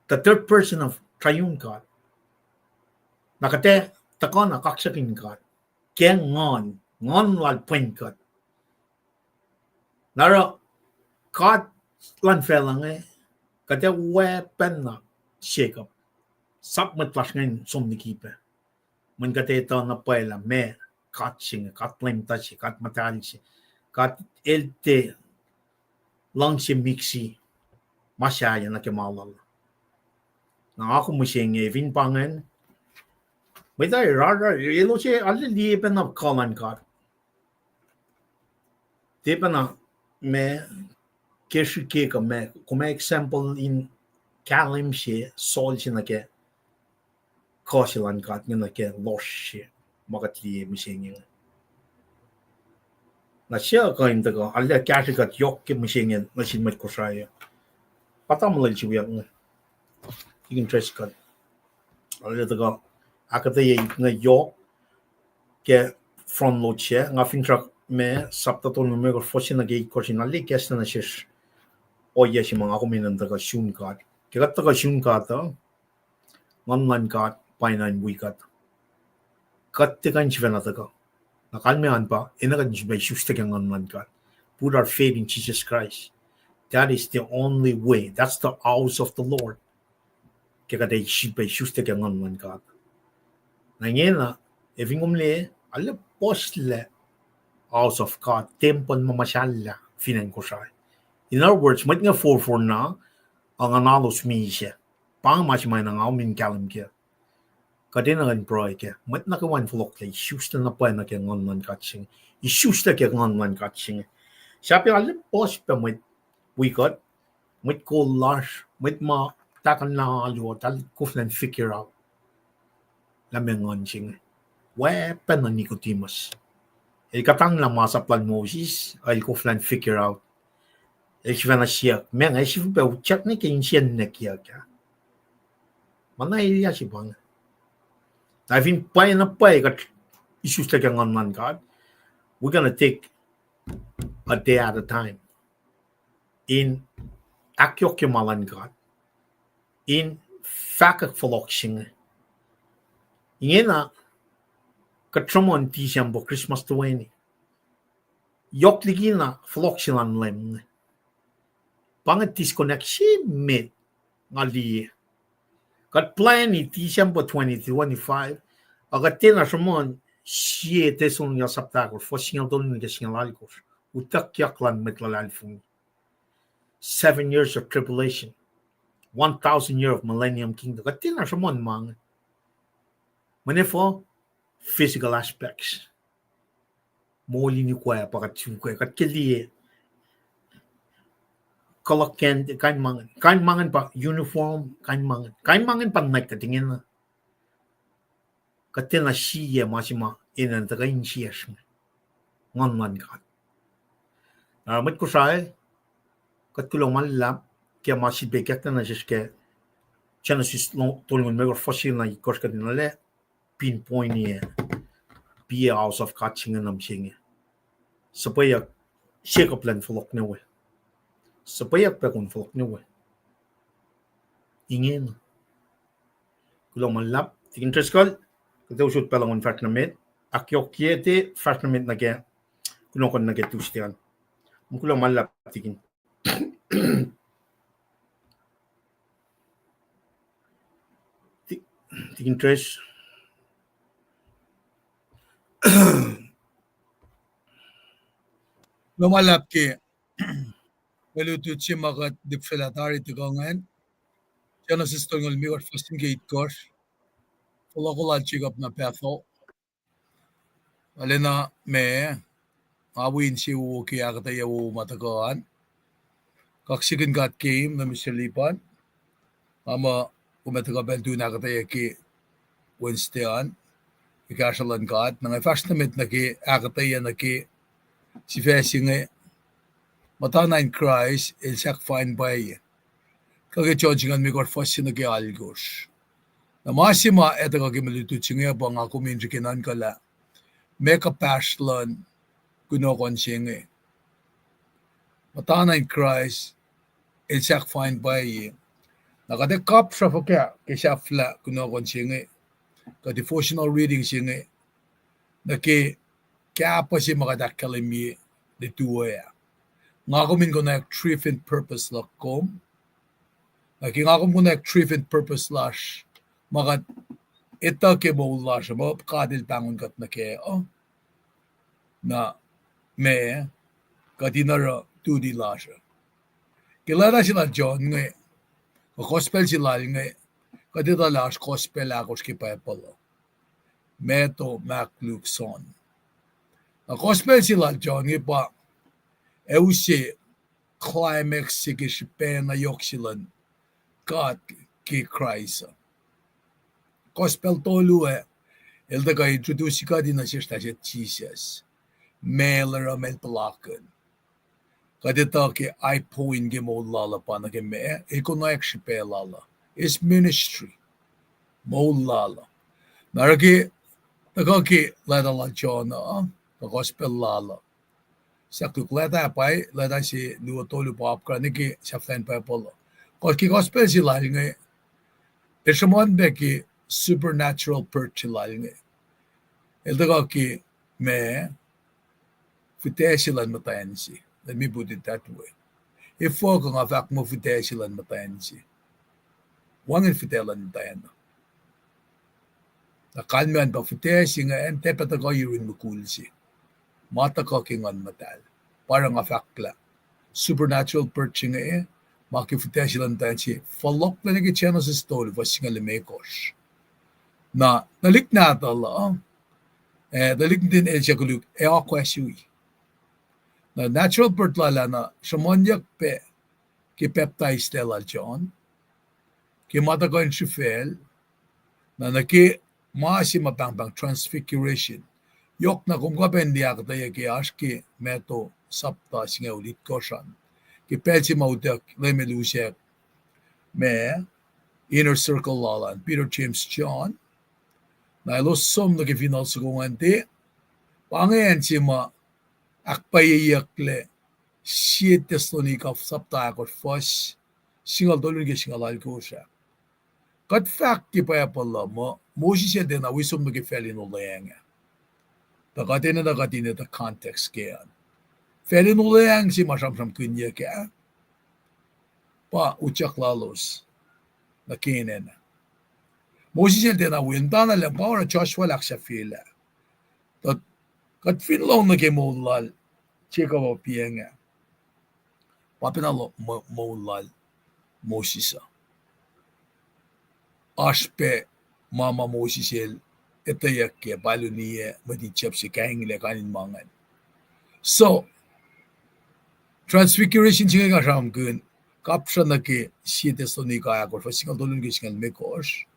The third person of triune God. Na kuht ac tuhkuh na kaksakihn God ke nguhn, nguhn lal pwen kuht. Na oruh God luhn facluh inge, kuht ac weapon na Jacob. Sap mwet lasr inge in som liki pac. Mweyen kuht etuh na pwacye lah meac God se inge, God Leum se, God Muhtahl se, God El tiac luhngse miksi, ma sahyac nuh ke ma lal. Na nga kom mihsenge fin pa ingacn, mwet uh rarrar, elos ac arlac liye pacna kuh luhn God. Tiac pacna ma ke srihke kuh ma, kom example in kahlwem se, Saul se nuh ke kuh se luhn God inge nuh ke lohsr se ma kuht liye mihsenge inge. Na suc kuh in tuhkuh arlac kahsrwe kuht yohk ke mihsenge nuh sin mwet Kosrae uh? Pa tamuhlwel se wiyuck inge, tikin Driscoll. Arlac tuhkuh ahkuhtweyac inge yohk ke front load se, nga finsrak ma sapta tolngoul limekohsr, fuhs se nuh ke itkohsr in arlac ikacslah nuh sesr ohiyac se ma nga kom enenuh in tuhkuh sun God. Ke kuht tuhkuh sun God uh, Nguhn luhn God pa enenuh in wi kuht. Kuht tiac kuh in sifacna tuhkuh. Na kalmac an pa, enenuh kuht in sifilpac isuslac ke Nguhn luhn God. Put our faith in Jesus Christ. That is the only way. That's the house of the Lord. Ke kuht ac sifilpac isuslac ke Nguhn luhn God. Na ingena, ac fin kom liye, arlac puhslac house of God, tempuhl ma muhsahllah fin acn Kosrae. In other words, mwet inge forfor na, ac nguhnalos misac. Pa inge ma se ma enenuh nga kom in kahlwem kac. Kuht enenuh in pruhe kac. Mwet nuh kwewa in fohlohklac isuslac na pwacye nuh ke Nguhn luhn God se inge. Isuslac ke Nguhn luhn God se inge. Sahp arlac puhs pac mwet wi kuht, mwet kol lasr, mwet ma tahkuh na alu uh, eltahl koflah in figure out lah meac Nguhn se inge. Oacpacna Nicodemus. El kuhtanglah masap lal Moses, el koflah in figure out. El sifacna siyuck, meac nga sifilpac utyak nuh ke insiyacn nwackyak ah? Ma na elyah se pa inge. Na fin pwacye na pwacye kuht isuslac ke Nguhn luhn God, we're gonna take a day at a time in ahkyohkye ma luhn God, in fahkwack fohlohk se inge. Ingena, kuht sruhmuhn December, Christmas toeni. Yohk likina fohlohk se luhn Leum inge. Pa inge disconnect se met nga liye. Kuht plani December twenty twenty-five, ac kuht tiacna sruhmuhn Sie Thessalonians sapta ahkosr, fuhs singucul tolu nuh ke singucul alkosr, utuckyak luhn mwet luhlahlfongi. Seven years of tribulation, one thousand year of millennium kingdom. Kuht tiacna sruhmuhn ma inge. Mweyen efuh? Physical aspects. Moul in ikoac pa kuht sukwe, kuht ke liye. Koluhk kacn, kain ma ingacn, kain ma ingacn pa uniform, kain ma ingacn, kain ma ingacn pa nwack kuht ingena. Kuht tiacna sie ma se ma enenuh in tuhkuh insiyacsr inge. Nguhn luhn God. Na mwet Kosrae, kuht kuloh ma luhlahp ke ma sifilpac ikacklah nuh sesr ke Genesis tolngoul limekohsr, fuhs se na itkohsr, kuht in arlac pinpoint-i, be a house of God se inge nuh mihsenge. Suhpweyuck, sie kuh plwacn fohlohk nuh we. Suhpweyuck pac kom fohlohk nuh we. Ingena. Kuloh ma luhlahp, tikin Driscoll, kuht ac usot pacl uh in fahsr nuh met, ahkyohkye te fahsr nuh met nuh ke kunohkohn nuh ke Tuesday an. Kuloh ma luhlahp, tikin. Ti-, tikin Dres. Kuloh ma luhlahp ke mwe lutlut se ma kuht lihpsrwelah tari tuhkuh ingacn. Genesis tolngoul limekohsr, fuhs se nuh ke itkohsr. Fohlohko lal Jacob nuh Bethel. Arulacna ma, nga wi insewowo ke ahkuhtweyac wowo ma tuhkuh an. Kaksakihn God keim nuh Mister Lipan. Nga muh kom ac tuhkuh pacl tun ahkuhtweyac ke Wednesday an, ke kahsruh luhn God. Na nga fahsr nuh met nuh ke ahkuhtweyac nuh ke sifac se inge, muhtana in Kraist el sahk fain pwacye. Kuh ke John singucul limekohsr, fuhs se nuh ke alkosr. Na ma se ma ac tuhkuh ke mwe lutlut se inge pa nga kom in srihke nuhnkuhlah meac kuhpahsr luhn kunohkohn se inge. Muhtana in Kraist el sahk fain pwacye. Na kuht ac kapsra fuhkah ke sahflah kunohkohn se inge, kuh devotional reading se inge, nuh ke kahpah se ma kuht ahkkahlwemye lituo ah. Nga kom in konwacack driven purpose luhk kom. Na ke nga kom konwacack driven purpose lasr, ma kuht etuh ke moul lasr uh, ma God el pahngon kuht nuh kac uh, na ma kuht in oruh duty lasr uh. Ke leta se lal John inge, kuh gospel se lal inge, kuht etuh lah oasr gospel ahkosr ke Bible uh: Matthew, Mark, Luke, John. Na gospel se lal John inge pa ac use climax se ke srihpacna yohk se luhn God ke Kraist uh. Gospel tolu ah, el tuhkuh introduce kuht in nuh sesr, nuh sesr Jisus, meac el oruh, meac el puhlakihn. Kuht etuh ke high point ke moul lal uh pa nuh ke meac, el konwacack srihpac lal uh, his ministry, moul lal uh. Na oruh ke, tuhkuh ke leta lal John uh, kuh gospel lal uh, sahk luk leta, pwacye, leta se luo tolu pa apkuhran ke sahflahiyacn Bible uh. Kuh ke gospel se lal inge, el sruhmuhn pac ke supernatural birth se lal inge. El tuhkuh ke meac, fihtac se luhn muhtwacn se. Let me put it that way. Efuh kuh nga fahk muh fihtac se luhn muhtwacn se? Wacngihn fihtac luhn muhtwacn uh. Na kalmac an pa fihtac se ingacn tiac pac tuhkuh yurin mukul se. Ma tuhkuh ke Nguhn Muhtahl. Pa oruh nga fahk lah supernatural birth se inge, ma ke fihtac se luhn muhtwacn se, fohlohklac nuh ke Genesis tolu fuhs singucul limekohsr. Na, tuhlihk nahtuhl uh, eh, tuhlihk nuhtin Asia koluk, ac oakwuck sui. Na natural birth lal ah na sruhmuhnyuck pac ke pacptaislac lal John, ke ma tuhkuh in srihfacl, na nuh ke ma se ma pahngpahng transfiguration. Yohk na kom kuh pac in liye ahkuhtweyac ke oasr ke Matthew sapta singucul itkohsr an. Ke pacl se ma utuck Leum El usack ma inner circle lal an, Peter, James, John. Na elos som nuh ke fineol soko ingacn, tiac pa inge acn se ma ahkpwacyeyucklac, Sie Thessalonica sapta ahkosr fuhs singucul tolu nuh ke singucul alkosr ah. Kuht fahk ke Bible uh muh Moses el tiacna wi som nuh ke facl in olweacng ah. Tuh kuht enenuh kuht in etuh context ke an. Facl in olweacng se ma sramsramkihnyuck ah pa utyak lalos nuh Canaan ah. Moses el tiacna wi, muhtana lah pa oruh Joshua el ahksahfyelah. Tuh kuht fin lohng nuh ke moul lal Jacob Obiang ah, pa pacna lo-, mo-, moul lal Moses uh. Oasr pac ma ma Moses el etweyuck ke pa el uniyac mwet Egypt se kainglac kain in ma ingacn. So, transfiguration se inge nga sramsramkihn, kapsra nuh ke Sie Thessalonica ahkosr fuhs singucul tolu nuh ke singucul limekohsr.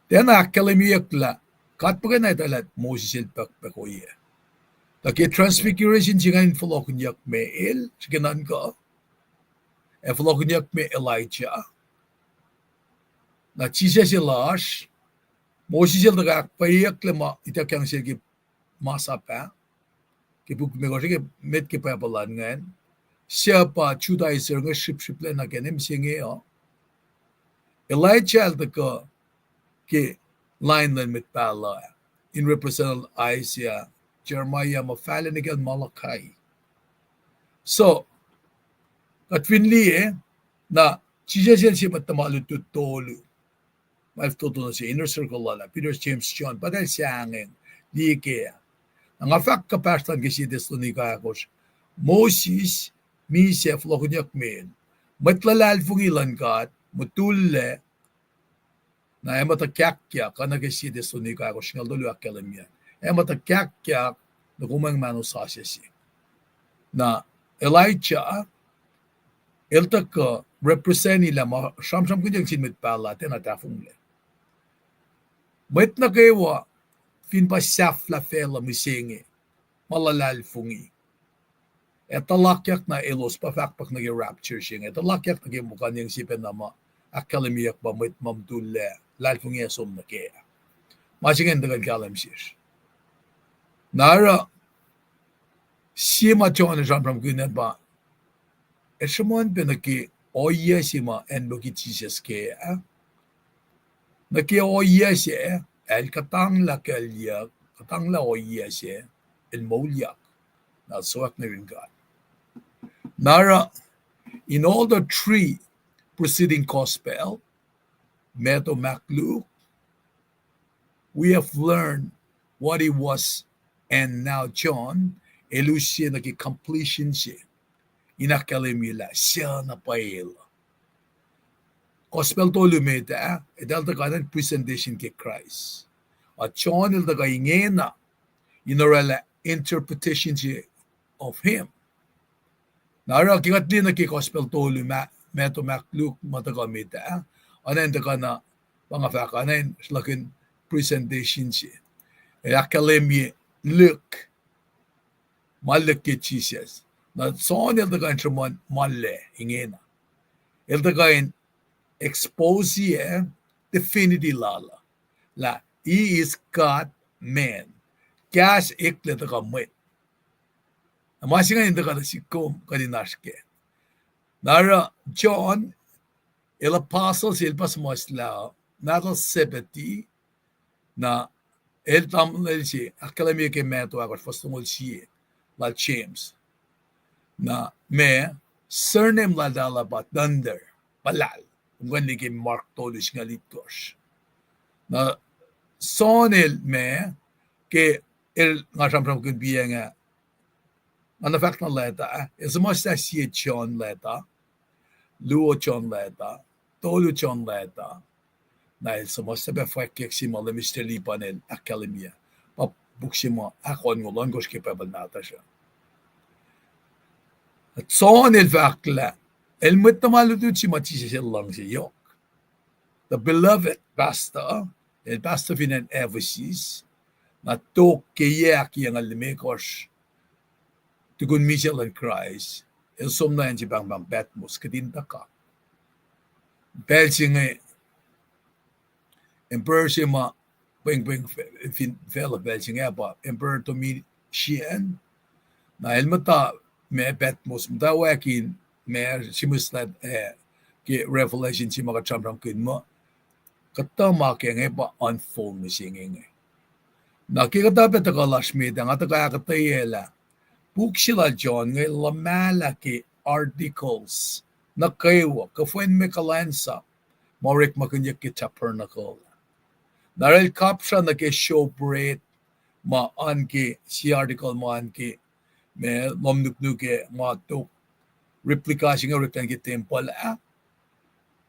Tiacna ahkkahlwemyeyuck lah God muhkwena etuh lah Moses el pukpuk oyac. Tuh ke transfiguration se ingacn fohlohkihnyuck me el, srihke nuhnkuh, ac fohlohkihnyuck me Elijah. Na Jisus el oasr, Moses el tuhkuh ahkpwacyeyucklac ma ituckyang sel ke masap ah, ke puk limekohsr, ke met ke Bible an ingacn, suc pa Judaiser inge srihpsrihplac nuh ke acn mihsenge uh. Elijah el tuhkuh ke line luhn mwet pahluh ah, in represent Isaiah, Jeremiah, ma fahla nuh kacl Malachi. So, kuht fin liye, na Jisus el sie mwet tuhma lutlut tolu ma el fototo nuh se inner circle lal ah, Peter, James, John, pa eltahl sahngweng, liye ke. Na nga fahk kuhpahsr luhn ke Sie Thessalonica ahkosr, Moses, misac, fohlohkihnyuck me el, mwet luhlahlfongi luhn God, mutullac, na ac muhta kahkyak, kuh nuh ke Sie Thessalonica ahkosr singucul tolu ahkkahlwemye, ac muhta kahkyak nuh ke omwacng mahno sasuc se. Na Elijah el tuhkuh represent-i lah ma sramsramkihnyuck sin mwet pahluh tiacna tahfonglac. Mwet nuh kwewa fin pa sahflah facluh mihsenge, ma luhlahlfongi, ac tuhlakyak na elos pa fahkwack nuh ke rapture se inge, tuhlakyak nuh ke muhkuhnyeng se pacna ma ahkkahlwemyeyuck pa mwet ma mutullac luhlahlfongi ac som nuh kac. Ma se ingacn tuhkuh in kahlwem sesr. Na oruh sie ma John el sramsramkihn an pa, el sruhmuhn pac nuh ke ohiyac se ma acnwucki Jisus kac ah. Nuh ke ohiyac sac, el kuhtanglah kuclyuck, kuhtanglah ohiyac sac, el moulyak, na el sowack nuh yurin God. Na oruh, in all the three preceding gospel, Matthew, Mark, Luke, we have learned what he was, and now John, el use nuh ke completion se, in ahkkahlwemye lah suc na pwacye el. Gospel tolu met ah, eltahl tuhkuh in presentation ke Kraist. A John el tuhkuh ingena in orwaclah interpretation se of him. Na oruh ke kuht liye nuh ke Gospel tolu, Ma-, Matthew, Mark, Luke, ma tuhkuh met ah, oacna in tuhkuh na, pa nga fahk oacna in sruhlahkihn presentation se. El ahkkahlwemye lihk, ma lihk ke Jisus. Na John el tuhkuh in sruhmuhn ma lac ingena. El tuhkuh in expose-ye divinity lal uh, lah he is God man. Kahs eklac tuhkuh mwet. Na ma se ingacn in tuhkuh nuh sihk kom kuht in oasr kac. Na oruh John, el apostle se, el pa suhmuhslah, nahtuhl Zebedee, na el tamuhlwel se, ahkkahlwemye ke Matthew ahkosr fuhs longoul sie, lal James. Na ma, surname lal tala pa Thunder, puhlal. Kom kuh in liye ke Mark tolu singucul itkohsr. Na John el ma, ke el nga sramsramkihn piacng ah, nga na fahk na leta ah, el suhmuhslah sie John leta, luo John leta, tolu John leta. Na el suhmuhslah pac fwackyuck se ma Leum Mister Lipan el ahkkahlwemye, pa puk se ma ahkohngucul ohnkohsr ke Bible nahtuhsr uh. John el fahk lah el mwet tuhma lutlut se ma Jisus el luhngse yohk. The beloved pastor, el pastor fin acn Ephesus, na tok ke yac ahkyac nga limekohsr tukun misac luhn Kraist, el som nuh acn se pahngpahng Patmos, kihtin tuhkuh. Pacl se inge, emperor se ma pwengpweng fin facluh pacl se inge pa Emperor Domitian. Na el muhta ma Patmos, muhtwacwacack in ma sihmihslac, eh, ke Revelation se ma kuht sramsramkihn muh, kuhtuh ma ke inge pa unfold mihsenge inge. Na ke kuhtuh pac tuhkuh lasr met ah, nga tuhkuh ahkuhtweyac lah puk se lal John inge luhmahlah ke articles nuh kwewa, kuhfwen me kuhlwacnsap, ma orekmakihnyuck ke tabernacle. Na el kapsra nuh ke showbread, ma oan ke, sie article ma oan ke, ma lohm nuknuk ah ma tok, replica se inge oreklah nuh ke tempuhl ah.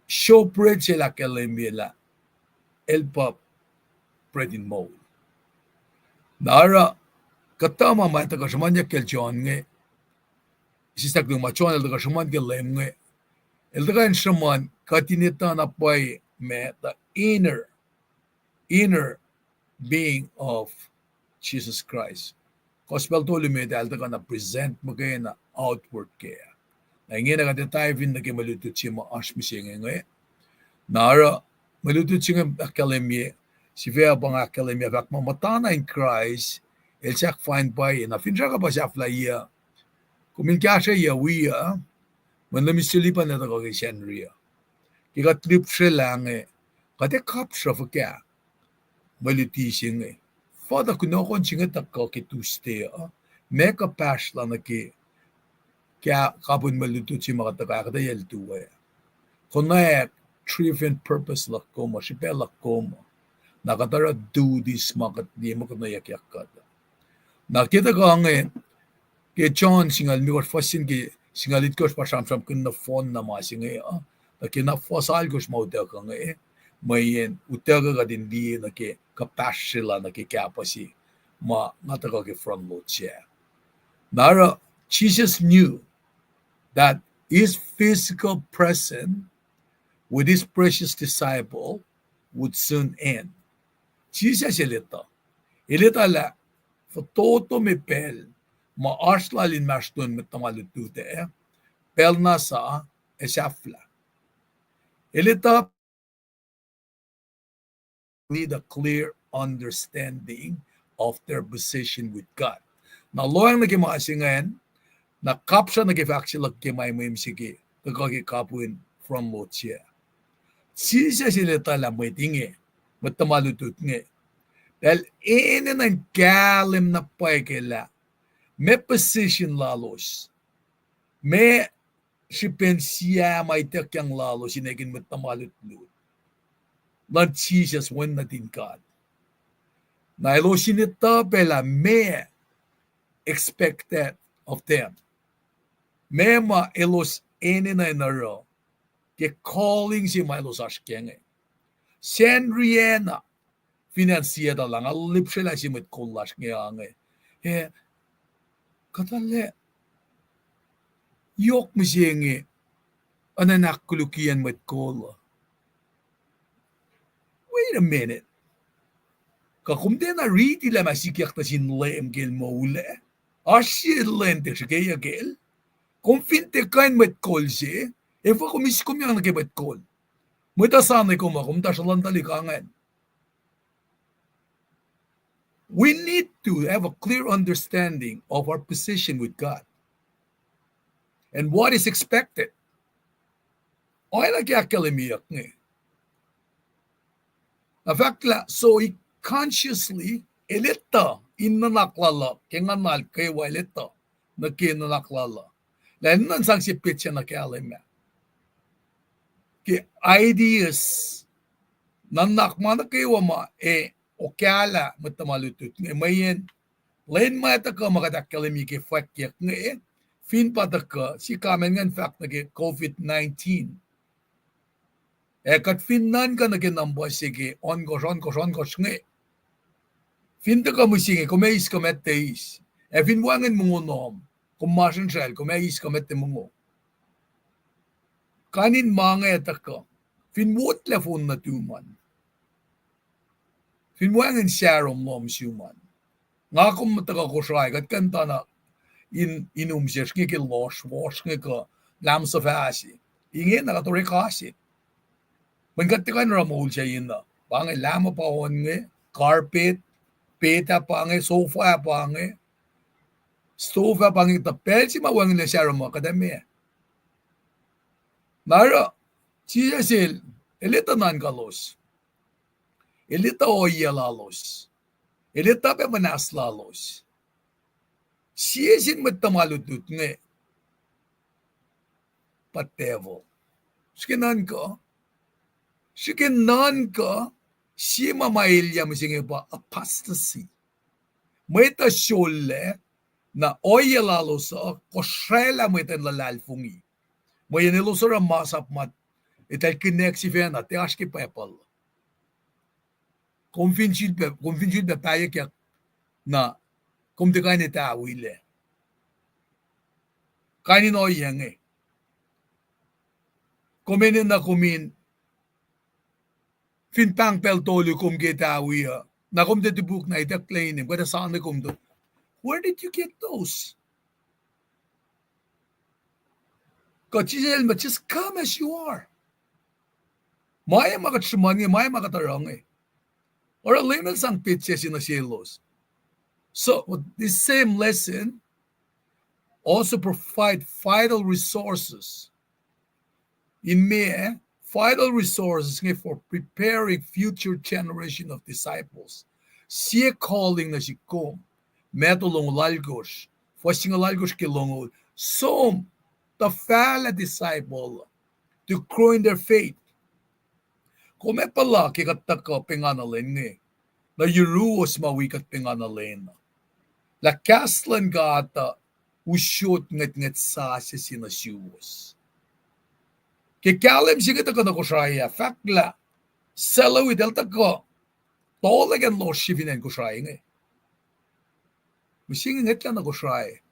Showbread se el ahkkahlwemye lah el pa bread in mold. Na oruh, kuhtuh ma ma tuhkuh sruhmuhnyuck kacl John inge, sislah ke ma John el tuhkuh sruhmuhn ke Leum inge, el tuhkuh in sruhmuhn kuht in etuh na pwacye ma the inner, inner being of Jesus Christ. Gospel tolu met ah el tuhkuh na present muhkwena outward kac. Na ingena kuht ac dive in nuh ke mwe lutlut se ma oasr mihsenge inge. Na oruh mwe lutlut se inge ahkkahlwemye, sifac pa nga ahkkahlwemye fahk muh muhtana in Kraist, el sahk fin pwacye, na finsrak uh pa sahflahiyac. Kom in kahsrweyuc wi uh, mweyen Leum Mister Lipan el tuhkuh ke Sacnri uh. Ke kuht lihpsrwelah inge, kuht ac kapsruh fuhkah mwe luti se inge? Further, kunohkohn se inge tuhkuh ke Tuesday uh, ma kuhpahsr la nuh ke, ke kapihn mwe lutlut se ma kuht tuhkuh ahkuhtweyac lutu ah. Konwacack driven purpose luhk kom uh, srihpac luhk kom uh. Na kuht oruh duties ma kuht liye muh konweyuckyak kuht. Na ke tuhkuh inge, ke John singucul limekohsr, fuhs se ke singucul itkohsr pa sramsramkihn nohfohn na ma se inge uh. Na ke na fuhs alkohsr ma utuckuh inge, mweyen utuckuh kuht in liye nuh ke kuhpahsr se la nuh ke kahpuh se ma nga tuhkuh ke front load se. Na oruh, Jesus knew that his physical presence with his precious disciple would soon end. Jisus el etuh. El etuh lah fototo me pacl ma oasr lal inmahsrlon mwet tuhma lutlut ah, pacl na sa ac sahflah. El etuh need a clear understanding of their position with God. Na lohacng nuh ke ma se ingacn, na kapsra nuh ke fahk se luhk ke ma mwe mihsenge, tuhkuh ke kapihn front load se. Jisus el etuh lah mwet inge, mwet tuhma lutlut inge, pacl enenuh in kahlwem na pwacye lah meac position lalos, meac srihpen sie ma ituckyang lalos in ekihn mwet tuhma lutlut luhn Jisus, Wen nuhtin God. Na elos in etuh pac lah meac expected of them, meac ma elos enenuh in oruh ke calling se ma elos oasr kac inge. Sacnri acna, fin acn Seattle ah, nga lihpsrelah sie mwet kol lasr inge, ah, inge, eh, kuhtuh lah Yohk mihsenge, enenuh ahkkolukiyacn mwet kol uh. Wait a minute. Kuh kom tiacna riti lah ma sikyak nuh sin Leum ke el moul ah? Oasr sie lwen tiac srihkeyuck el. Kom fin tiac kuh in mwet kol se, efuh kom eis komyang nuh ke mwet kol? Mwet uh sani kom uh, kom tuh sruhlwacng tuhlihk ingacn. We need to have a clear understanding of our position with God and what is expected. Oacna ke ahkkahlwemyeyuck inge. Na fahk lah, so he consciously, el etuh in nuhnak lal uh, ke nguhnal kwewa el etuh nuh ke nuhnak lal uh. Lah enenuh in sang sie petsac nuh kahlwem ah. Ke ideas, nuhnak ma nuh kwewa ma e okahlah mwet tuhma lutlut inge, mweyen lwen ma tuhkuh ma kuht ahkkahlwemye ke fwackyuck inge, fin pa tuhkuh, sie comment ingacn fahk nuh ke COVID nineteen. Ac kuht fin nuhnkuh nuh ke number se ke ohnkohsr, ohnkohsr, ohnkohsr inge, fin tuhkuh mihsenge, kom ac eis kuh met eis. Ac fin wacngihn mongo nuh kom, kom masrinsracl, kom ac eis kuh met mongo. Kain in ma inge tuhkuh, fin wotlah fon nuhtum an, fin wacngihn sarom lom sum an. Nga kom tuhkuh Kosrae, kuht kuh in tuh na in, in um sesr inge ke lohsr, lohsr inge kuh lahm suhfal se. Ingena kuht orek se. Mweyen kuht tiac kuh in oruh moul se inge. Pa inge lahm uh pa on inge, carpet, pet ah pa inge, sofa ah pa inge, stove ah pa inge, tuh pacl se ma wacngihnlac sarom uh kuht ac meac? Na oruh, Jisus el, el etuh nuhnkuhlos. El etuh ohiyac lalos. El etuh pac muhnahs lalos. Sie sin mwet tuhma lutlut inge pa devil. Srihke nuhnkuh, srihke nuhnkuh, sie ma ma elyah mihsenge pa apostasy. Mwet uh sollac, na ohiyac lalos uh kosraclah mwet uh in luhlahlfongi. Mweyen elos oruh masap ma eltahl connect sifacna, tiac oasr ke Bible. Kom fin sulpac, kom fin sulpac pahyuckyak, na kom tiac kuh in etawilac. Kain in ohiyac inge. Kom enenuh kom in, fin pahng pacl tolu kom ke etawi uh, na kom tiac topuk na itucklac inem, kuht ac sani kom to. Where did you get those? Kuh Jisus el muh, just come as you are. Ma ma kuht sruhmuhn inge, ma ma kuht oruh inge. Oruh Leum el sang petsac se nuh selos. So, this same lesson also provide vital resources in me, vital resources inge for preparing future generation of disciples. Sie calling nuh sihk kom, Matthew longoul alkosr, fuhs singucul alkosr ke longoul, som, tuhfahlah disciple to grow in their faith. Kom ac puhla ke kuht tuhkuh pengana lwen inge, na yuruwos ma wi kuht pengana lwen uh, lah kahs luhn God uh usot ngwetngwet sasuc se nuh suwos. Ke kahlwem se inge tuhkuh nuh Kosrae ah, fahk lah Selawit el tuhkuh tohlackan lohsr se fin acn Kosrae inge. Mihsenge ngwetlah nuh Kosrae.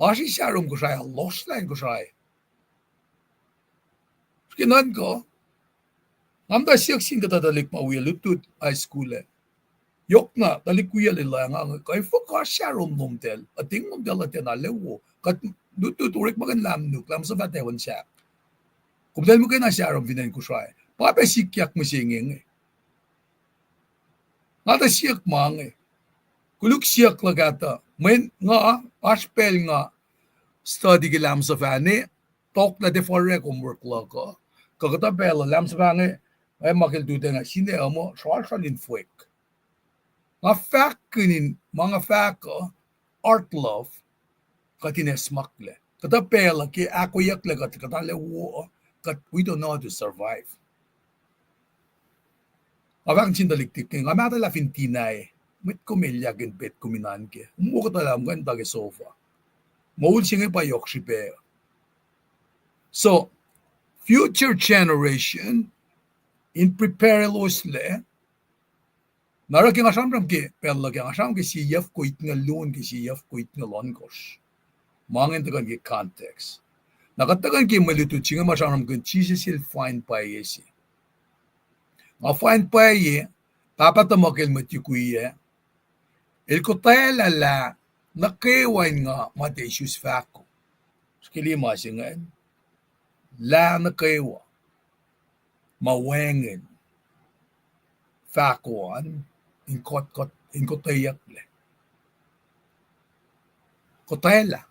Oasr sarom Kosrae, lohsrlah acn Kosrae. Srihke nuhnkuh, nga muhta siyuck sin kuhtuh tuhlihk ma wiyacl lutlut high school ah. Yohkna tuhlihk wiyacl el lohacng, kuh efuh kuh oasr sarom lomtahl, ating lomtahl uh tiacna lewo. Kuht lutlut orekmakihn lahm nuhnuhk, lahm suhfal tac wacngihn sahk. Komtacl muhkwena sarom fin acn Kosrae. Pa pac sikyak mihsenge inge. Nga tuh siyuck ma inge. Koluk siyuck luhk ah tuh, mweyen nga, oasr pacl nga study ke lahm suhfal inge, tok lah tiac fahsr homework luhk uh. Kuh kuhtuh pacl uh lahm suhfal inge, nga ma ke lututacng ah, sine uh muh sralsral in fwek. Nga fahkkihn in ma nga fahk uh, art love, kuht in esmaklah. Kuhtuh pacl uh ke ahkoeyucklac kuht, kuht arlac wo uh, kuht, we don't know how to survive. Nga fahk nuh sin tuhlihk tik inge, nga mahtuhlah fin tinac, mwet kom elyah in pet kom in an kac. Muh kuhtuh lah muhkwena tuh ke sofa. Moul se inge pa yohk srihpac. So, future generation in prepare eloslac, na oruh ke nga sramsram ke pacl luhk ah, nga sramsram ke sie yac foko itngucul luo nuh ke sie yac foko itngucul ohnkohsr. Ma ingacn tuhkuh ke context. Na kuht tuhkuh ke mwe lutlut se inge ma sramsramkihn Jisus el find pwacye se. Nga find pwacye, pahpah tuhmuhk el mwet yukwiyac, el kotwelah lah nuh kwewa in nga ma tiac isus fahko. Srihke liye ma se ingacn. Lah nuh kwewa ma wacngihn fahko an in kot, in kotweyucklac. Kotwelah.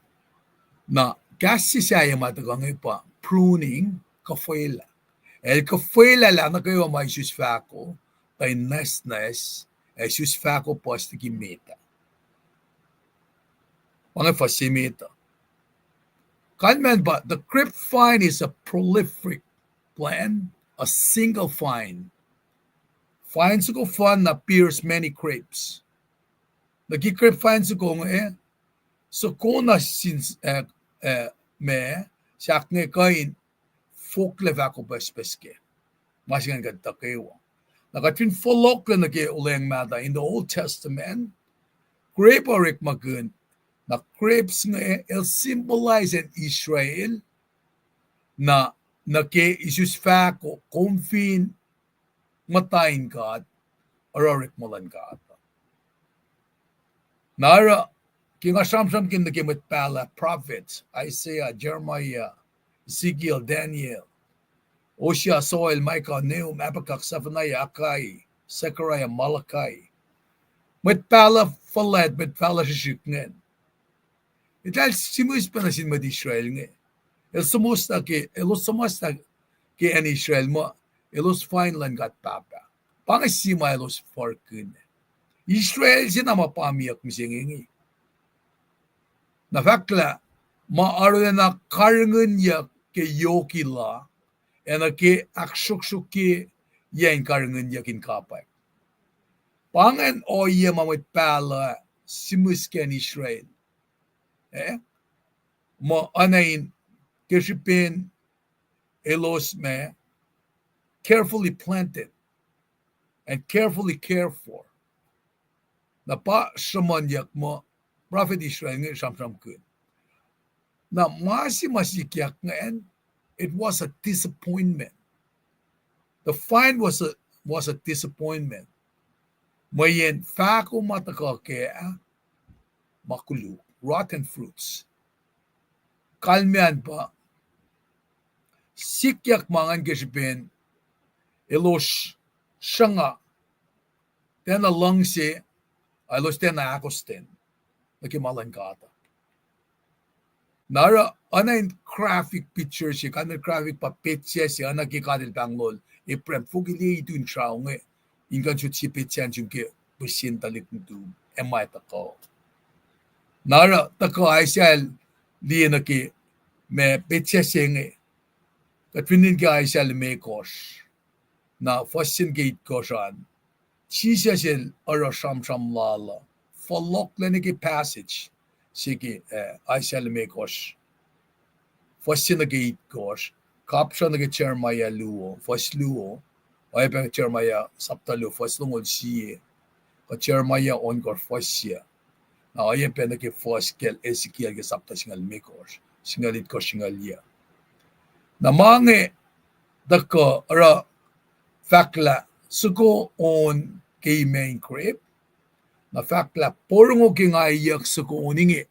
Na kahs se sahyac ma tuhkuh inge pa pruning, kuhfwelah. El kuhfwelah lah nuh kwewa ma isus fahko, tuh in nwacsnwacs, ac isus fahko puhs liki met ah. Pa inge fuhs se met uh. Kalmacn pa, the grapevine is a prolific plant, a single vine. Vine soko fohn na bears many grapes. Nuh ke grapevine soko inge, soko na sin, eh, eh, ma, sahk inge kuh in foklac fahko pucspucs kac. Ma se ingacn kuht etuh kwewa. Na kuht fin fohlohklac nuh ke Olweacng Mahtuh in the Old Testament, grape uh orekmakihn, na grapes inge el symbolize acn Israel, na, nuh ke isus fahko, kom fin muhta in God, oruh orekma luhn God. Na oruh, ke nga sramsramkihn nuh ke mwet pahluh, prophet, Isaiah, Jeremiah, Ezekiel, Daniel, Hosea, Joel, Micah, Nahum, Habakkuk, Zephaniah, Haggai, Zechariah, Malachi. Mwet pahluh fuhlwact, mwet pahluh srihsrihk ingacn. Eltahl sihmihs pacna sin mwet Israel inge. El suhmuhslah ke, elos suhmuhslah ke acn Israel muh elos vine luhn God Pahpah. Pa inge sie ma elos forkihn. Israel se na ma pamiyuck mihsenge inge. Na fahk lah ma arulacna karihngihnyuck ke yohk la, ac nuh ke ahksruhksruhkye yac in karihngihnyuck in kapwack. Pa ingacn ohiyac ma mwet pahluh sihmihs ke acn Israel. Eh? Muh oacna in ke srihpen elos ma carefully planted and carefully cared for. Na pa sruhmuhnyuck muh prophet Israel inge sramsramkihn. Na ma se ma sikyak ingacn, it was a disappointment. The vine was a, was a disappointment. Mweyen fahko ma tuhkuh kac ah, ma koluk, rotten fruits. Kalmac an pa, sikyak ma ingacn ke srihpen elos sruhnga tiacna luhngse, ac elos tiacna ahkostwen nuh ke ma luhn God. Na oruh oacna in graphic picture se, kalmac graphic pa petsac se, oacna ke God El pahnglol Abraham, fokiliye itu in srao inge, in kuh in sot sie petsac nuh sum ke pihsen tuhlihk nuhtum, ac ma tuhkuh. Na oruh tuhkuh Isaiah el liye nuh ke ma petsac se inge, kuht fin len ke Isaiah limekohsr, na fuhs se nuh ke itkohsr an, Jisus el oruh sramsram lal uh, fohlohklac nuh ke passage se ke, eh, Isaiah limekohsr, fuhs se nuh ke itkohsr, kapsra nuh ke Jeremiah luo, fuhs luo, oacyacpac Jeremiah sapta luo, fuhs longoul sie, kuh Jeremiah ohnkohsr, fuhs sie. Na oacyacpac nuh ke fuhs kacl Ezekiel ke sapta singucul limekohsr, singucul itkohsr, singucul yac. Na ma inge tuhkuh oruh fahk lah soko on ke imac in grape, na fahk lah porongo ke nga iyuck soko on inge.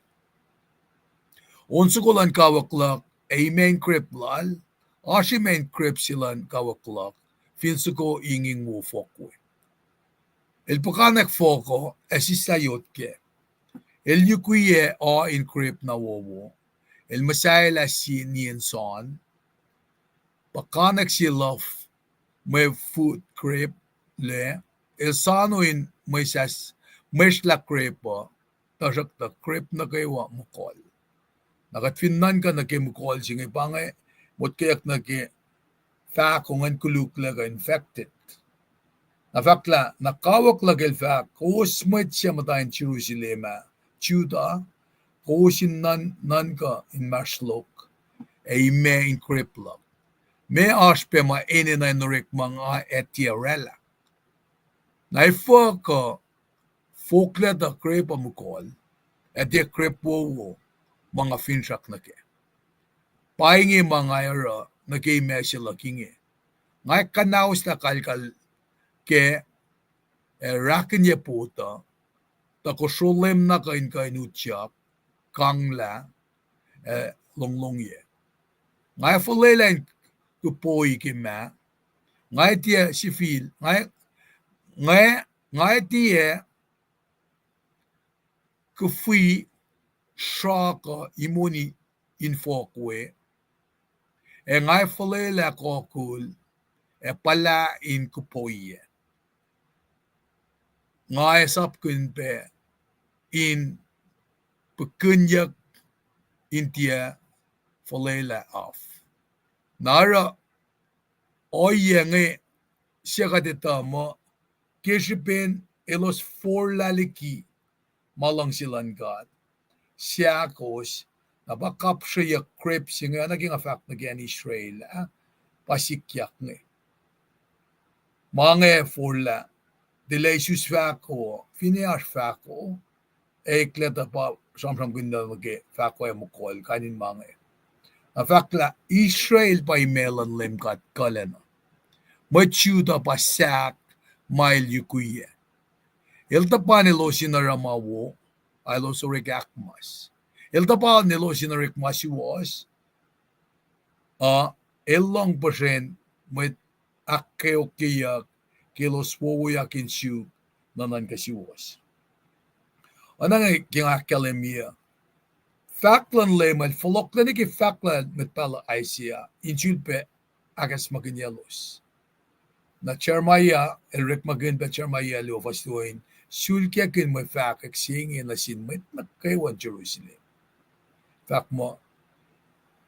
On soko luhn kawuck luhk, ac imac in grape lal, oasr imac in grape se luhn kawuck luhk, fin soko inging wo fohk we. El puhkantwen fohk uh, ac sislah yot kac. El yukwiyac oa in grape na wowo. El muhsahelah sie nien soan, puhkantwen sie luhf mwe fut grape lac, el soano in mwesahs, mwesahlah grape uh, tuhsruhktuh grape nuh kwewa mukul. Na kuht fin nuhnkuh nuh ke mukul se inge pa inge, motkweyuck nuh ke fahko ingacn koluklac kuh infected. Na fahk lah, na kawuck luhk el fahk, kowos mwet suc muhta in Jerusalem ah, Judah, kowos in nuhn-, nuhnkuh inmahsrlok, ac imac in grape luhk. Meac oasr pac ma enenuh in orekma nga ac tiac oraclah? Na efuh kuh foklac tuh grape uh mukul, ac tiac grape wowo ma nga finsrak nuh kac? Pa inge ma nga oruh nuh ke imac se luhk inge. Nga kuhnahoslah kalkal kac, ac rakihnye pot uh, tuh kosro Leum na kuh in kuh in utyak, kanglah, ac longlongyac. Nga fuhlwelah in kupoi ke mah, nga tiac sifil, nga, nga, nga tiac kuhfi srak uh imoni infohkwe, ac nga fuhlwelah kokul ac puhla in kupoiyac. Nga ac sapkihn pac in puhkuhnyuck in tiac fuhlwelah af. Na oruh ohiyac inge se kuht etuh muh ke srihpen elos forlah liki ma luhngse luhn God, seahkos, na pa kapsrweyuck grep se inge, oacna ke nga fahk nuh ke acn Israel ah, pa sikyak inge. Ma inge forlah, tilac isus fahko, finne oasr fahko, eklac tuh pa sramsramkihn nuh ke fahko ac mukul, kain in ma inge. Na fahk lah Israel pa imac luhn Leum God kuhlacna. Mwet Judah pa sahk ma el yukwiyac. El tuhpan elos in oruh ma wo, a elos orek ahkmas. El tuhpan elos in orek ma suwohs, a el lohng puhsren mwet ahkkweokyeyuck ke elos wowoyak in suk nuhnuhnkuh suwohs. Oacna ke nga ahkkahlwemye, fahk luhn Leum el fohlohklac nuh ke fahk luhn mwet pahluh Isaiah in sulpac ahkacsmakihnyaclos. Na Jeremiah el orekmakihn pac Jeremiah luo fuhs luo in sulkakihn mwe fahkwack se inge nuh sin mwet nuh kwewa in Jerusalem. Fahk muh,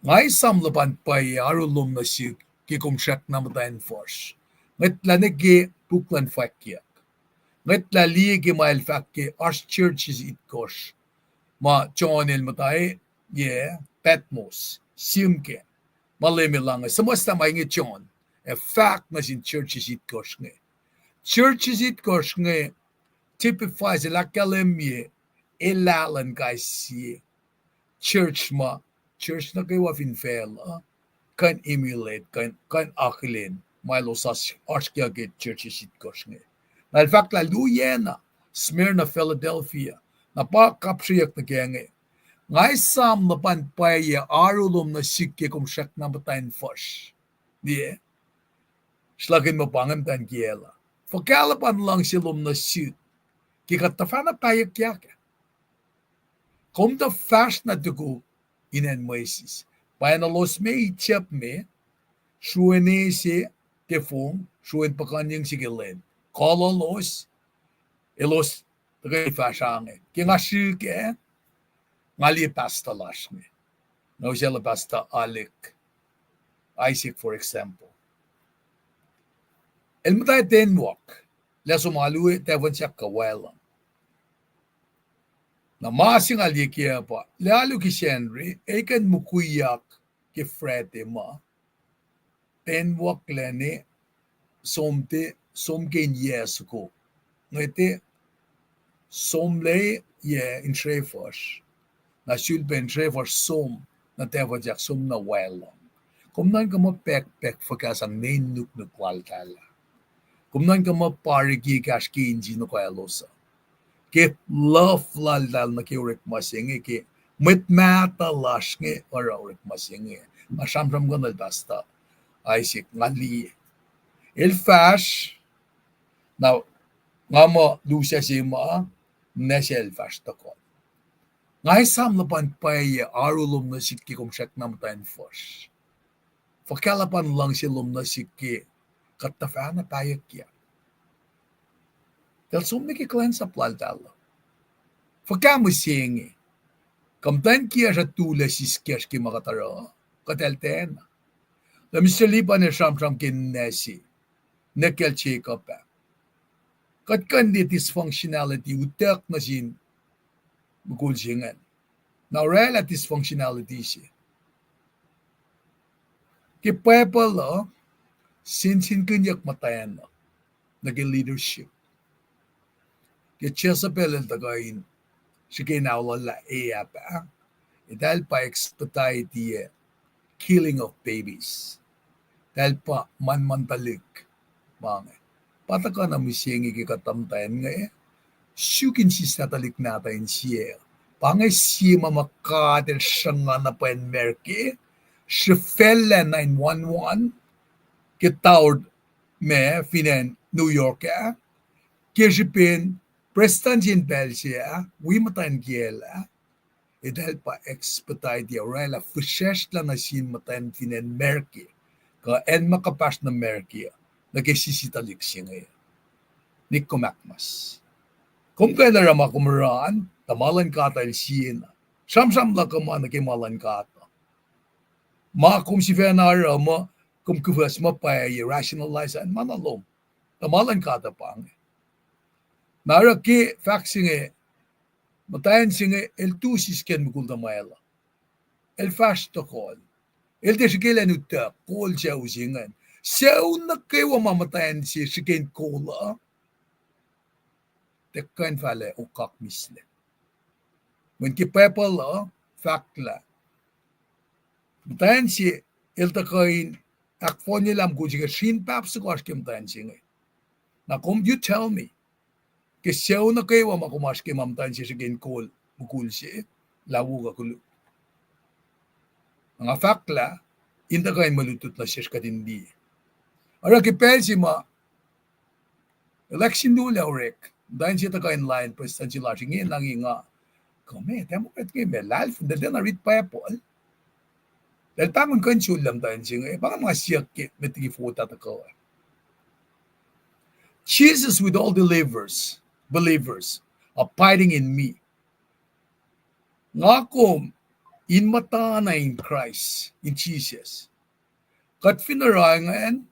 nga esam luhpan pwacye oaru lom nuh sihk ke kom srackna muhtwacn fuhsr. Ngwetlah nuh ke puk luhn fwackyuck. Ngwetlah liye ke ma el fahk ke oasr churches itkohsr ma John el muhta, yac, Patmos, sihm kac. Ma Leum El ange, suhmuhslah ma inge John, ac fahk nuh sin churches itkohsr inge. Churches itkohsr inge typifies, el ahkkahlwemye elah luhn kais sie church ma, church nuh kwewa fin facluh, kuh in emulate, kuh in, kuh in akihlen ma elos oasr, oasr ke churches itkohsr inge. Na el fahk lah luyacna, Smyrna, Philadelphia, na pa kapsrweyuck nuh kac inge. Nga esam luhpan pwacye oaru lom nuh sihk ke kom srackna muhtwacn fuhsr. Liye, sruhlahkihn muh pa inge muhtwacn kiyacl uh. Fuhkah luhpan luhngse lom nuh sihk ke kuht tuhfahna pahyuckyak ah? Kom tuh fahsr na tukuk in acn Moses. Pwacye elos me Egypt me, sruen ese ke fong, sruen puhkuhnyeng se ke lwen. Kuh lalos, elos tuhkweni fahsr ange. Ke nga srihk ah, nga liye pastor lasr inge. Nga usaclah pastor Alec, Isaac, for example. El muhta ten walk, lah som alu, tahfuhn sahk kuh wacluh. Na ma se nga liye kac pa, lah alu ke Sacnri, el kuh in mukwiyak ke Friday ma, ten walk lah ne, som te, som ke in yac soko. Nge te, somlac yac in srefuhsr. Na sulpac in srefuhsr som, na tahfuhn sahk som na wacluh. Kom nuhnkuh muh packpack fuhkah sang ne in nuknuk laltahl ah? Kom nuhnkuh muh pa riki ekahsr ke inji nuh kwewa elos uh? Ke love laltahl nuh ke orekma se inge, ke mwet mahtuh lasr inge oruh orekma se inge. Nga sramsramkihn el pastor Isaac, nga liye. El fahsr, na nga muh lusac se ma, nwacsacl fahsr tuhkuh. Nga esam luhpan pwacye oaru lom nuh sihk ke kom srackna muhtwacn fuhsr. Fuhkah luhpan luhngse lom nuh sihk ke kuht tuhfahna pahyuckyak? Tuh som nuh ke kuhlwacnsap laltahl uh. Fuhkah mihsenge? Kuh muhtwacn kiyacsr uh tulac siskacsr ke ma kuht oruh, kuht eltahl tiacna. Lah Mister Lipan el sramsram ke ninac se, ninac kacl Jacob ah. Kuht kuh in liye dysfunctionality utuck nuh sin mukul se ingacn. Na orwaclah dysfunctionality se. Ke Bible uh, sensenkihnyuck muhtwacn uh nuh ke leadership. Ke Jezebel el tuhkuh in srihke in aollah Ahab ah, eltahl pa expedite-iyac killing of babies. Eltahl pa manman tuhlihk. Ma inge pa tuhkuh na mihsenge ke kuhtuh muhtwacn inge, suk in sislah tuhlihk nahtuh insiyac. Pa inge sie ma ma God El sruhnga na pwacn America, srihfaclah nine one one ke tower ma fin acn New York ah, ke srihpen prestuhn se in pacl se ah wi muhtwacn kiyacl ah, eltahl pa expedite, oraclah fihsracsrlah nuh sin muhtwacn fin acn America, kuh acn ma kuhpahsr nuh America, nuh ke sisi tuhlihk se inge. Nik kom ahkmas. Kom kuh in oruh ma kom oruh an, tuh ma luhn God El siena. Sramsram luhk uh ma nuh ke ma luhn God uh. Ma kom sifacna oruh muh kom kufus muh pwacye, rationalize an, ma na lom. Tuh ma luhn God uh pa inge. Na oruh ke fahk se inge, muhtwacn se inge el tu sisken mukul tuhmwacl uh. El fahsr tohkohl. El tiac srihke elan utuck kol sucu se ingacn. Sucu nuh kwewa ma muhtwacn se srihke in kol uh, tiac kuh in fahlah okak mihslac. Mweyen ke Bible uh fahk lah muhtwacn se el tuhkuh in ahkfohnyelah mukul se ke srin pahp soko oasr ke muhtwacn se inge. Na kom, you tell me, ke sucu nuh kwewa ma kom oasr ke ma muhtwacn se srihke in kol mukul se, lah wo kuh koluk. Nga fahk lah in tuhkuh in mwe lutlut nuh sesr kuht in liye. Oruh ke pacl se ma election luo lah orek, muhtwacn se tuhkuh in lain prestuhn se lasr inge, na inge nga, kuh ma Democrat inge ma lahlfon, eltahl tiacna rit Bible. Eltahl pahngon kuh in sulaclah muhtwacn se inge, pa nga siyuck ke met liki vote ah tuhkuh. Jesus with all believers, believers abiding in me. Nga kom in muhtana in Christ, in Jesus. Kuht fin oruh ingacn,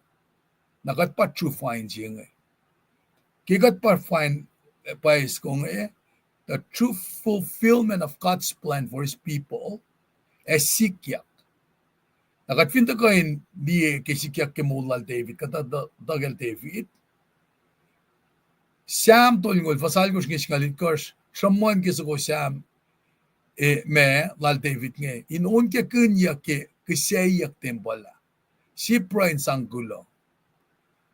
na kuht pa true vine se inge. Ke kuht pa vine, eh, pa eis ko inge, the true fulfillment of God's plan for his people, ac sikyak. Na kuht fin tuhkuh in liye ke sikyak ke moul lal David, kuht tuh, tuh kacl David. Sam tolngoul, fuhs alkosr nge singucul itkohsr, sruhmuhn ke soko Sam, eh, ma lal David inge, in onkakihnyuck ke kihsacyuck tempuhl ah. Sie pruhe in sang kuloh.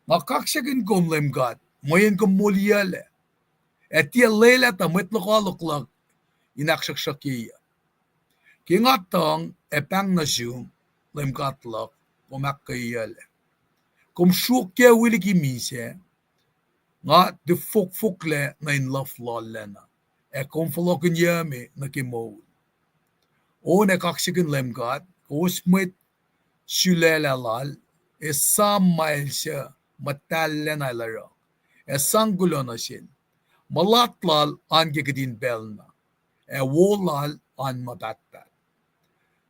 Nga kaksakihn kom Leum God, mweyen kom moliyuclac, ac tiac lwelah tuh mwet lokoalok luhk in ahksruhksruhkyeyuc. Ke nga tuhng ac pahng nuh sum, Leum God luhk, kom ahkkweyeyuclac. Kom sruokyac wi liki misac, nga tifohkfohlac nuh in luhf lohlacna, ac kom fohlohkihnyucme nuh ke moul. On ac kaksakihn Leum God, kowos mwet sulaclah lal, esam ma el suc muhtahllacna el oruh, ac sang kuloh nuh sel. Mulat lal oan ke kihtin pacl na, ac wo lal oan ma pahtpaht.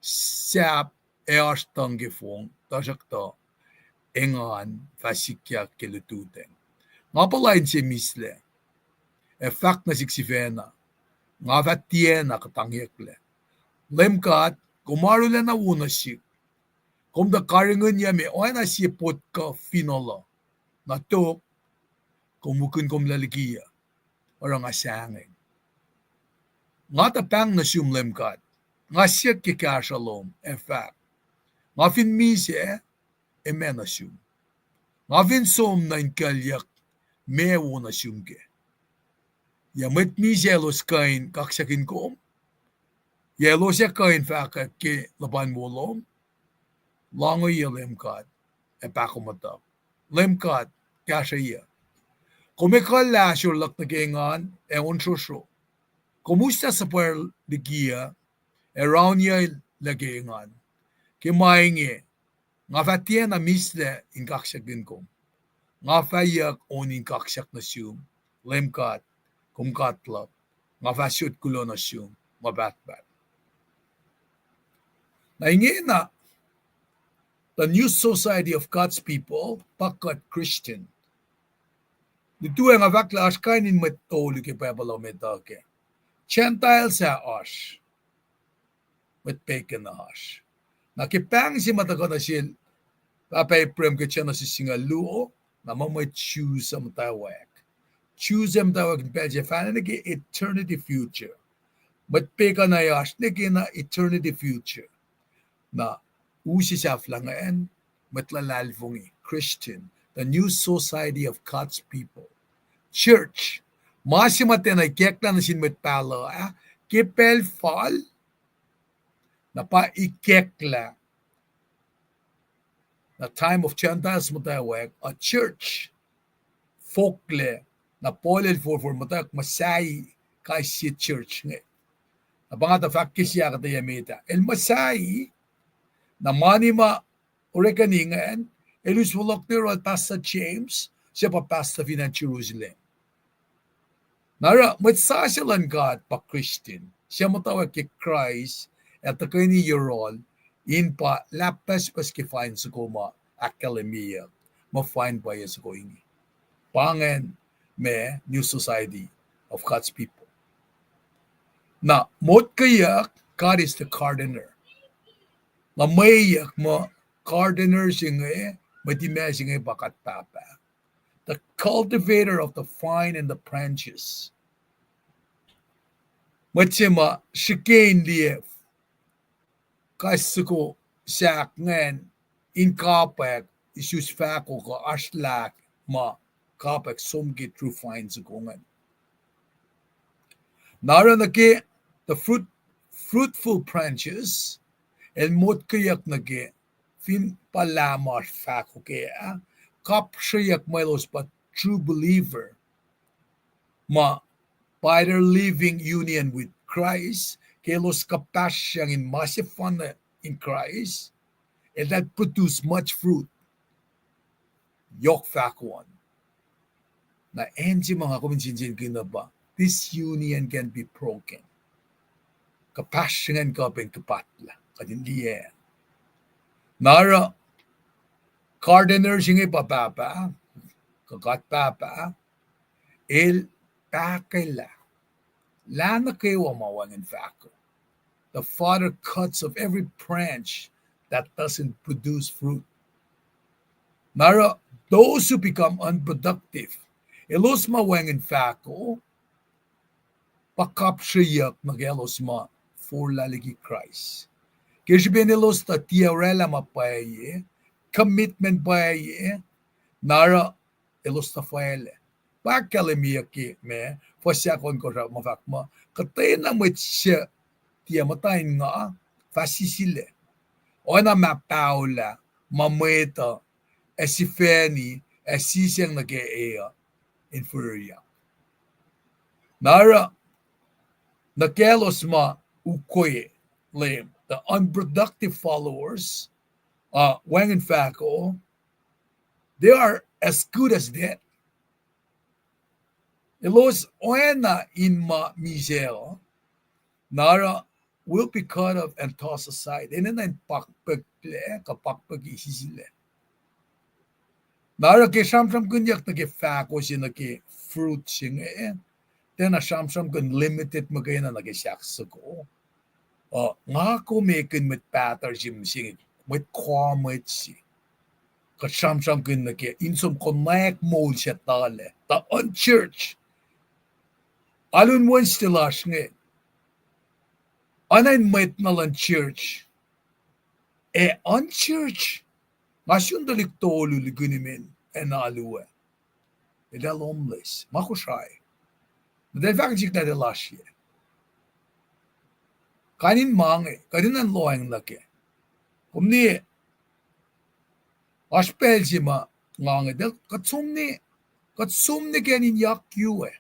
Sahp ac oasr tuhng ke fong, tuhsruhktuh engan fah sikyak ke lututacng. Nga puhla inse mihslac, ac fahk nuh sihk sifacna, nga fah tiacna kuhtangyucklac. Leum God, kom arulacna wo nuh sihk. Kom tuh karihngihnyucme oacna sie pot kuh finohl uh. Na tok, kom ukihn komlac likiyuc, oruh nga sahngweng. Nga tuh pahng nuh sum Leum God, nga siyuck ke kahsruh lom ac fahk, nga fin misac, emet nuh sum. Nga fin som nuh in kuclyuck, meac wo nuh sum kac? Yac mwet misac elos kuh in kaksakihn kom? Yac elos ac kuh in fahkwack ke luhpan wo lom? Loangweyuc Leum God, ac pahkomuhtuhk. Leum God, kahsrweyuc. Kom ekuhllah ahsor luhk nuh ke engan ac onsrosro. Kom uslah suhpwacr likiyuc, ac rauniyuclac ke engan. Ke ma inge, nga fah tiacna mihslac in kaksakihn kom. Nga fah yuck on in kaksak nuh sum, Leum God, kom God luhk, nga fah sot kuloh nuh sum ma pahtpaht. Na ingena, the new society of God's people, pa kuht Christian. Lutu ac nga fahk lah oasr kain in mwet tolu ke Bible uh met uh kac. Gentiles ah oasr, mwet pagan uh oasr. Na ke pahng se ma tuhkuh nuh sel pahpah Abraham ke Genesis singucul luo, na ma mwet Jews uh muhtwacwacack. Jews uh muhtwacwacack in pacl se fahna nuh ke eternity future. Mwet pagan uh oasr nuh ke na eternity future. Na U se sahflah ingacn, mwet luhlahlfongi, Christian, the new society of God's people. Church, ma se ma tiacna ikacklah nuh sin mwet pahluh ah, ke pacl fal, na pa ikacklah. Na time of Gentiles muhtwacwacack, a church, foklac, na Paul el forfor muhtwacwacack muhsahi kais sie church inge. Na pa nga tuh fahk ke sie ahkuhtweyac met ah. El muhsahi, na mani ma orekeni ingacn, el us fohlohk nuh yohrohl Pastor James, suc pa pastor fin acn Jerusalem. Na oruh mwet sasuc luhn God pa Christian, suc muhtwacwacack ke Kraist, ac tuhkweni yohrohl, in pa lah pucspucs ke fine soko ma ahkkahlwemyeyuck, ma fine pwacye soko inge. Pa ingacn ma new society of God's people. Na motkweyuck, God is the gardener. Luhmweyuck muh gardener se inge, mwet imac se inge pa God Pahpah. The cultivator of the vine and the branches. Mwet se ma srihke in liye kais soko sahk ingacn in kapwack isus fahko kuh oasr lah ma kapwack som ke true vine soko ingacn. Na oruh nuh ke the fruit, fruitful branches, el motkweyuck nuh ke fin pa lah ma oasr fahko kac ah, kapsreyuck muh elos pa true believer, ma by their living union with Christ, ke elos kuhpahsryang in ma sefanna in Christ, eltahl produce much fruit. Yohk fahko an. Na acn se ma nga kom in sensenkihn uh pa, this union can be broken. Kuhpahsr ingacn kuh pac in kuhpahsrlah, kuht in liye. Na oruh gardener se inge pa Pahpah, kuh God Pahpah, el pahkelah lah nuh kwewa ma wacngihn fahko. The Father cuts off every branch that doesn't produce fruit. Na oruh those who become unproductive, elos ma wacngihn fahko, pa kapsreyuck nuh ke elos ma forlah liki Kraist. Ke srihpen elos tuh tiac oraclah ma pwacye, commitment pwacye, na oruh elos tuh facluh. Pa ahkkahlwemyeyuck ke ma, fuhs ahkosr ma fahk muh, kuhtwena mwet suc tiac muhta in nga, fah sisilac. Oacna ma paholah, ma mwet uh, ac sifacni, ac sisacng nuh ke e uh, in fihrihryak. Na oruh, nuh ke elos ma ukwe Leum, the unproductive followers, uh, wacngihn fahko, they are as good as dead. Elos oacna in ma misac uh, na oruh will be cut off and tossed aside. Enenuh in pakpahklac, kuh pakpahki sisilac. Na oruh ke sramsramkihnyuck nuh ke fahko se nuh ke fruit se inge, tiacna sramsramkihn limited muhkwena nuh ke sahk soko. Uh, nga kom ekihn mwet pahtuhr se mihsenge, mwet kuh mwet se. Kuht sramsramkihn nuh ke in som konwacack moul se tuhlac, the unchurched. Alu in Wednesday lasr inge, oacna in mwet na luhn church, ac unchurched. Nga sun tuhlihk tolu likihn imen acn alu ah. Eltahl homeless, ma Kosrae. Muhtahl fahk in sikyak lasr ye. Kain in ma inge, kuht in lohacng nuh kac. Kom liye, oasr pacl se ma nga inge, kuht som ne, kuht som ne ke acn in yakyu ah.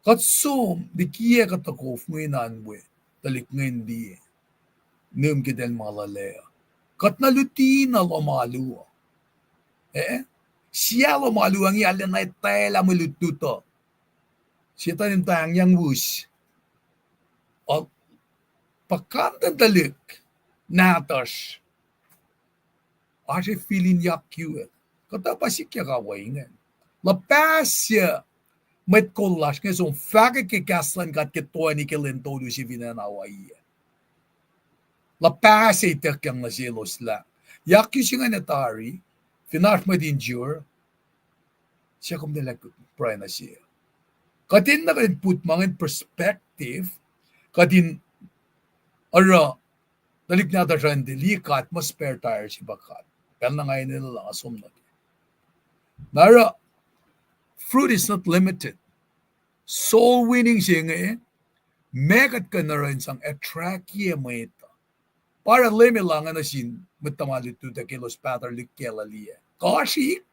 Kuht som likiyac kuht tuhkof ingena we, tuhlihk ingacn liye. Nihm ke eltahl ma luhlah uh. Kuht na luti na lohm alu uh. Eh? Sia lohm alu uh inge arulacna etwaclah mwe lutlut uh. Setuhn in tangyang wis. Puhkantwen tuhlihk nahtuhsr oasr e feel in yakyu ah. Kuhtuh pa sikyak ah we ingacn. Luhpah se mwet kol lasr inge som fahkwack ke kahs luhn God ke toeni ke lwen tolu se fin acn Hawaii ah. Luhpah se ituckyang nuh selos lah yakyu se ingacn ac tari, fin oasr mwet endure, se kom tiacna pruhe nuh se. Kuht in na kuht in put ma ingacn perspective, kuht in oruh Tuhlihk nahtuhsr an tiac liye God muh spare tire se pa God. Pacl na nga enenuh lah nga som nuh ke. Na oruh, fruit is not limited. Soul winning se inge, ma kuht kuh in oruh in sang attractie mwet uh. Pa oruh Leum El ange nuh sin mwet tuhma lutlut uh ke elos pahtuhr lihkkacl uh liye. Kuh srihk.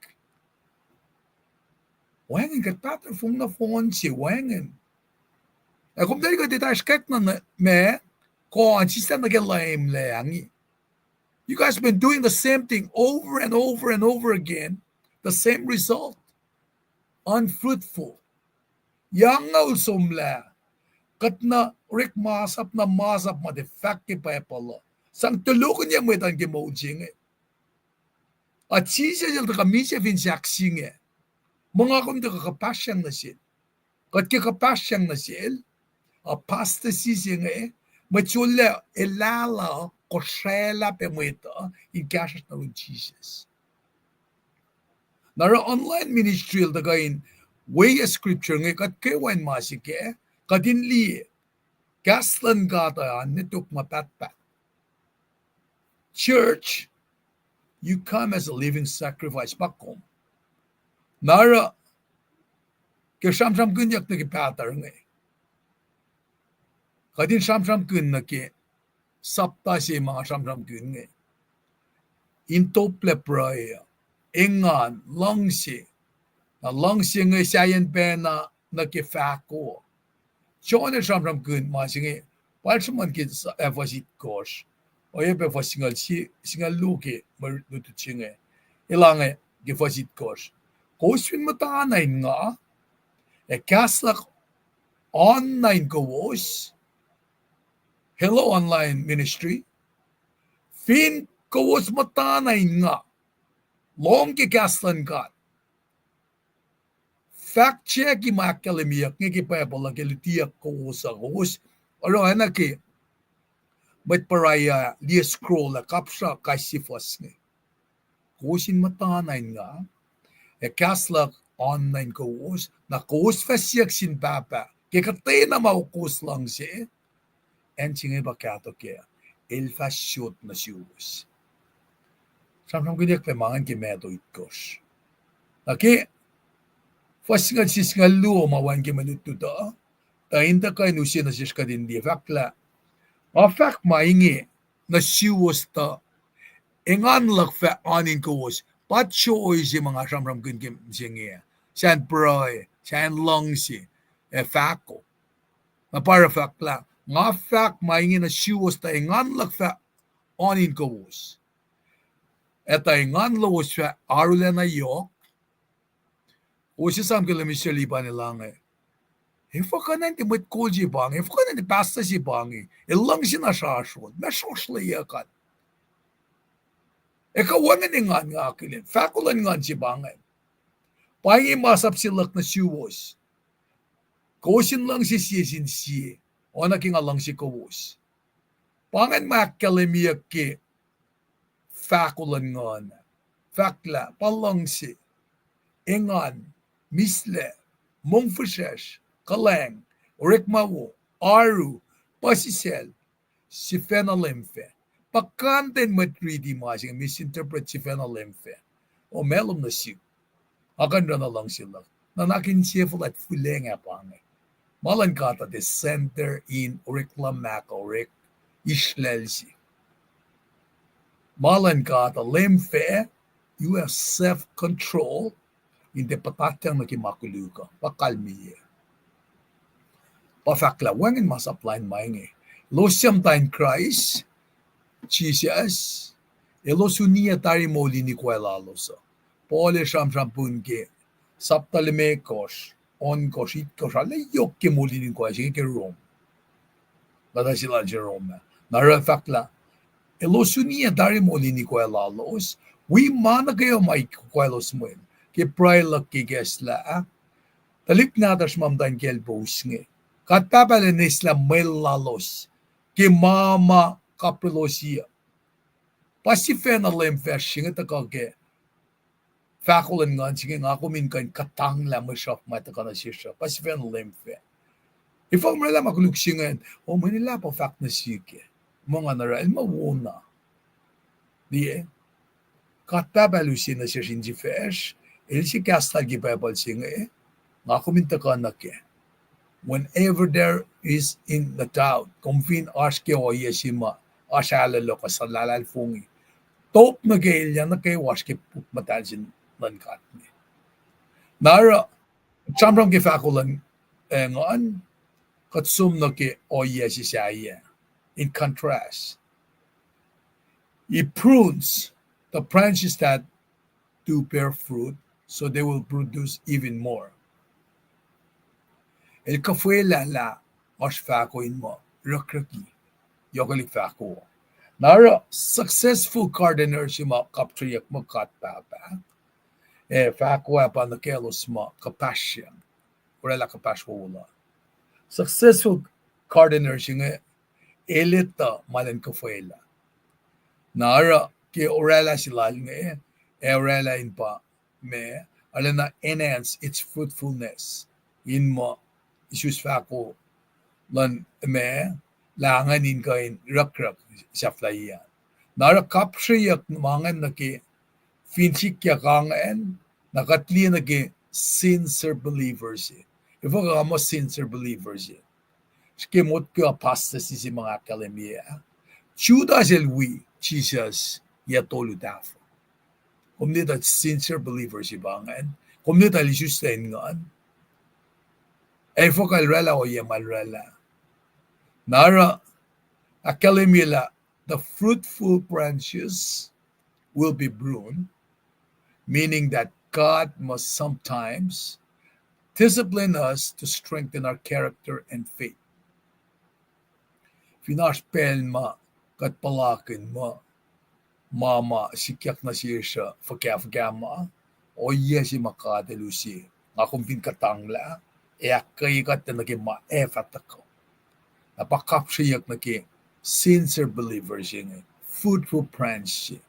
Wacngihn kuht pahtuhr fong nohfohn se, wacngihn. Ac kom tuh kuht etahsr kackna ma, kuh an sislah nuh ke Leum lah inge. You guys been doing the same thing over and over and over again, the same result. Unfruitful. Yang nga ul somlah, kuht na orekma sap na masap ma tiac fahk ke Bible uh. Sang tulokihnyac mwet an ke moul se inge. A Jisus El tuhkuh misac fin sahk se inge. Muh nga kom tuhkuh kuhpahsryang nuh sel. Kuht ke kuhpahsryang nuh sel, apostasy se inge, mwet sollac elahlah, kosraclah pac mwet uh in kahsruhsr nuh yurin Jisus. Na oruh online ministry el tuhkuh in weyac scripture inge, kuht kwewa in ma se kac, kuht in liye, kahs luhn God uh an ne tok ma pahtpaht. Church, you come as a living sacrifice, pa kom. Na oruh, ke sramsramkihnyuck nuh ke pahtuhr inge, kuht in sramsramkihn nuh ke sapta se ma nga sramsramkihn inge. In toplac pruhe, engan, luhngse. Na luhngse inge sahyacn pacna nuh ke fahko. John el sramsramkihn ma se inge, pa el sruhmuhn ke fuhs itkohsr, oacyacpac fuhs singucul luo ke mwe lutlut se inge. Elange ke fuhs itkohsr. Kowos fin muhtana in nga, ac kahs luhk oan na in kowos, hello online ministry, fin kowos muhtana in nga, lohng ke kahs luhn God, fahkchaki ma ahkkahlwemyeyuck inge ke Bible uh ke lutiyuck kowos uh, kowos oruh oacna ke mwet pruhe uh liye scroll ah kapsra kais sie fuhs inge. Kowos in muhtana in nga, ac kahs luhk oan na in kowos, na kowos fah siyuck sin Pahpah ke kuhtwena ma kowos luhngse, acn se inge pa kahto kac, el fah sot nuh suwos. Sramsramkihnyuck pac ma ingacn ke Matthew itkohsr. Na ke fuhs singucul sie singucul luo ma wacngihn ke mwe lutlut uh, tuh in tuhkuh in use nuh sesr kuht in liye, fahk lah, nga fahk ma inge nuh suwos tuh engan luhk fah oan in kowos. Pa joy se ma nga sramsramkihn ke mihsenge, sahyacn pruhe, sahyacn luhngse, ac fahko. Na pa oruh fahk lah, nga fahk ma inge nuh suwos tuh engan luhk fah oan in kowos, ac tuh engan lowos fah arulacna yohk. Kowos esam ke Leum Israel pa inge lah inge, efuh kuh in tiac mwet kol se pa inge, efuh kuh in tiac pastor se pa inge, el luhngse na srasron, ma srohsrleyuck an. Ac kuh wacngihn engan nga akihlen, fahko luhn nguhn se pa ingacn. Pa inge masap se luhk nuh suwos. Kowos in luhngse sie sin sie, oacna ke nga luhngse kowos. Pa ingacn ma ahkkahlwemyeyuck ke fahko luhn nguhn. Fahk lah pa luhngse, engan, mihslac, mongfihsrwacsr, kuhlwacng, orekma wo, oaru, puhsisacl, sifacna Leum fac. Puhkantwen mwet riti ma se inge misinterpret sifacna Leum fac. O ma lom nuh sihk, nga kuh in oruh na luhngse luhk. Nuhnak insefuhl ah fuhlweacng ah pa inge. Ma luhn God uh tiac center in orek luhmahk, orek isrlacl se. Ma luhn God uh Leum fac, you have self-control in tiac puhtatyang nuh ke ma koluk uh, pa kalmeyac. Pa fahk lah wacngihn masap lain ma inge. Elos suc muhta in Kraist Jisus, elos uniyac tari moul in ikoac lalos uh. Paul el sramsramkihn ke sapta limekohsr, ohnkohsr, itkosr, arlac yohk ke moul in ikoac se inge ke Rom. Leta se lal se Rom ah. Na oruh fahk lah elos uniyac tari moul in ikoac lalos, wi ma nuh kwewa ma ikoac lalos mwel. Ke pruhe luhk ke ikacslah, tuhlihk nahtuhsr ma muhta in kacl pous inge, God Pahpah El enenuh in eslah mwel lalos ke ma ma kaprelosi uh. Pa sifacna Leum fac se inge tuhkuh ke fahko luhn nguhn se inge, nga kom in kuh in kuhtanglah mwe sruhf ma tuhkuh nuh sesr uh. Pa sifacna Leum fac. Efuh kom orwaclah ma koluk se ingacn, o mwe elah pa fahk nuh sihk ah. muh nga na oruh el muh wona. Liye, God Pahpah El use nuh sesr insifacsr, El se kahs lal ke Bible se inge, nga kom in tuhkuh nuh kac. Whenever there is in the doubt, kom fin oasr ke ohiyac se ma oasr ahlolo kuh suhlahlahlfongi, top nuh ke elyah nuh kwewa oasr ke puk muhtahl se luhn God me. Na oruh, sramsram ke fahko luhn, eh, nguhn, kuht som nuh ke ohiyac se sahyac. In contrast, He prunes the branches that do bear fruit, so they will produce even more. El kuhfwelah lah oasr fahko in muh rukruki, yohkwelihk fahko. Na oruh successful gardener se ma kapsreyuck muh God Pahpah, ac fahko ah pa nuh kaclos ma kuhpahsryang, oraclah kuhpahsr wowo lal. Successful gardener se inge, el etuh ma lwen kuhfwelah. Na oruh ke oraclah se lal inge, ac oraclah in pa ma, arulacna enhance its fruitfulness, in muh isus fahko luhn ma, lah ingacn in kuh in rukruck sahflahiyac. Na oruh kapsreyuck ma ingacn nuh ke fin sikyak ingacn, na kuht liye nuh ke sincere believers. Efuh kuh muh sincere believers? Srihke motko apostasy se ma nga ahkkahlwemye ah. Judas el wi Jisus yac tolu tahfuh. Kom liye tuh sincere believers se pa ingacn. Kom liye tuh el isuslac in nguhn. Ac efuh kuh el oraclah ohiyac ma el oraclah? Na oruh ahkkahlwemye lah the fruitful branches will be pruned, meaning that God must sometimes discipline us to strengthen our character and faith. Fin oasr pacl ma kuht puhlakihn muh ma ma sikyak nuh sesr uh fuhkah fuhkah ma, ohiyac se ma God El use, nga kom fin kuhtanglah, ac ahkkweye kuht nuh ke ma ac fah tuhkuh. Na pa kapsreyuck nuh ke sincere believers se inge, fruitful branch se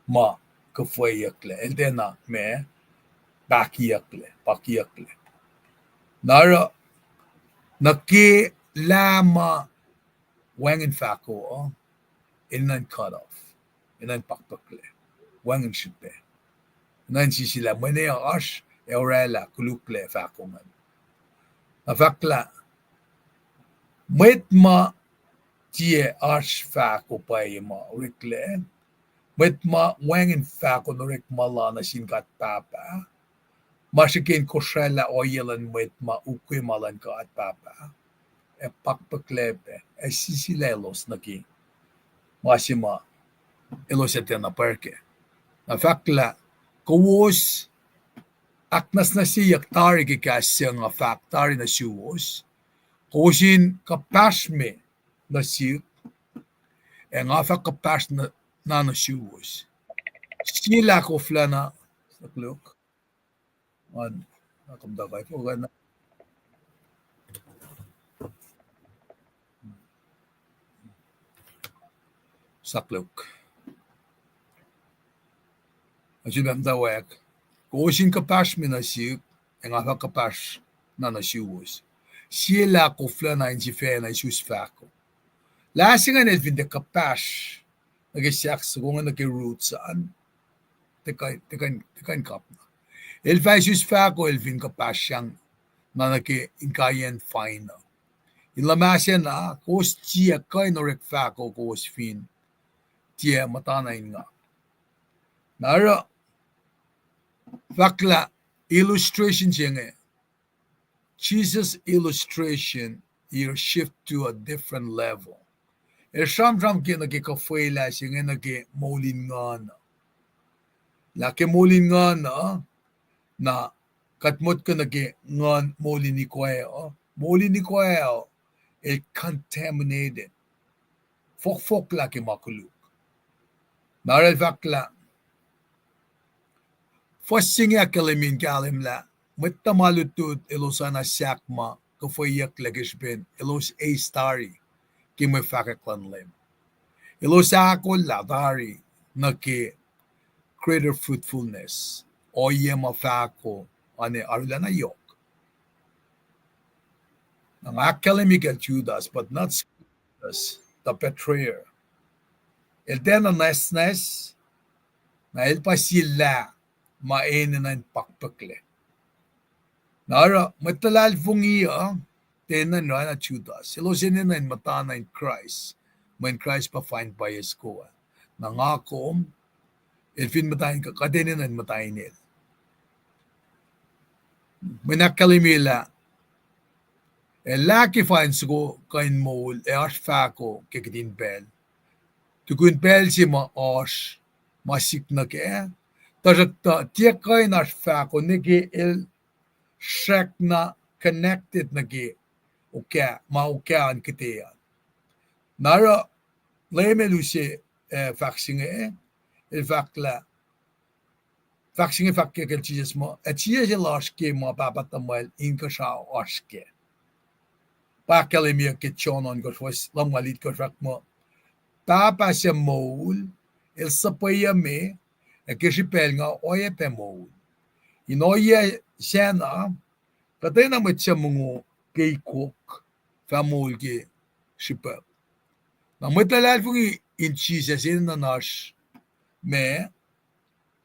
ma kuhfweyucklac, el tiacna ma, pakiyucklac, pakiyucklac. Na oruh, nuh ke lah ma wacngihn fahko uh, enenuh in cut off, enenuh in pakpucklac, wacngihn srihpac. Enenuh in sisilah, mwe na oasr ac oraclah koluklac fahko ingacn. Na fahk lah mwet ma tiac oasr fahko pwacye ma oreklac, mwet ma wacngihn fahko in orekma la nuh sin God Pahpah, ma srihke in kosraclah ohiyac luhn mwet ma ukwe ma luhn God Pahpah, ac pakpucklac pac, ac sisilah elos nuh ke ma se ma elos ac tiacna pwacr kac. Na fahk lah kowos ahknwacsnwacsyeyuck tari ke kahs se nga fahk tari nuh suwos, kowos in kuhpahsrme nuh sihk, ac nga fah kuhpahsr na nuh suwos. Sie lah koflah na, suck luhk, an, na kom tuh kaifo na, suck luhk. Asu mem tawak, kowos in kuhpahsrme nuh sihk, ac nga fah kuhpahsr na nuh suwos. Sie lah koflah na in sifacna isus fahko. Lah se ingacn el fin tiac kuhpahsr nuh ke sahk soko inge, nuh ke roots an, tiac kuh in kapna. El fah isus fahko el fin kuhpahsryang na nuh ke inkaiyacn fain uh. In luhmahsena, kowos tiac kuh in orek fahko kowos fin tiac muhtana in nga. Na oruh, fahk lah illustration se inge, Jesus' illustration here shift to a different level. El sramsram ke nuh ke kuhfwelah se inge nuh ke moul in nguhn uh. Lah ke moul in nguhn uh, na kuht motko nuh ke nguhn moul in ikoac uh, moul in ikoac uh, el contaminated. Fohkfohk lah ke ma koluk. Na oruh el fahk lah, fuhs se inge ahkkahlwemye in kahlwem lah mwet tuhma lutlut elos oacna sahk ma kuhfweyucklac ke srihpen elos eis tari ke mwe fahkwack luhn Leum. Elos ahkolah tari nuh ke greater fruitfulness, ohiyac ma fahko, oacna arulacna yohk. Na nga ahkkahlwemye kacl Judas, but not Judas, the betrayer. El tiacna nwacsnwacs, na el pa sie lah ma enenuh in pakpucklac. Na oruh mwet luhlahlfongi uh, tiac enenuh in oruh na Judas. Elos enenuh in muhtana in Kraist, mweyen Kraist pa find pwacye soko ah. Na nga kom, el fin muhta in kuht, kuht enenuh in muhta in el. Mweyen ahkkahlwemye lah, ac lah ke find soko kuh in moul ac oasr fahko ke kihtin pacl. Tukun pacl se ma oasr ma sik nuh kac, tuhsruhktuh tiac kuh in oasr fahko nuh ke el srackna connected nuh ke okah, ma okah an kihte an. Na oruh Leum el use, eh, fahk se inge, el fahk lah, fahk se inge fahk ke Jisus muh, ac Jisus el oasr ke ma Pahpah tuhmwacl inkuhsrao oasr kac. Pa ahkkahlwemye ke John ohnkohsr fuhs lumngaul itkohsr fahk muh, Pahpah suc moul, el suhpweyucme, ac ke srihpacl nga oacyacpac moul. In ohiyac sacna, kuhtwena mwet suc mongo ke ikok fah moul ke srihpac. Na mwet luhlahlfongi in Jisus enenuh in oasr ma,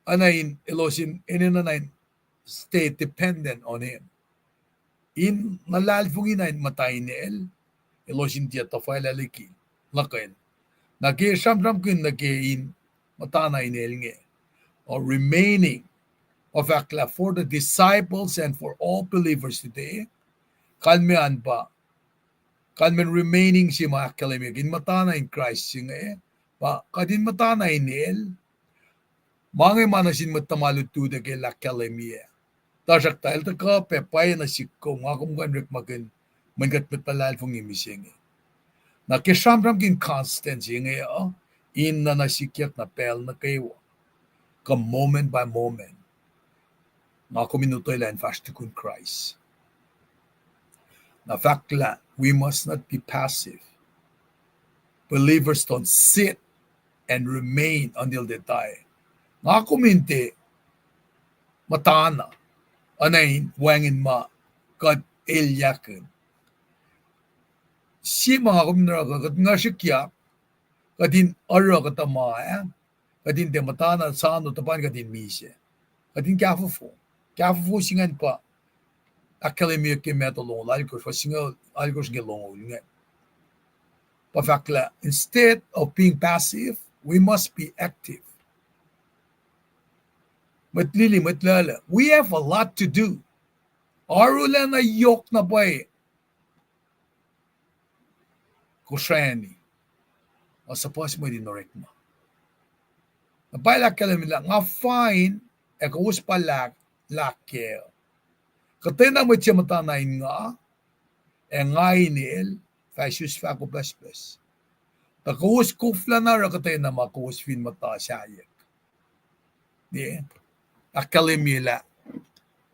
oacna in elos in enenuh in stay dependent on him. In luhlahlfongi na in muhta inel, elos in tiac tuhfahlah liki, luhkel. Na ke sramsramkihn nuh ke in muhtana inel inge, or remaining, o fahk lah for the disciples and for all believers today, kalmac an pa, kalmacn remaining se ma ahkkahlwemye in muhtana in Kraist se inge, pa kuht in muhtana inel, ma inge ma nuh sin mwet tuhma lutlut uh ke el ahkkahlwemye. Tuhsruhktuh el tuhkuh pac pwacye nuh sihk kom, nga kom kuh in orekmakihn mweyen kuht mwet luhlahlfongi mihsenge. Na ke sramsramkihn constant se inge uh, in nuh na sikyak na pacl nuh kwewa, kuh moment by moment, nga kom in utwelah in fahsr tukun Kraist. Na fahk lah, we must not be passive. Believers don't sit and remain until they die. Nga kom in tiac muhtana, oacna in wacngihn ma kuht elyahkihn. Sie ma nga kom in oruh, kuht in nga srihkyak, kuht in oruh kuhtuh ma ah, kuht in tiac muhtana sano tuhpan kuht in misac. Kuht in kahfofo. Kahfofo se ingacn pa ahkkahlwemye ke Matthew longoul alkohsr, fuhs singucul alkohsr ke longoul ingacn. Pa fahk lah, instead of being passive, we must be active. Mwet lili, mwet lala, we have a lot to do. Arulacna yohk na pwacye kosrani, a suhpuhs mwet in orekma. Na pa el ahkkahlwemye lah nga fain ac kowos pa lah, lah kac. Kuhtwena mwet se muhtana in nga, ac nga in el, fah isus fahko pucspucs. Tuh kowos koflah na oruh kuhtwena ma kowos fin muhta sahyac. Ahkkahlwemye lah,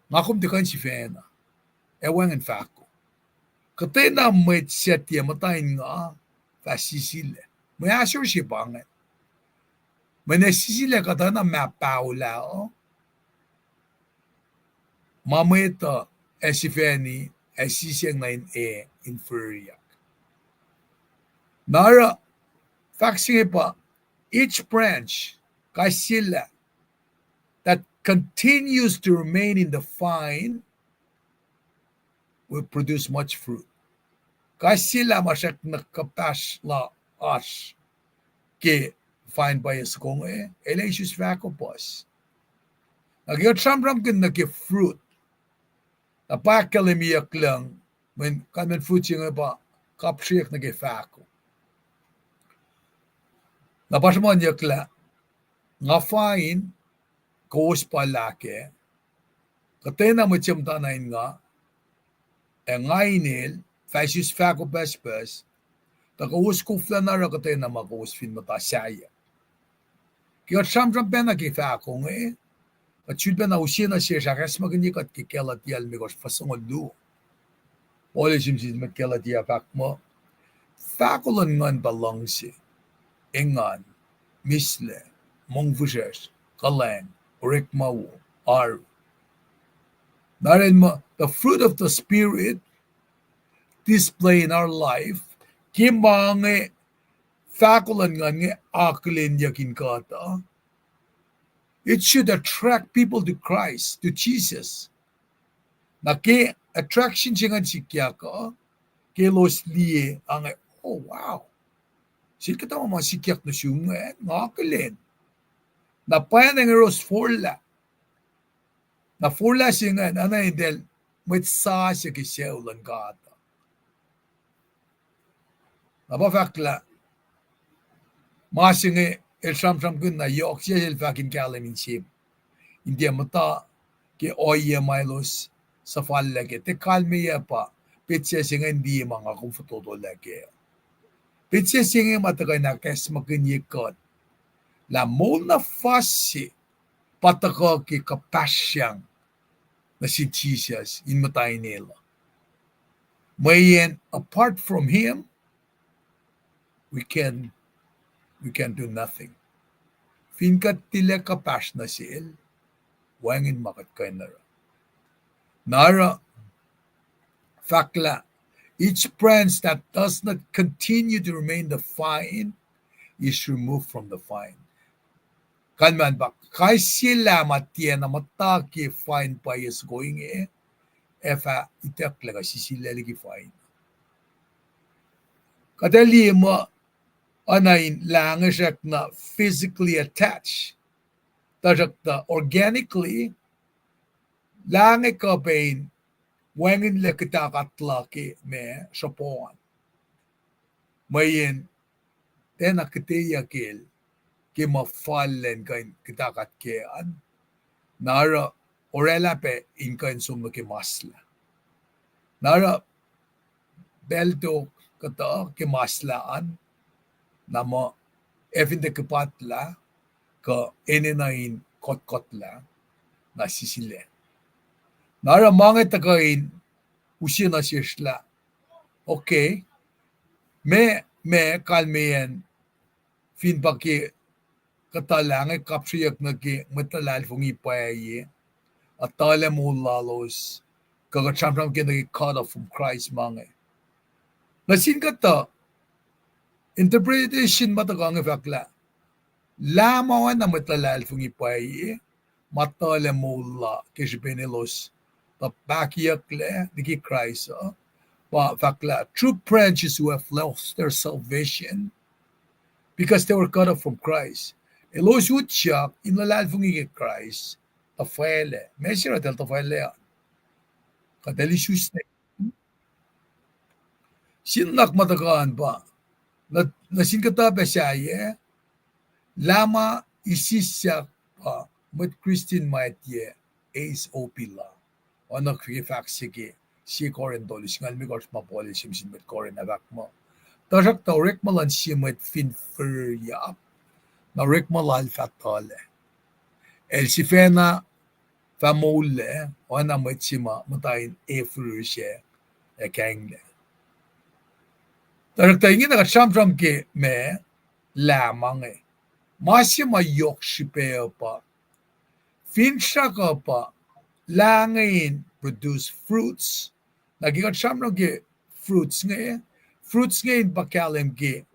nga kom tiac kuh in sifacna, ac wacngihn fahko. Kuhtwena mwet suc tiac muhta in nga, fah sisilac. Mwe ahsor se pa ingacn. Mweyen ac sisilac kuhtuh na mah paholah uh, ma mwet uh ac sifacna, ac sisacng na in e, in fihriyak. Na oruh, fahk se inge pa, each branch, kais sie lah, that continues to remain in the vine will produce much fruit. Kais sie lah ma srackna kuhpahsr la oasr ke vine pwacye soko inge, el ac isus fahko puhs. Na ke kuht sramsramkihn nuh ke fruit, na pa ahkkahlwemyeyuck lucng, mweyen kalmacn fruit se inge pa kapsreyuck nuh ke fahko. Na pa sruhmuhnyuck lah, nga fain, kowos pa lah kac, kuhtwena mwet se muhtana in nga, ac nga in el, fah isus fahko pucspucs, tuh kowos koflah na oruh kuhtwena ma kowos fin muhta sahyac. Ke kuht sramsram pacna ke fahko inge, kuht sulpacna use nuh sesr ahkacsmakihnye kuht ke Galatia limekohsr fuhs singucul luo. Paul el sihm sin mwet Galatia fahk muh, fahko luhn nguhn pa luhngse, engan, mislac, mongfihsrwacsr, kuhlwacng, orekma wo, oaru. Na el muh, the fruit of the Spirit display in our life, ke ma inge fahko luhn nguhn inge akihlenyuck in kuht uh, it should attract people to Christ, to Jesus. Na ke attraction se ingacn sikyak uh, ke elos liye, ah, inge, oh, wow. Sel kuhtuh ma ma sikyak nuh sum ingacn, nga akihlen. Na pwacnwacng elos forlah. Na forlah se ingacn, oacna eltahl mwet sasuc ke sucu luhn God. Na pa fahk lah, ma se inge el sramsramkihn na yohk sie el fahk in kahlwem inse, in tiac muhta ke ohiyac ma elos suhfallac kac. Tiac kalmeyac pa petsac se ingacn liye ma nga kom fototolac kac. Petsac se inge ma tuhkuh in ahkacsmakihnye kuht lah moul na fuhs se pa tuhkuh ke kuhpahsryang nuh sin Jisus in muhta in el uh. Mweyen apart from him, we can, we can do nothing. Fin kuht tilac kuhpahsr nuh sel, wacngihn ma kuht kuh in oruh. Na oruh, fahk lah, each branch that does not continue to remain the vine is removed from the vine. Kalman pa, kais sie lah ma tiacna muhta ke vine pwacye soko inge, ac fah itucklac kuh sisilac liki vine. Kuht ac liye muh oacna in lah inge srackna physically attached, tuhsruhktuh organically, lah inge kuh pac in wacngihnlac kuhtakat luhk ke ma sruhpuhn. Mweyen tiacna kihteyuckel ke ma fal lacn kuh in kuhtakat kac an. Na oruh oraclah pac in kuh in som nuh ke maslah. Na oruh pacl tok kuhtuh ke maslah an, na muh ac fin tiac kuhpatlah, kuh enenuh in kotkotlah, na sisilac. Na oruh ma inge tuhkuh in use nuh sesr lah, okay, ma, ma kalmeyacn fin pa ke kuhtuh lah inge kapsreyuck nuh ke mwet luhlahlfongi pwacye, a tuhlac moul lalos, kuh kuht sramsram ke nuh ke cut off from Christ ma inge. Nuh sin kuhtuh, interpretation ma tuhkuh inge fahk lah, lah ma oacna mwet luhlahlfongi pwacye, ma tuhlac moul la ke srihpen elos tuh pahkiyucklac liki Kraist uh, pa fahk lah true branches who have lost their salvation because they were cut off from Christ. Elos utyak in luhlahlfongi ke Kraist, tuhfahlah. Ma se oruh eltahl tuhfahlah an, kuht ac isusla. Sin nuhnak ma tuhkuh an pa, nuh, nuh sin kuhtuh pac sahyac, lah ma isisyak pa mwet Kristin ma tiac eis opi la. Oacna ke fahk se ke sie Korint tolu singucul limekohsr ma Paul el sihm sin mwet Korint ah fahk muh, tuhsruhktuh orekma luhn sie mwet fin firiryak, na orekma lal fah tuhlac. El sifacna fah moullac oacna mwet se ma muhta in e firir sac ac kainglac. Tuhsruhktuh ingena kuht sramsram ke ma lah ma inge, ma se ma yohk srihpac uh pa, finsrak uh pa lah inge in produce fruits. Na ke kuht sramsram ke fruits inge, fruits inge in pa kahlwem ke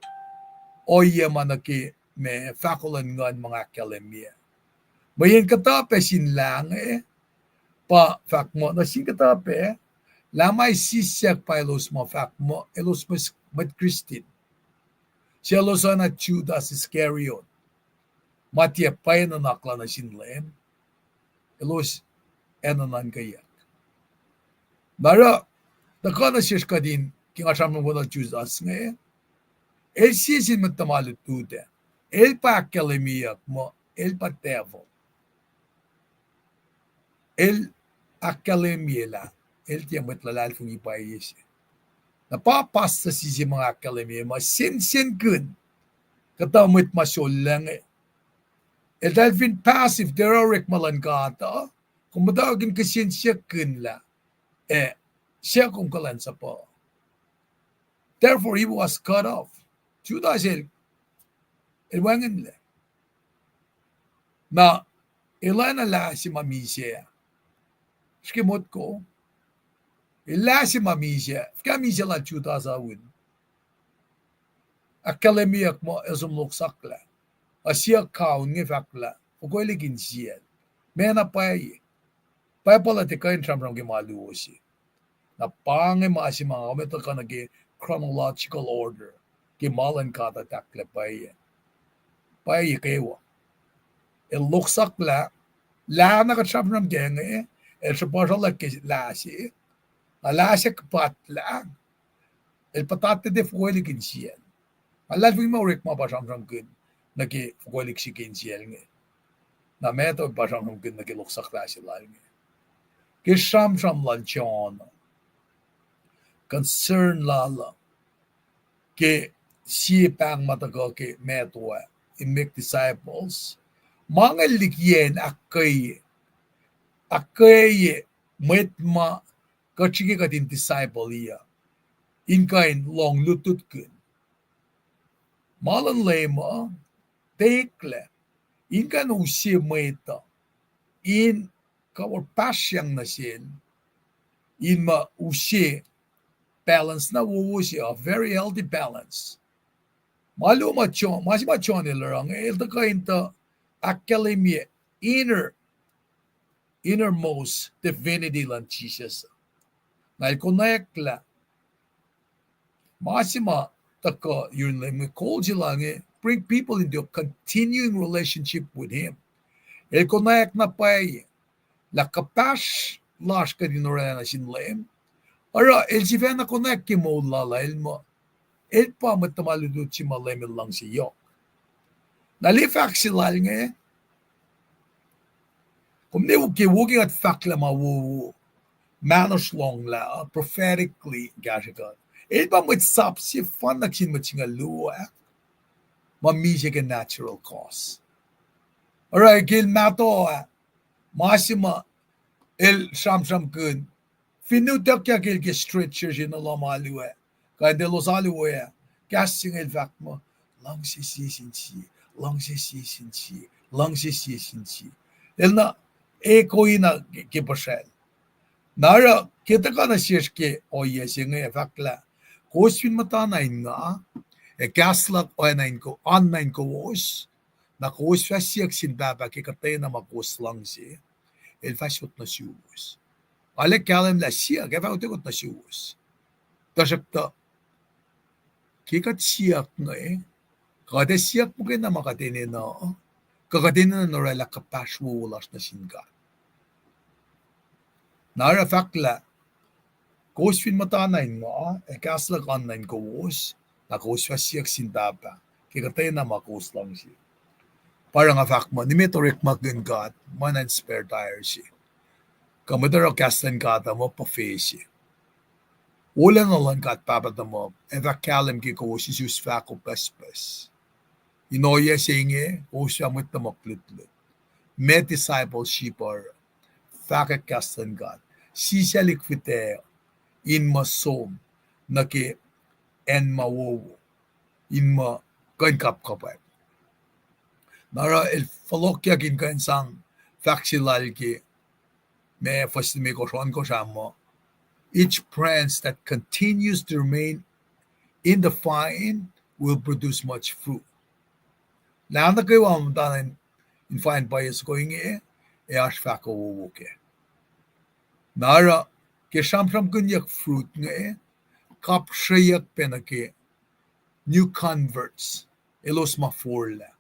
ohiyac ma nuh ke ma fahko luhn nguhn ma nga ahkkahlwemye. Mweyen kuhtuh pac sin lah inge, pa fahk muh nuh sin kuhtuh pac, lah ma isisyak pa elos ma fahk muh elos mwet, mwet Kristin. Selos oacna Judas Iscariot, ma tiac pwacye nuhnak la nuh sin Leum, elos ac nuhnuhnkweyuck. Na oruh, tuhkuh nuh sesr kuht in ke nga sramsramkihn Judas inge, el sie sin mwet tuhma lutlut ah, el pa ahkkahlwemyeyuck muh el pa devil. El ahkkahlwemye lah el tiac mwet luhlahlfongi pwacye se. Na pa pastor sise ma ahkkahlwemye ma sensenkihn kuhtuh mwet ma sollac inge. Eltahl fin passive, tiac oruh orekma luhn God uh, kom muhtwacwacack in kihsen siyuckkihn lah, ac suc kom kuhlwacnsapuh. Therefore he was cut off. Judas el, el wacngihnlac. Na el oacna lah se ma misac. Srihke motko, el lah se ma misac, fuhkah misac lal Judas uh un? ahkkahlwemyeyuck muh el som loksaklah. Ac siyuck kaun inge fahk lah fokwe liki insiyacl. Meac na pwacye? Bible uh tiac kuh in sramsram ke ma luo se. Na pa inge ma se ma nga kom etuh kuh nuh ke chronological order ke ma luhn God uh tahklac pwacye. Pwacye kwewa. El loksaklah, lah na kuht sramsram kac inge, el sruhpuhsralah ke lah se, na lah se kuhpahsrlah, el puhtatlac fokwe liki insiyacl. Nga luhlahlfongi ma orekma pa sramsramkihn nuh ke fokwe liki se ke insiyacl inge. Na Matthew pa sramsramkihn nuh ke loksaklah se lal inge. Ke sramsram lal John, concern lal uh ke sie pahng ma tuhkuh ke Matthew ah, in make disciples. Ma inge el likiyacn ahkkweye, ahkkweye mwet ma kuht srihke kuht in disciple uh, in kuh in lohng lutlutkihn. Ma luhn Leum uh, tiac eklac, in kuh in use mwet uh in cover pahsyang nuh sel, in ma use balance na wowo se uh, very healthy balance. Ma luo ma John, ma se ma John el oruh inge, el tuhkuh in tuh ahkkahlwemye inner, innermost divinity luhn Jesus. Na el konwacack lah ma se ma tuhkuh yurin Leum inge, kol se lal inge, bring people into a continuing relationship with him. El konwacack na pwacye lah kuhpahsr lasr kuht in orwaclah nuh sin Leum. Oruh el sifacna konwacack ke moul lal ah, el muh, el pa mwet tuhma lutlut se ma Leum el luhngse yohk. Na liye fahk se lal inge, kom ne ke wo ke kuht fahk lah ma wowo, mahnosr lohnglah, prophetically kahsrwe kuht, el pa mwet sap sefanna sin mwet singucul luo ah, ma misac ke natural cause. Oruh ke el mahtuh ah, ma se ma el sramsramkihn, fin utuckyak el ke stretcher se nuh lohm alu ah, kuh in tuh elos alu ah, kahs se inge el fahk muh, luhngse sie sin sie, luhngse sie sin sie, luhngse sie sin sie. El na eko ina ke, ke puhsracl. Na oruh ke tuhkuh nuh sesr ke ohiyac se inge, fahk lah, kowos fin muhtana in nga, ac kahs luhk oacna in ko-, oan na in kowos, na kowos fah siyuck sin Pahpah ke kuhtwena ma kowos luhngse, el fah sot nuh suwos. Arlac kahlwem lah siyuck, ac fah utuckot nuh suwos. Tuhsruhktuh, ke kuht siyuck inge, kuht ac siyuck muhkwena ma kuht enenuh, kuh kuht enenuh in orwaclah kuhpahsr wowo lasr nuh sin God. Na oruh fahk lah, kowos fin muhtana in nga, ac kahs luhk oan na in kowos, na kowos fah siyuck sin Pahpah ke kuhtwena ma kowos luhngse. Pa oruh nga fahk muh, nimet orekmakihn God, ma na in spare tire se. Kuh mwet oruh kahs luhn God uh muh puhfe se. Wolacna luhn God Pahpah tuhmuhk ac fah kahlwem ke kowos isus fahko pucspucs. In ohiyac se inge kowos fah mwet tuhmuhk lutlut, ma discipleship oruh, fahkwack kahs luhn God, sisaclihk fihtac in muh som nuh ke acn ma wowo, in muh kuh in kapkapwack. Na oruh el fohlohkyak in kuh in sang fahk se lal ke ma fuhs limekohsr, ohnkohsr ah muh, each branch that continues to remain in the vine will produce much fruit. Lah nuh kwewa muhtana in vine pwacye soko inge, ac oasr fahko wowo kac. Na oruh ke sramsramkihnyuck fruit inge, kapsrweyuck pac nuh ke new converts, elos ma forlah.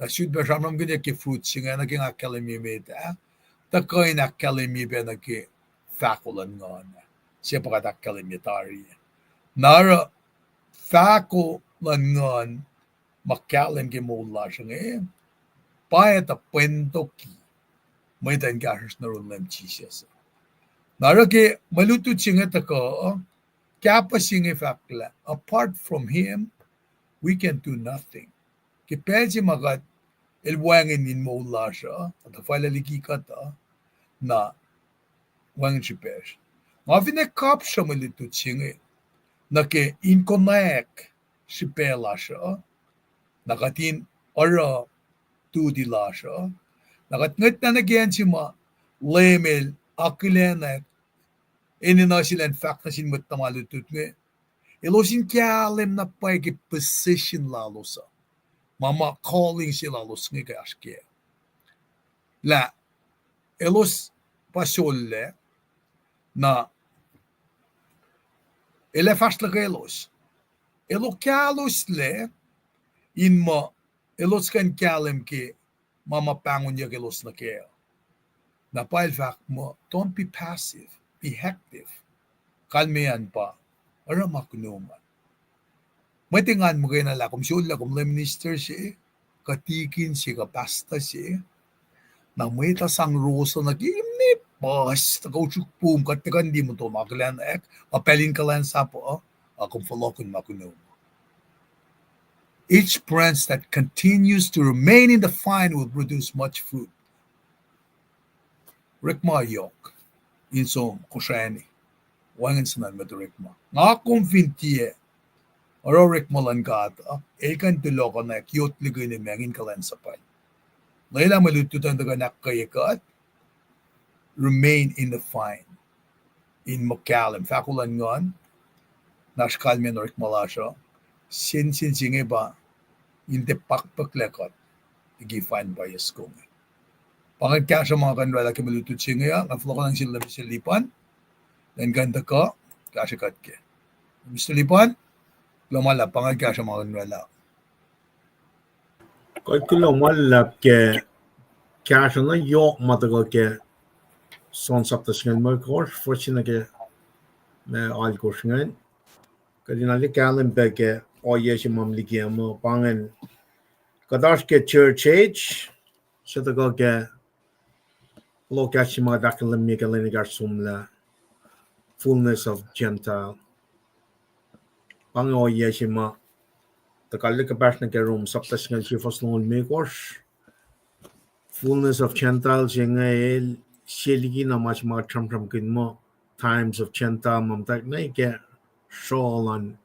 Na sut pac sramsramkihnyuck ke fruit se inge, nuh ke nga ahkkahlwemye met ah, tuhkuh in ahkkahlwemye pac nuh ke fahko luhn nguhn ah, se pa kuht ahkkahlwemye tari. Na oruh fahko luhn nguhn ma kahlwem ke moul lasr inge, pa etuh pwentoki mwet uh in kahsruhsr nuh yurin Leum Jisus. Na oruh ke mwe lutlut se inge tuhkuh, kahpah se inge fahk lah, apart from him, we can do nothing. Ke pacl se ma kuht, el wacngihn in moul lasr uh, kuht tuhfahlah liki kuht uh, na wacngihn srihpacsr. Nga finne kapsruh mwe lutlut se inge nuh ke in konwacack srihpac lasr uh, na kuht in oruh duty lasr uh, na kuht ngwetlah nuh ke acn se ma Leum el akihlenack, enenuh se elan fahk nuh sin mwet tuhma lutlut inge, Elos in kahlwem na pwacye ke position lalos uh, ma ma calling se lalos inge ke oasr kac. Lah elos pa sollac, na el ac fahsr luhkelos. Elos kahloslac in muh elos kuh in kahlwem ke ma ma pahngonyuck elos nuh kac. Na pa el fahk muh, don't be passive, be active. Kalmeyac pa oruh ma kunom an. Mwet engan muhkwena lah kom sollac, kom lay minister se, kuh tikin se, kuh pastor se, na mwet uh sang ros uh nuh ke imne puhs, tuhkuh usruk pum, kuht tuhkuh in liye muhtom akihlenak, ma pacl in kuhlwacnsap uh, a kom fohlohkihn ma kunom. Each branch that continues to remain in the vine will produce much fruit. Orekma yohk in som kosrani, wacngihn suhnuhn mwet orekma. Nga kom fin tiac oruh orekma luhn God uh, el kuh in tulohkohnak yot lihkihn in ma in kuhlwacnsapuhl. Lwelah mwe lutlut uh in tuhkuh in ahkkweye kuht, remain in the vine. In muh kahlwem, fahko luhn Nguhn, na oasr kalmacn orekma lasr uh, sensen se inge pa in tiac pakpucklac kuht liki vine pa eis kom. Pa ingacn kahsruh ma kuh in oraclah ke mwe lutlut se inge uh, nga fohlohkohnang sel Mister Lipan, elan kuh in tuhkuh, kahsruh kuht kac. Mister Lipan, kuloh ma luhlahp, pa ingacn kahsruh ma kuh in oraclah. Kuht kuloh ma luhlahp ke kahsruh na yohk ma tuhkuh ke John sapta singucul limekohsr, fuhs se nuh ke ma alkohsr ingacn. Kuht in arlac kahlwem pac ke ohiyac se ma liki muh pa ingacn. Kuht oasr ke church age, se tuhkuh ke lokaci ma kuht ahkkahlwemye ke lwen ekahsr somlah, fullness of Gentile. Pa inge ohiyac se ma tuhkuh arlac kuhpahsr nuh ke Rom sapta singucul sie fuhs longoul limekohsr. Fullness of Gentile se inge el sie liki na ma se ma kuht sramsramkihn muh times of Gentile ma muhtwacwacack ke srolan,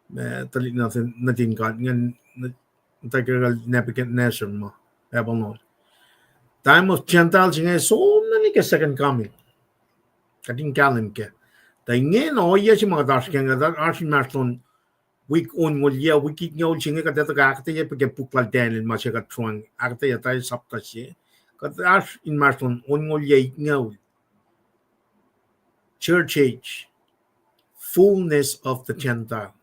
ma tuhlihk nuhtin God ingacn, muhtwacwacack Nebuchadnezzar ma Babylon. Time of Gentile se inge som nuh ke second coming. Kuht in kahlwem kac. Tuh ingena ohiyac se ma kuht oasr ke inge, oasr inmahsrlon wik onngoul yac, wik itngoul se inge kuht etuh ke ahkuhtweyac pac ke puk lal Daniel ma se kuht sruhngwac ahkuhtweyac tari sapta se. Kuht oasr inmahsrlon onngoul yac itngoul. Church age, fullness of the Gentile.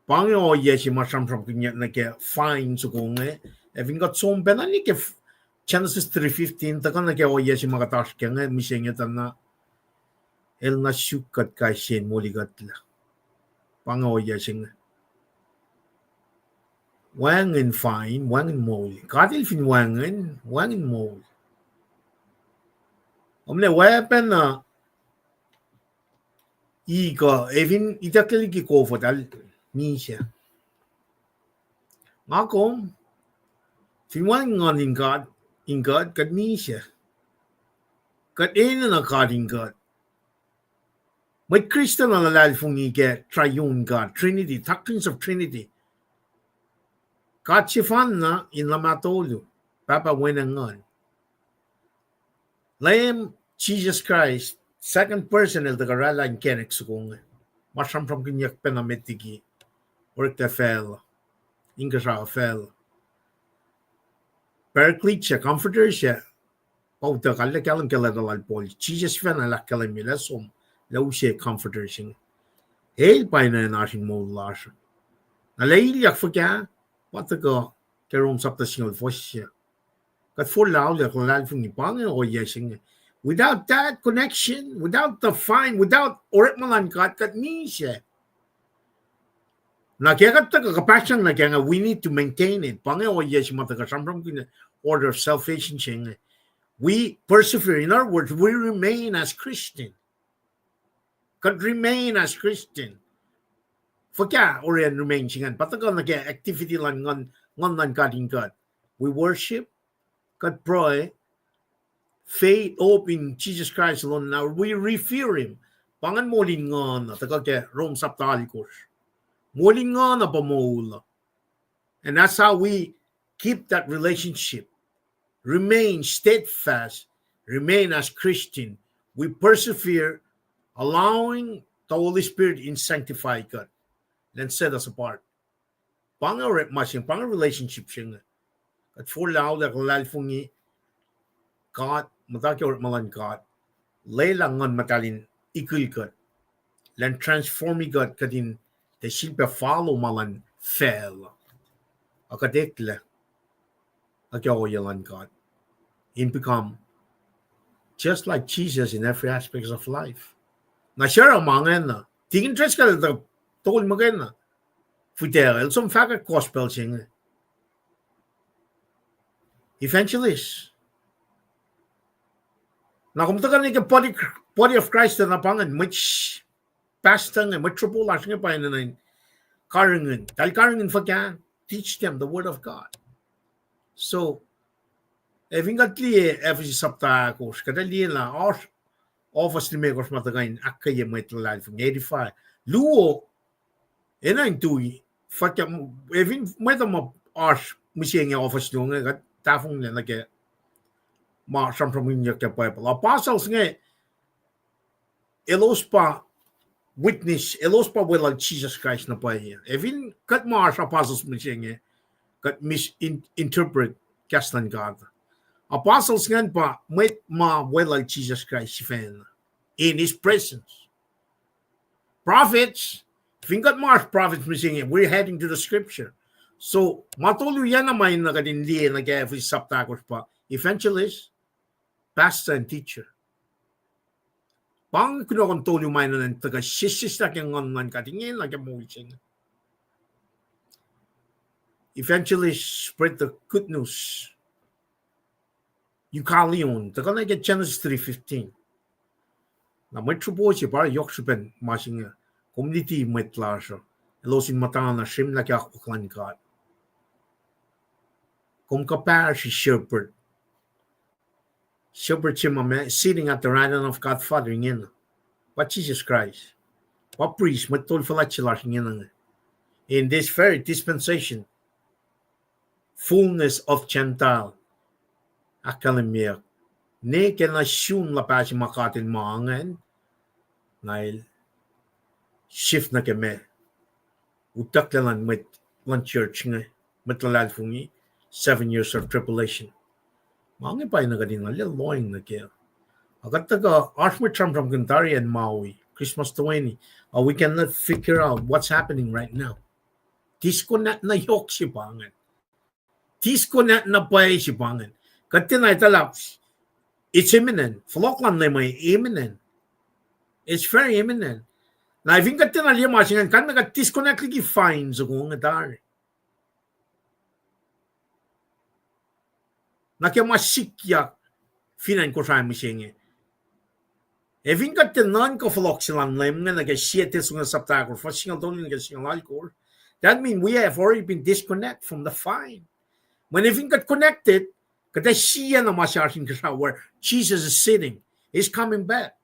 Pa inge ohiyac se ma sramsramkihnyuck nuh ke vine soko inge. Ac fin kuht som pacna nuh ke Genesis three fifteen, tuhkuh nuh ke ohiyac se ma kuht oasr ke inge, mihsenge tuh na el na suk kuht kais sie in molikuhtlac. Pa inge ohiyac se inge. Wacngihn vine, wacngihn moul. God el fin wacngihn, wacngihn moul. Omlah weapon uh, ikuh, ac fin itucklac liki kof uh, eltahl misac. Nga kom, fin wacngihn Nguhn in God, in God, kuht misac. Kuht enenuh God in God. Mwet Kristin uh luhlahlfongi ke triune God, Trinity, doctrines of Trinity. God sefanna in luhmah tolu, Pahpah, Wen, ac Nguhn. Leum Jisus Kraist, second person el tuhkuh oraclah inkacnek soko inge. Ma sramsramkihnyuck pacna met liki orekla facluh, inkuhsrao facluh. Paraclete se, comforter se, pa utuckuh arlac kahlwem ke leta lal Paul. Jisus sifacna el ahkkahlwemye lah som, lah use comforter se inge. El pa enenuh in oasr in moul lasr. Na lah ilyak fuhkah, pa tuhkuh ke Rom sapta singucul fuhs se. Kuht forlah auliyak luhlahlfongi pa inge ohiyac se inge. Without that connection, without the vine, without orekma luhn God, kuht misac. Na ke kuht tuhkuh kuhpahsryang nuh ke inge, we need to maintain it. Pa inge ohiyac se ma tuhkuh sramsramkihn order of salvation se inge. We persevere. In other words, we remain as Christian. Kuht remain as Christian. Fuhkah oruh remain se ingacn? Pa tuhkuh nuh ke activity luhn Nguhn, Nguhn luhn God in God. We worship, kuht pruhe, faith, hope in Jesus Christ alone. Now we revere him. Pa ingacn moul in Nguhn uh, tuhkuh ke Rom sapta alkosr. Moul in Nguhn uh pa moul uh. And that's how we keep that relationship. Remain steadfast, remain as Christian. We persevere, allowing the Holy Spirit in sanctify kuht, elan set us apart. Pa inge orekma se inge, pa inge relationship se inge. Kuht forlah, auliyak, luhlahlfongi God, muhta ke orekma luhn God, lwelah Nguhn Muhtahl in ikil kuht, elan transformi kuht, kuht in tiac sifilpac follow ma luhn facl, a kuht eklac nuh ke ohiyac luhn God, in become just like Jesus in every aspect of life. Na sruhmuhn ma ingena, Tikin Driscoll el tuh tol muhkwena, fihtac el som fahkwack gospel se inge. Evangelist. Na kom tuhkuh nuh ke body, body of Christ na pa ingacn, mwet pastor inge, mwet sruhpo lasr inge pa enenuh in karihngihn. Eltahl karihngihn fuhkah? Teach them the word of God. So, ac fin kuht liye Ephesus sapta ahkosr, kuht liye lah oasr ohfohs limekohsr ma tuhkuh in ahkkweye mwet luhlahlfongi, edify. Luo, enenuh in tui, fuhkah, ac fin mwet uh ma oasr mihsenge ohfohs luo inge, kuht tahfonglac nuh ke ma sramsramkihnyuck ke Bible. Apostles inge, elos pa witness, elos pa weluhl Jisus Kraist na pwacye. Ac fin kuht ma oasr apostles mihsenge, kuht misinterpret kahs luhn God. Apostles ingacn pa mwet ma weluhl Jisus Kraist sifacna, in his presence. Prophets, fin kuht ma oasr prophets mihsenge, we're heading to the scripture. So ma tolu oacna ma enenuh kuht in liye nuh ke Ephesus sapta ahkosr pa evangelist, pastor, and teacher. Pa inge kunohkohn tolu ma enenuh in tuhkuh sesseslah ke nguhn luhn God ingena ke moul se inge. Evangelist, spread the good news. Euangelion, tuhkuh nuh ke Genesis three fifteen. Na mwet sruhpo se pa yohk srihpen ma se inge, kom luti mwet lasr uh, elos in muhtana srihmlah ke akwuck luhn God. Kom kuhpahsri shepherd. Shepherd se ma sitting at the right hand of God Father ingena, pa Jisus Kraist. Pa priest, mwet tol fuhlwact se lasr ingena inge. In this very dispensation, fullness of Gentile, ahkkahlwemyeyuck, ne ke na sun luhpah se ma God El ma ingacn, na El shift nuh ke ma utucklac luhn mwet, luhn church inge, mwet luhlahlfongi, seven years of tribulation. Ma inge pa enenuh kuht in arlac lohacng nuh kac. Ac kuht tuhkuh oasr mwet sramsramkihn tari acn Maui, Christmas toeni, uh, we cannot figure out what's happening right now. Disconnect na yohk se pa ingacn. Disconnect na pwacye se pa ingacn. Kuht tiacna etuh lah it's imminent. Fohlohk luhn Leum uh imminent. It's very imminent. Na fin kuht tiacna liye ma se ingacn, kalmac kuht disconnect liki fine soko inge tari. Na ke ma sikyak fin acn Kosrae mihsenge, ac fin kuht tiac nuhnkuh fohlohk se luhn Leum inge nuh ke sie Thessalonians sapta ahkosr, fuhs singucul tolu nuh ke singucul alkosr, that means we have already been disconnected from the vine. Mweyen fin kuht connected, kuht ac sie na ma se oasr inkuhsrao, where Jesus is sitting, He's coming back.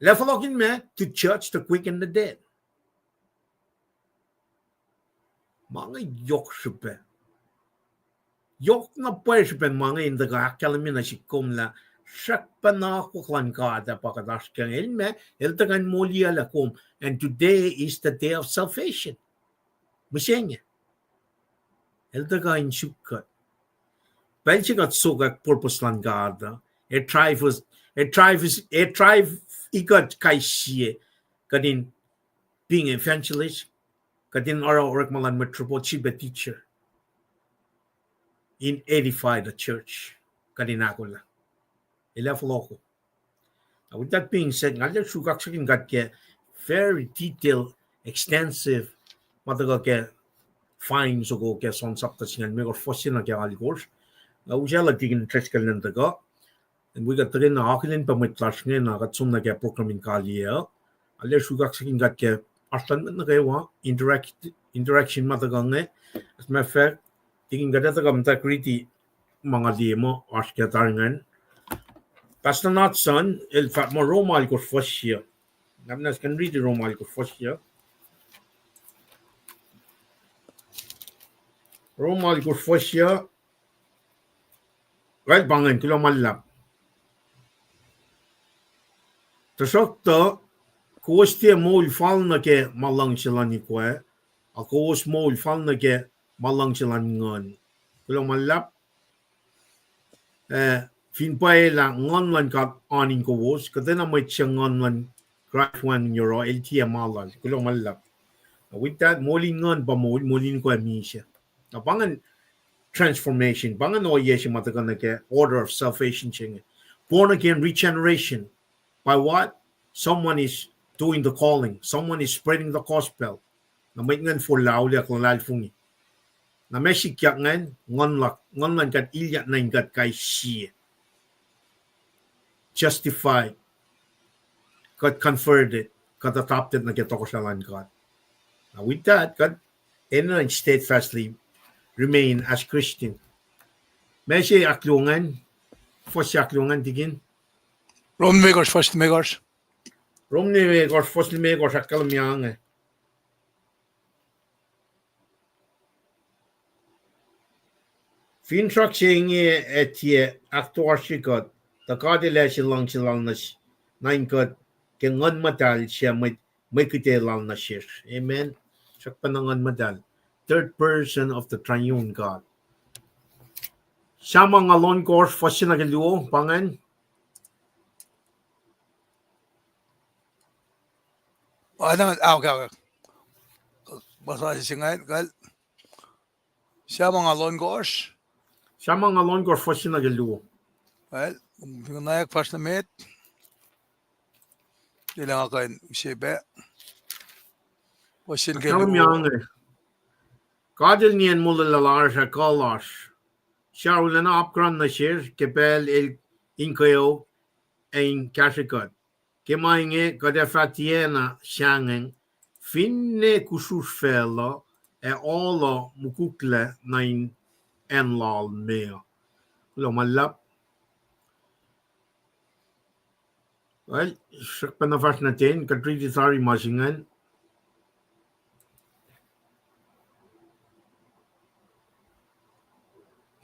El ac fohlohk in meac? To judge the quick and the dead. Ma inge yohk srihpac. Yohk na pwacye srihpen ma inge in tuhkuh ahkkahlwemye nuh sihk kom lah srackpacna akwuck luhn God ah pa kuht oasr ke inge. El meac? El tuhkuh in moliyuclac kom. And today is the day of salvation. Mihsenge, El tuhkuh in suk kuht. Pacl se kuht sokwack purpose luhn God uh, ac drive, ac drive, ac drive ikuht kais sie, kuht in being evangelist, kuht in oruh orekma luhn mwet sruhpo, sifilpac teacher, in edify the church, kuht in ahkolah. El ac fohlohko. Now, with that being said, nga arlac sruhkaksakihn kuht ke very detailed, extensive, ma tuhkuh ke vine soko ke John sapta singucul limekohsr, fuhs se nuh ke alkosr. Nga usaclah Tikin Driscoll in tuhkuh. Wi kuht tuhkweni akihlen pac mwet lasr inge, na kuht som nuh ke program in kaliyac uh. Arlac sruhkaksakihn kuht ke oasr luhn mwet nuh kwewa, interact-, interaction ma tuhkuh inge. As a matter of fact, Tikin, kuht ac tuhkuh muhta riti ma nga liye muh oasr ke tari ingacn. Pastor Natson el fahk muh Rom alkosr fuhs yuc. Nga muhnahs kuh in riti Rom alkosr fuhs yuc. Rom alkosr fuhs yuc. Kuht pa ingacn, kuloh ma luhlahp. Tuhsruhktuh, kowos tiac moul fal nuh ke ma luhngse luhn ikwac, a kowos moul fal nuh ke ma luhngse luhn Nguhn. Kuloh ma luhlahp. Eh, fin pwacye lah Nguhn luhn God oan in kowos, kuhtwena mwet se Nguhn luhn Kraist wacngihn yohroh, el tiac ma lal. Kuloh ma luhlahp. With that, moul in Nguhn pa moul, moul in ikwac misac. Na pa ingacn transformation, pa ingacn ohiyac se ma tuhkuh nuh ke order of salvation se inge. Born again, regeneration. By what? Someone is doing the calling. Someone is spreading the gospel. Na mwet ingacn forlah auliyak luhlahlfongi. Na ma sikyak ingacn, Nguhn luhn, Nguhn luhn God ilyak nuh in kuht kais sie. Justified. Kuht converted. Kuht adopted nuh ke tohkohsrahi luhn God. Now with that, kuht enenuh in steadfastly remain as Christian. Ma se ahkluo ingacn, fuhs se ahkluo ingacn, tikin. Rom limekohsr, fuhs limekohsr. Rom limekohsr, fuhs limekohsr, ahkkahlwemye inge. Finsrak se inge ac tiac ahktoasrye kuht, tuh God El ase luhngse lal nuh s-, nuh in kuht ke Nguhn Muhtahl suc mwe, mwe kihte lal nuh sesr. Amen. Srackpacna Nguhn Muhtahl. Third person of the triune God. Sam angngaul ohnkohsr, fuhs se nuh ke luo, pa ingacn. Anang, ah, okay, okay. Fuhs se ingacn, kal. Sam angngaul ohnkohsr. Sam angngaul ohnkohsr, fuhs se nuh ke luo. Well, finne nga fuhs nuh met. Tiac nga kuh in use pac. Fuhs se nuh ke luo. God El nien molwelah lasr ac kuh lasr, suc arulacna apkuhran nuh sesr ke pacl El in kweok ac in kahsrwe kuht. Ke ma inge kuht ac fah tiacna sahngweng, finne kusrusr facluh ac ohl uh mukwikla nuh in acn lal me uh. Kuloh ma luhlahp. Well, srackpacna fahsr nuh ten, kuht riti tari ma se ingacn.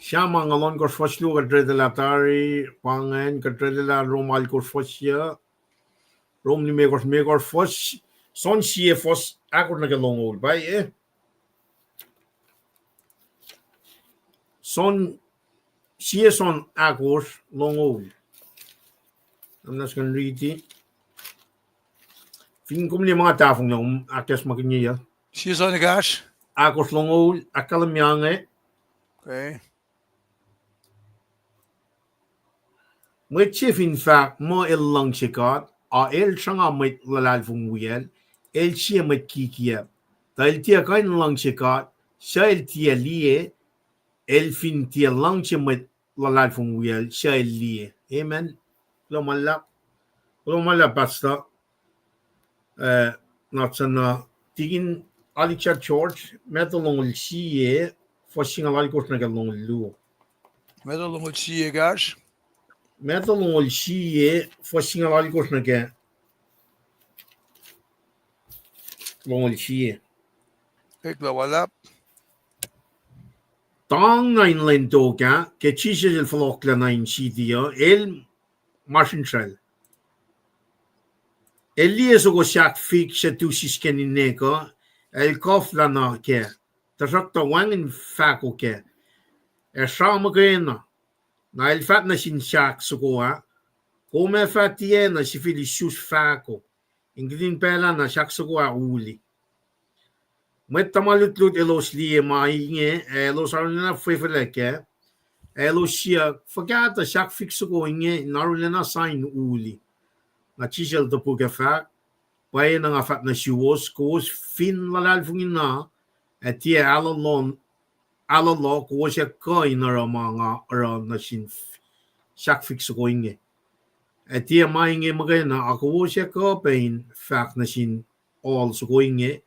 Sam angngaul ohnkohsr, fuhs luo, kuht riti lah tari, pa ingacn, kuht riti lah Rom alkohsr, fuhs se, Rom limekohsr, limekohsr, fuhs, John sie, fuhs ahkosr nuh ke longoul, pwacye? John sie, John ahkosr longoul. I'm not gonna read it. Fin kom liye ma nga tahfonglac, kom ahkacsmakihnye uh. Sie John ekahsr, ahkosr longoul, ahkkahlwemye inge. Okay. Mwet se fin fahk muh el luhngse God, a el sruhnga mwet luhlahlfongi wiyacl, el sie mwet kikiacp. Tuh el tiac kuh in luhngse God suc el tiac liye, el fin tiac luhngse mwet luhlahlfongi wiyacl suc el liye. Amen. Kuloh ma luhlahp. Kuloh ma luhlahp, Pastor. Eh, na suc na, tikin Elijah George, Matthew longoul sie, fuhs singucul alkosr nuh ke longoul luo. Matthew longoul sie, ekahsr. Matthew longoul sie, fuhs singucul alkosr nuh ke longoul sie. Kuloh ma luhlahp. Tang na in lwen tok ah, ke Jisus el fohlohklah nuh in siti uh, el masrinsral. El liye soko sahkfik suc tu sisken inek uh, el kuhflah na kac, tuhsruhktuh wacngihn fahko kac, ac sra muhkwena. Na el fahk nuh sin sahk soko ah, Kom ac fah tiacna sifil isus fahko, in kihtin pacl ah na sahk soko ah uli. Mwet tuhma lutlut elos liye ma inge, ac elos arulacna fwefwelac kac, ac elos siyuck, Fuhkah tuh sahkfik soko inge in arulacna sa in uli? Na Jisus el topuk ac fahk, Pwacyena nga fahk nuh suwos, kowos fin luhlahlfongi na, ac tiac ahlolo, kowos ac kuh in oruh ma nga oruh nuh sin sahkfik soko inge. Ac tiac ma inge muhkwena, a kowos ac kuh pac in fahk nuh sin ohl soko inge,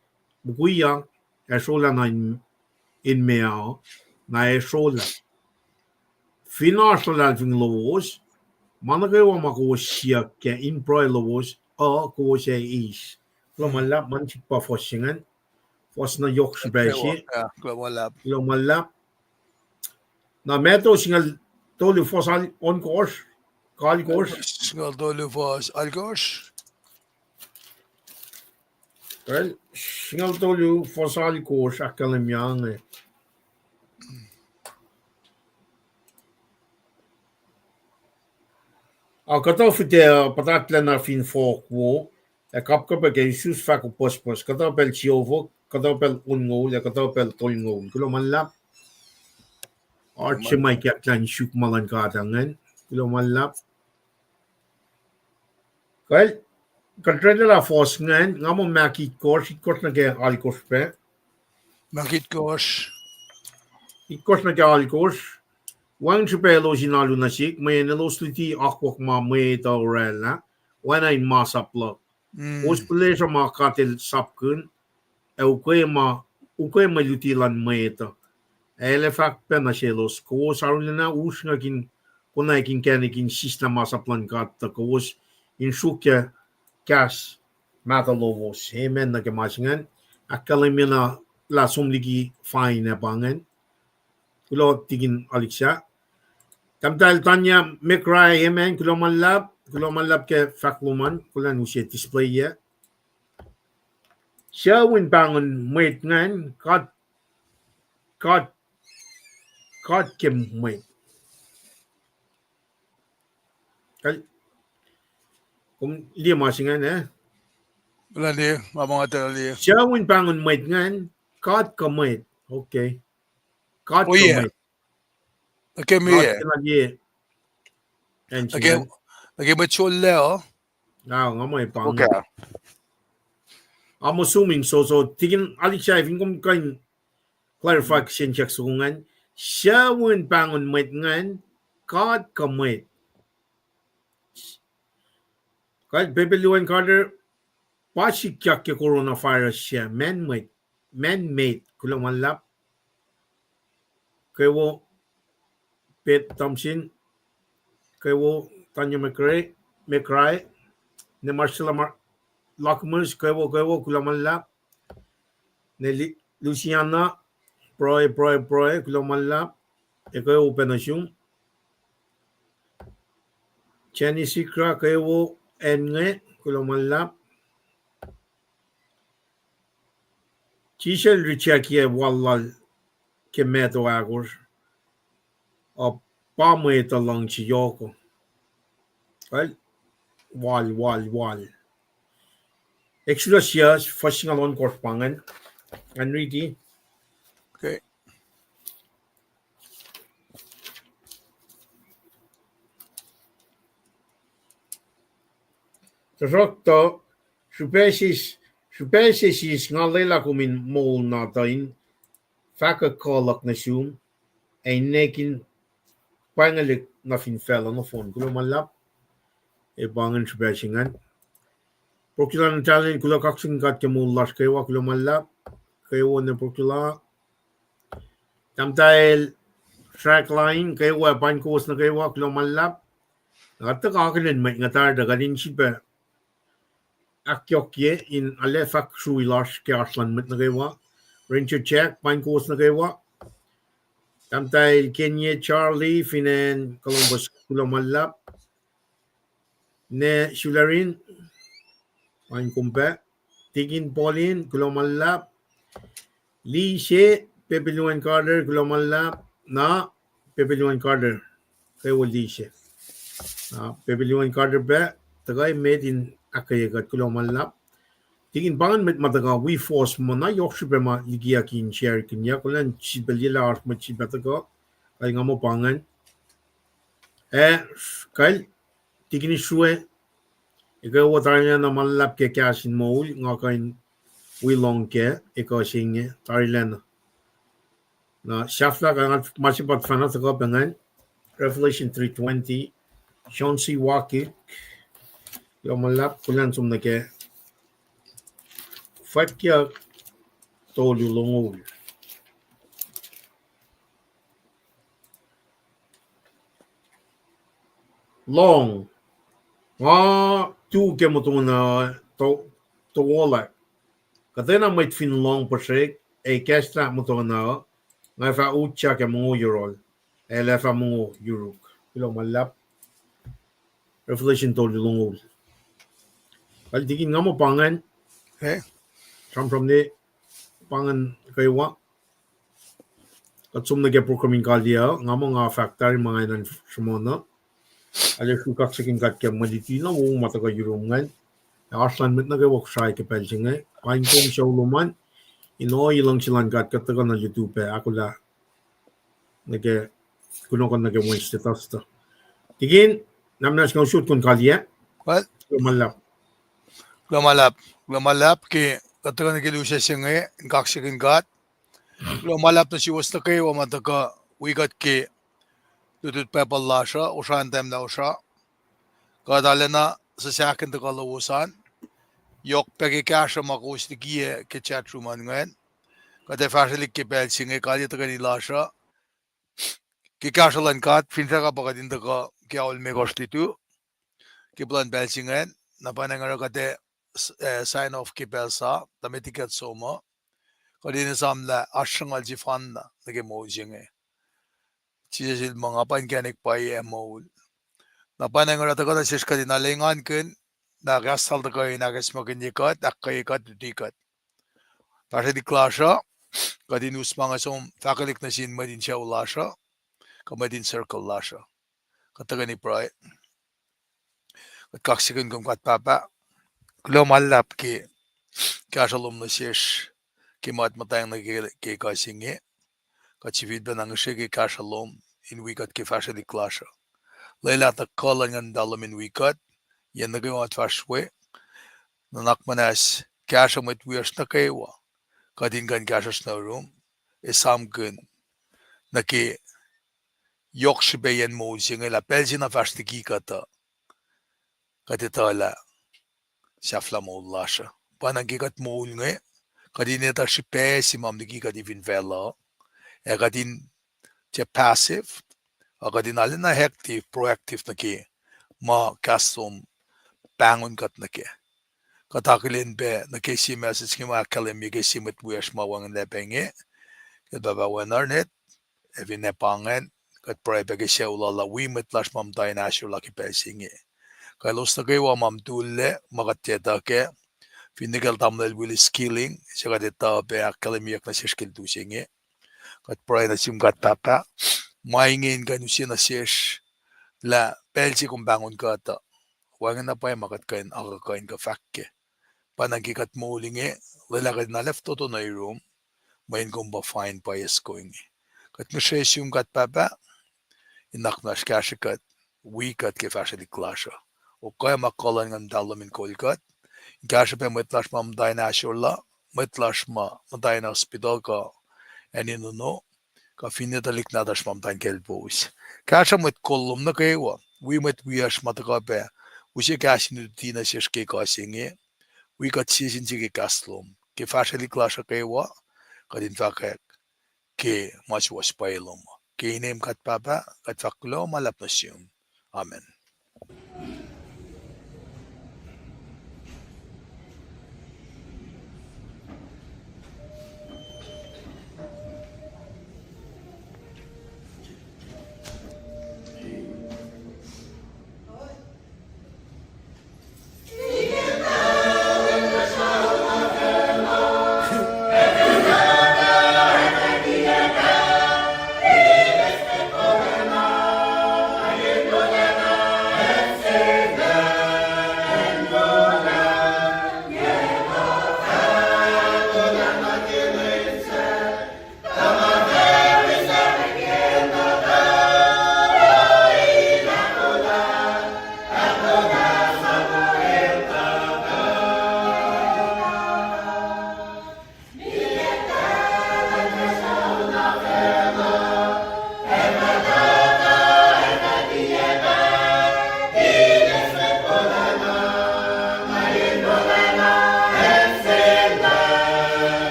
Mukwiyak, ac srolah na in, in meoa, na ac srolah. Fin oasr luhlahlfongi lowos, ma nuh kwewa ma kowos siyuck kac in pruhe lowos uh, kowos ac eis. Kuloh ma luhlahp, ma sik pa fuhs se ingacn. Fuhs na yohk srihpac se. Kuloh ma luhlahp. Na Matthew singucul tolu fuhs al-, ohnkohsr, alkosr. Singucul tolu fuhs alkosr. Well, singucul tolu, fuhs alkosr, ahkkahlwemye inge. Ac kuhtuh fihtac uh puhtatlacna fin fohk wo, ac kapkapwack ac isus fahko pucspucs, kuhtuh pacl siofok, kuhtuh pacl onngoul, ac kuhtuh pacl tolngoul. Kuloh ma luhlahp. Oasr se ma ikacklah in suk ma luhn God ingacn. Kuloh ma luhlahp. Kuht, kuht oraclah fuhs ingacn, nga muh Mark itkohsr, itkohsr nuh ke alkosr pac. Mark itkohsr. Itkohsr nuh ke alkosr. Wacngihn srihpac elos in alu nuh sihk, mweyen elos luti akwuck ma mwet uh oraclah, oacna in masap luhk. Kowos pihlesruh ma God El sapkihn, ac ukwe ma, ukwe mwe luti luhn mwet uh. Ac El ac fahk pac nuh selos, kowos arulacna usrnguck in konwacack inkacnek in sislah masap luhn God, tuh kowos in sruokyac kahs mahtuh lowos. Amen nuh ke ma se ingacn. Ahkkahlwemye na lah som liki fine ac pa ingacn. Kuloh tikin Alexa. Tahmtahel Tanya Mekrai, amen. Kuloh ma luhlahp, kuloh ma luhlahp ke fahk lom an, kuloh in use display-yac. Suc win pahngon mwet ingacn, God, God, God ke mwet. Kom liye ma se ingacn, eh? Kuloh liye, ma ma nga tuh liye. Suc win pahngon mwet ingacn, God kuh mwet. Okay. God kuh mwet. Okay, ma God ke na liye. Okay, mwet sollac uh. Nga mwe pahngon. I'm assuming so, so tikin Alexa, fin kom kuh in clarify kihsen check soko ingacn, suc win pahngon mwet ingacn, God kuh mwet. Kuht Pepelu an Carter, pa sikyak ke coronavirus se, man-made, man-made, kuloh ma luhlahp. Kewo, Pet Thompson, kewo, Tanya McRae, McRae, ne Marcella Mar-, Luckmers, kewo, kewo, kuloh ma luhlahp. Ne Li-, Luciana, pruhe, pruhe, pruhe, kuloh ma luhlahp. Ekuh wo pac nuh sum. Jenny Sikra, kewo, acn inge, kuloh ma luhlahp. Jisus reject-ye wal lal ke Matthew ahkosr, uh, pa mwet uh luhngse yohk uh. Well, wal, wal, wal. Exodus, fuhs singucul ohnkohsr pa ingacn. Ngan riti. Okay. Tuhsruhktuh, srihpac se, srihpac se sis nga lwelah kom in moul na tuh in fahkwack kuh luhk nuh sum, ac in nwacklah pwacngelihk nuh fin facluh nohfohn. Kuloh ma luhlahp, ac pa ingacn srihpac se ingacn. Prokula Natalie, kuloh kaksakihn God ke moul lasr kwewa, kuloh ma luhlahp, kwewa ne Prokula. Tahmtahel Trackline, kwewa, paing kowos nuh kwewa, kuloh ma luhlahp. Nga tuhkuh akihlen mwet nga tari tuh kuht in sifilpac ahkyohkye in arlac fahk srui lasr ke oasr luhn mwet nuh kwewa. Ranger Jack, paing kowos nuh kwewa. Tahmtahel Kenye Charlie, fin acn Columbus, kuloh ma luhlahp. Ne Sularin, paing kom pac. Tikin Paulin, kuloh ma luhlahp. Lise, Pepelu an Carter, kuloh ma luhlahp. Na, Pepelu an Carter, kwewa Lise. Na, Pepelu an Carter pac, tuhkuh met in ahkkweye kuht, kuloh ma luhlahp. Tikin pa ingacn mwet ma tuhkuh wi fuhs ma na yohk srihpac ma likiyuck in share-kihnyuck, kuloh in sifilpac liye lah oasr mwet sifilpac tuhkuh, kal nga muh pa ingacn. Ac, kal, tikin Israel, ekuh wo tarilacna, ma luhlahp ke kahs in moul, nga kuh in wi lohng kac, ekuh se inge tarilacna. Na sahflah kuh nga ma se pa tuhfahna tuhkuh pac ingacn, Revelation three twenty, John C. Wakik, kuloh ma luhlahp, kuloh in som nuh ke Fwackyuck tolu longoul. Lohng, nga tu ke muhtuhnoa to-, towohlack. Kuhtwena mwet fin lohng puhsrek ac ikacslah muhtuhnoa, nga fah utyak ac mongo yohrohl, ac el ac fah mongo yuruk. Kuloh ma luhlahp. Revelation tolu longoul. Kal tikin nga muh pa ingacn. Sramsram ne, pa ingacn kwewa. Kuht som nuh ke program in kaliyac, nga muh nga fahk tari ma nga enenuh in sruhmuhn uh. Arlac srui kaksakihn God ke mwe luti na wo ma tuhkuh yurum ingacn. Ac oasr lun mwet nuh kwewa Kosrae ke pacl se inge. Paing kom sucu lom an, in ohiyac luhngse luhn God kuht tuhkuh na lutu pac ahkolah nuh ke kunohkohn nuh ke Wednesday, Thursday. Tikin, namnash nga usot kom kaliyac. Kuloh ma luhlahp. Kuloh ma luhlahp. Kuloh ma luhlahp ke kuht tuhkuh nuh ke lusac se inge in kaksakihn God. Kuloh ma luhlahp nuh suwos nuh kwewa ma tuhkuh wi kuht ke lutlut Bible lasr uh, Osra in Tahmtahel Osra. Kuht arulacna suhsahkihn tuhkuh lowos an. Yohk pac ke kahsruh ma kowos likiyac ke chat room an ingacn. Kuht ac fahsrwelihk ke pacl se inge kaliyac tuhkweni lasr uh. Ke kahsruh luhn God, finsrak uh pa kuht in tuhkuh ke ao limekohsr lutu ke puhlan pacl se ingacn. Na pwacnwacng oruh kuht ac sign off ke pacl sa, tuh met liki kuht som uh, kuht in esamlah oasr sruhnguhl sefanna nuh ke moul se inge. Jisus el muh, nga pa inkacnek, pwacye, ac moul. Na pwacnwacng oruh tuhkuh nuh sesr kuht in arulacna engankihn, na kahs lal tuhkuh in ahkacsmakihnye kuht, ahkkweye kuht, luti kuht. Fahsrwelihk lasr uh, kuht in us ma inge som fahkwelihk nuh sin mwet in sucu lasr uh, kuh mwet in circle lasr uh. Kuht tuhkweni pruhe. Kuht kaksakihn kom God Pahpah. Kuloh ma luhlahp ke kahsruh lom nuh sesr, ke ma kuht muhtwacng nuh ke, ke kuh se inge. Kuht sifilpacna ngihsre ke kahsruh lom in wi kuht ke fahsrwelihk lasr uh. Lwelah tuh kuh luhn Nguhn Muhtahl lom in wi kuht, yen nuh kwewa kuht fahsr we. Nuhnak muhnahs kahsruh mwet wiyacsr nuh kwewa, kuht in kuh in kahsruhsr nuh yurum, esamkihn nuh ke yohk srihpac yen moul se inge lah pacl se na fahsr liki kuht uh, kuht etuh lah sahflah moul lasr uh. Pwacnwacng ke kuht moul inge, kuht in etuh srihpac se ma liki kuht fin facluh, ac kuht in tiac passive, a kuht in arulacna active, proactive nuh ke ma kahs lom pahngon kuht nuh kac. Kuht akihlen pac nuh ke sie message inge ma ahkkahlwemye ke sie mwet wiyacsr ma wacngihnlac pac inge, ke Pahpah Wen Arnet, ac finne pa ingacn, kuht pruhe pac ke sucu lal uh, wi mwet lasr ma muhta in ahsor la ke pacl se inge. Kuh elos nuh kwewa ma mutullac, ma kuht tiac etuh kac, finne kacl tamuhlwel Willis Killing, suc kuht etuh pac ahkkahlwemyeyuck nuh sesr ke lutu se inge. Kuht pruhe nuh sum God Pahpah, ma inge in kuh in use nuh sesr, lah pacl se kom pahngon kuht uh, wacngihn na pwacye ma kuht kuh in akuhkuhin kuh fahk kac. Pwacnwacng ke kuht moul inge, lwelah kuht in arlac fototo nuh yurum, mweyen kom pa fine pwacye soko inge. Kuht ngihsre sum God Pahpah, in nuhnak muhnahs kahsrwe kuht, wi kuht ke fahsrwelihk lasr uh. O kuh ma kuh luhn Nguhn Muhtahl lom in kol kuht, in kahsruh pac mwet lasr ma muhta in ahsor la, mwet lasr ma muhta in hospital kuh acn in ono, kuh finne tuhlihk nahtuhsr ma muhta in kaclpous. Kahsruh mwet kol lom nuh kwewa, wi mwet wiyacsr ma tuhkuh pac use kahs in luti nuh sesr ke kuh se inge, wi kuht sie sin sie ke kahs lom, ke fahsrwelihk lasr uh kwewa, kuht in fahkwack ke ma suwohs pwacye lom uh. Ke inem God Pahpah, kuht fahk kuloh ma luhlahp nuh sum. Amen.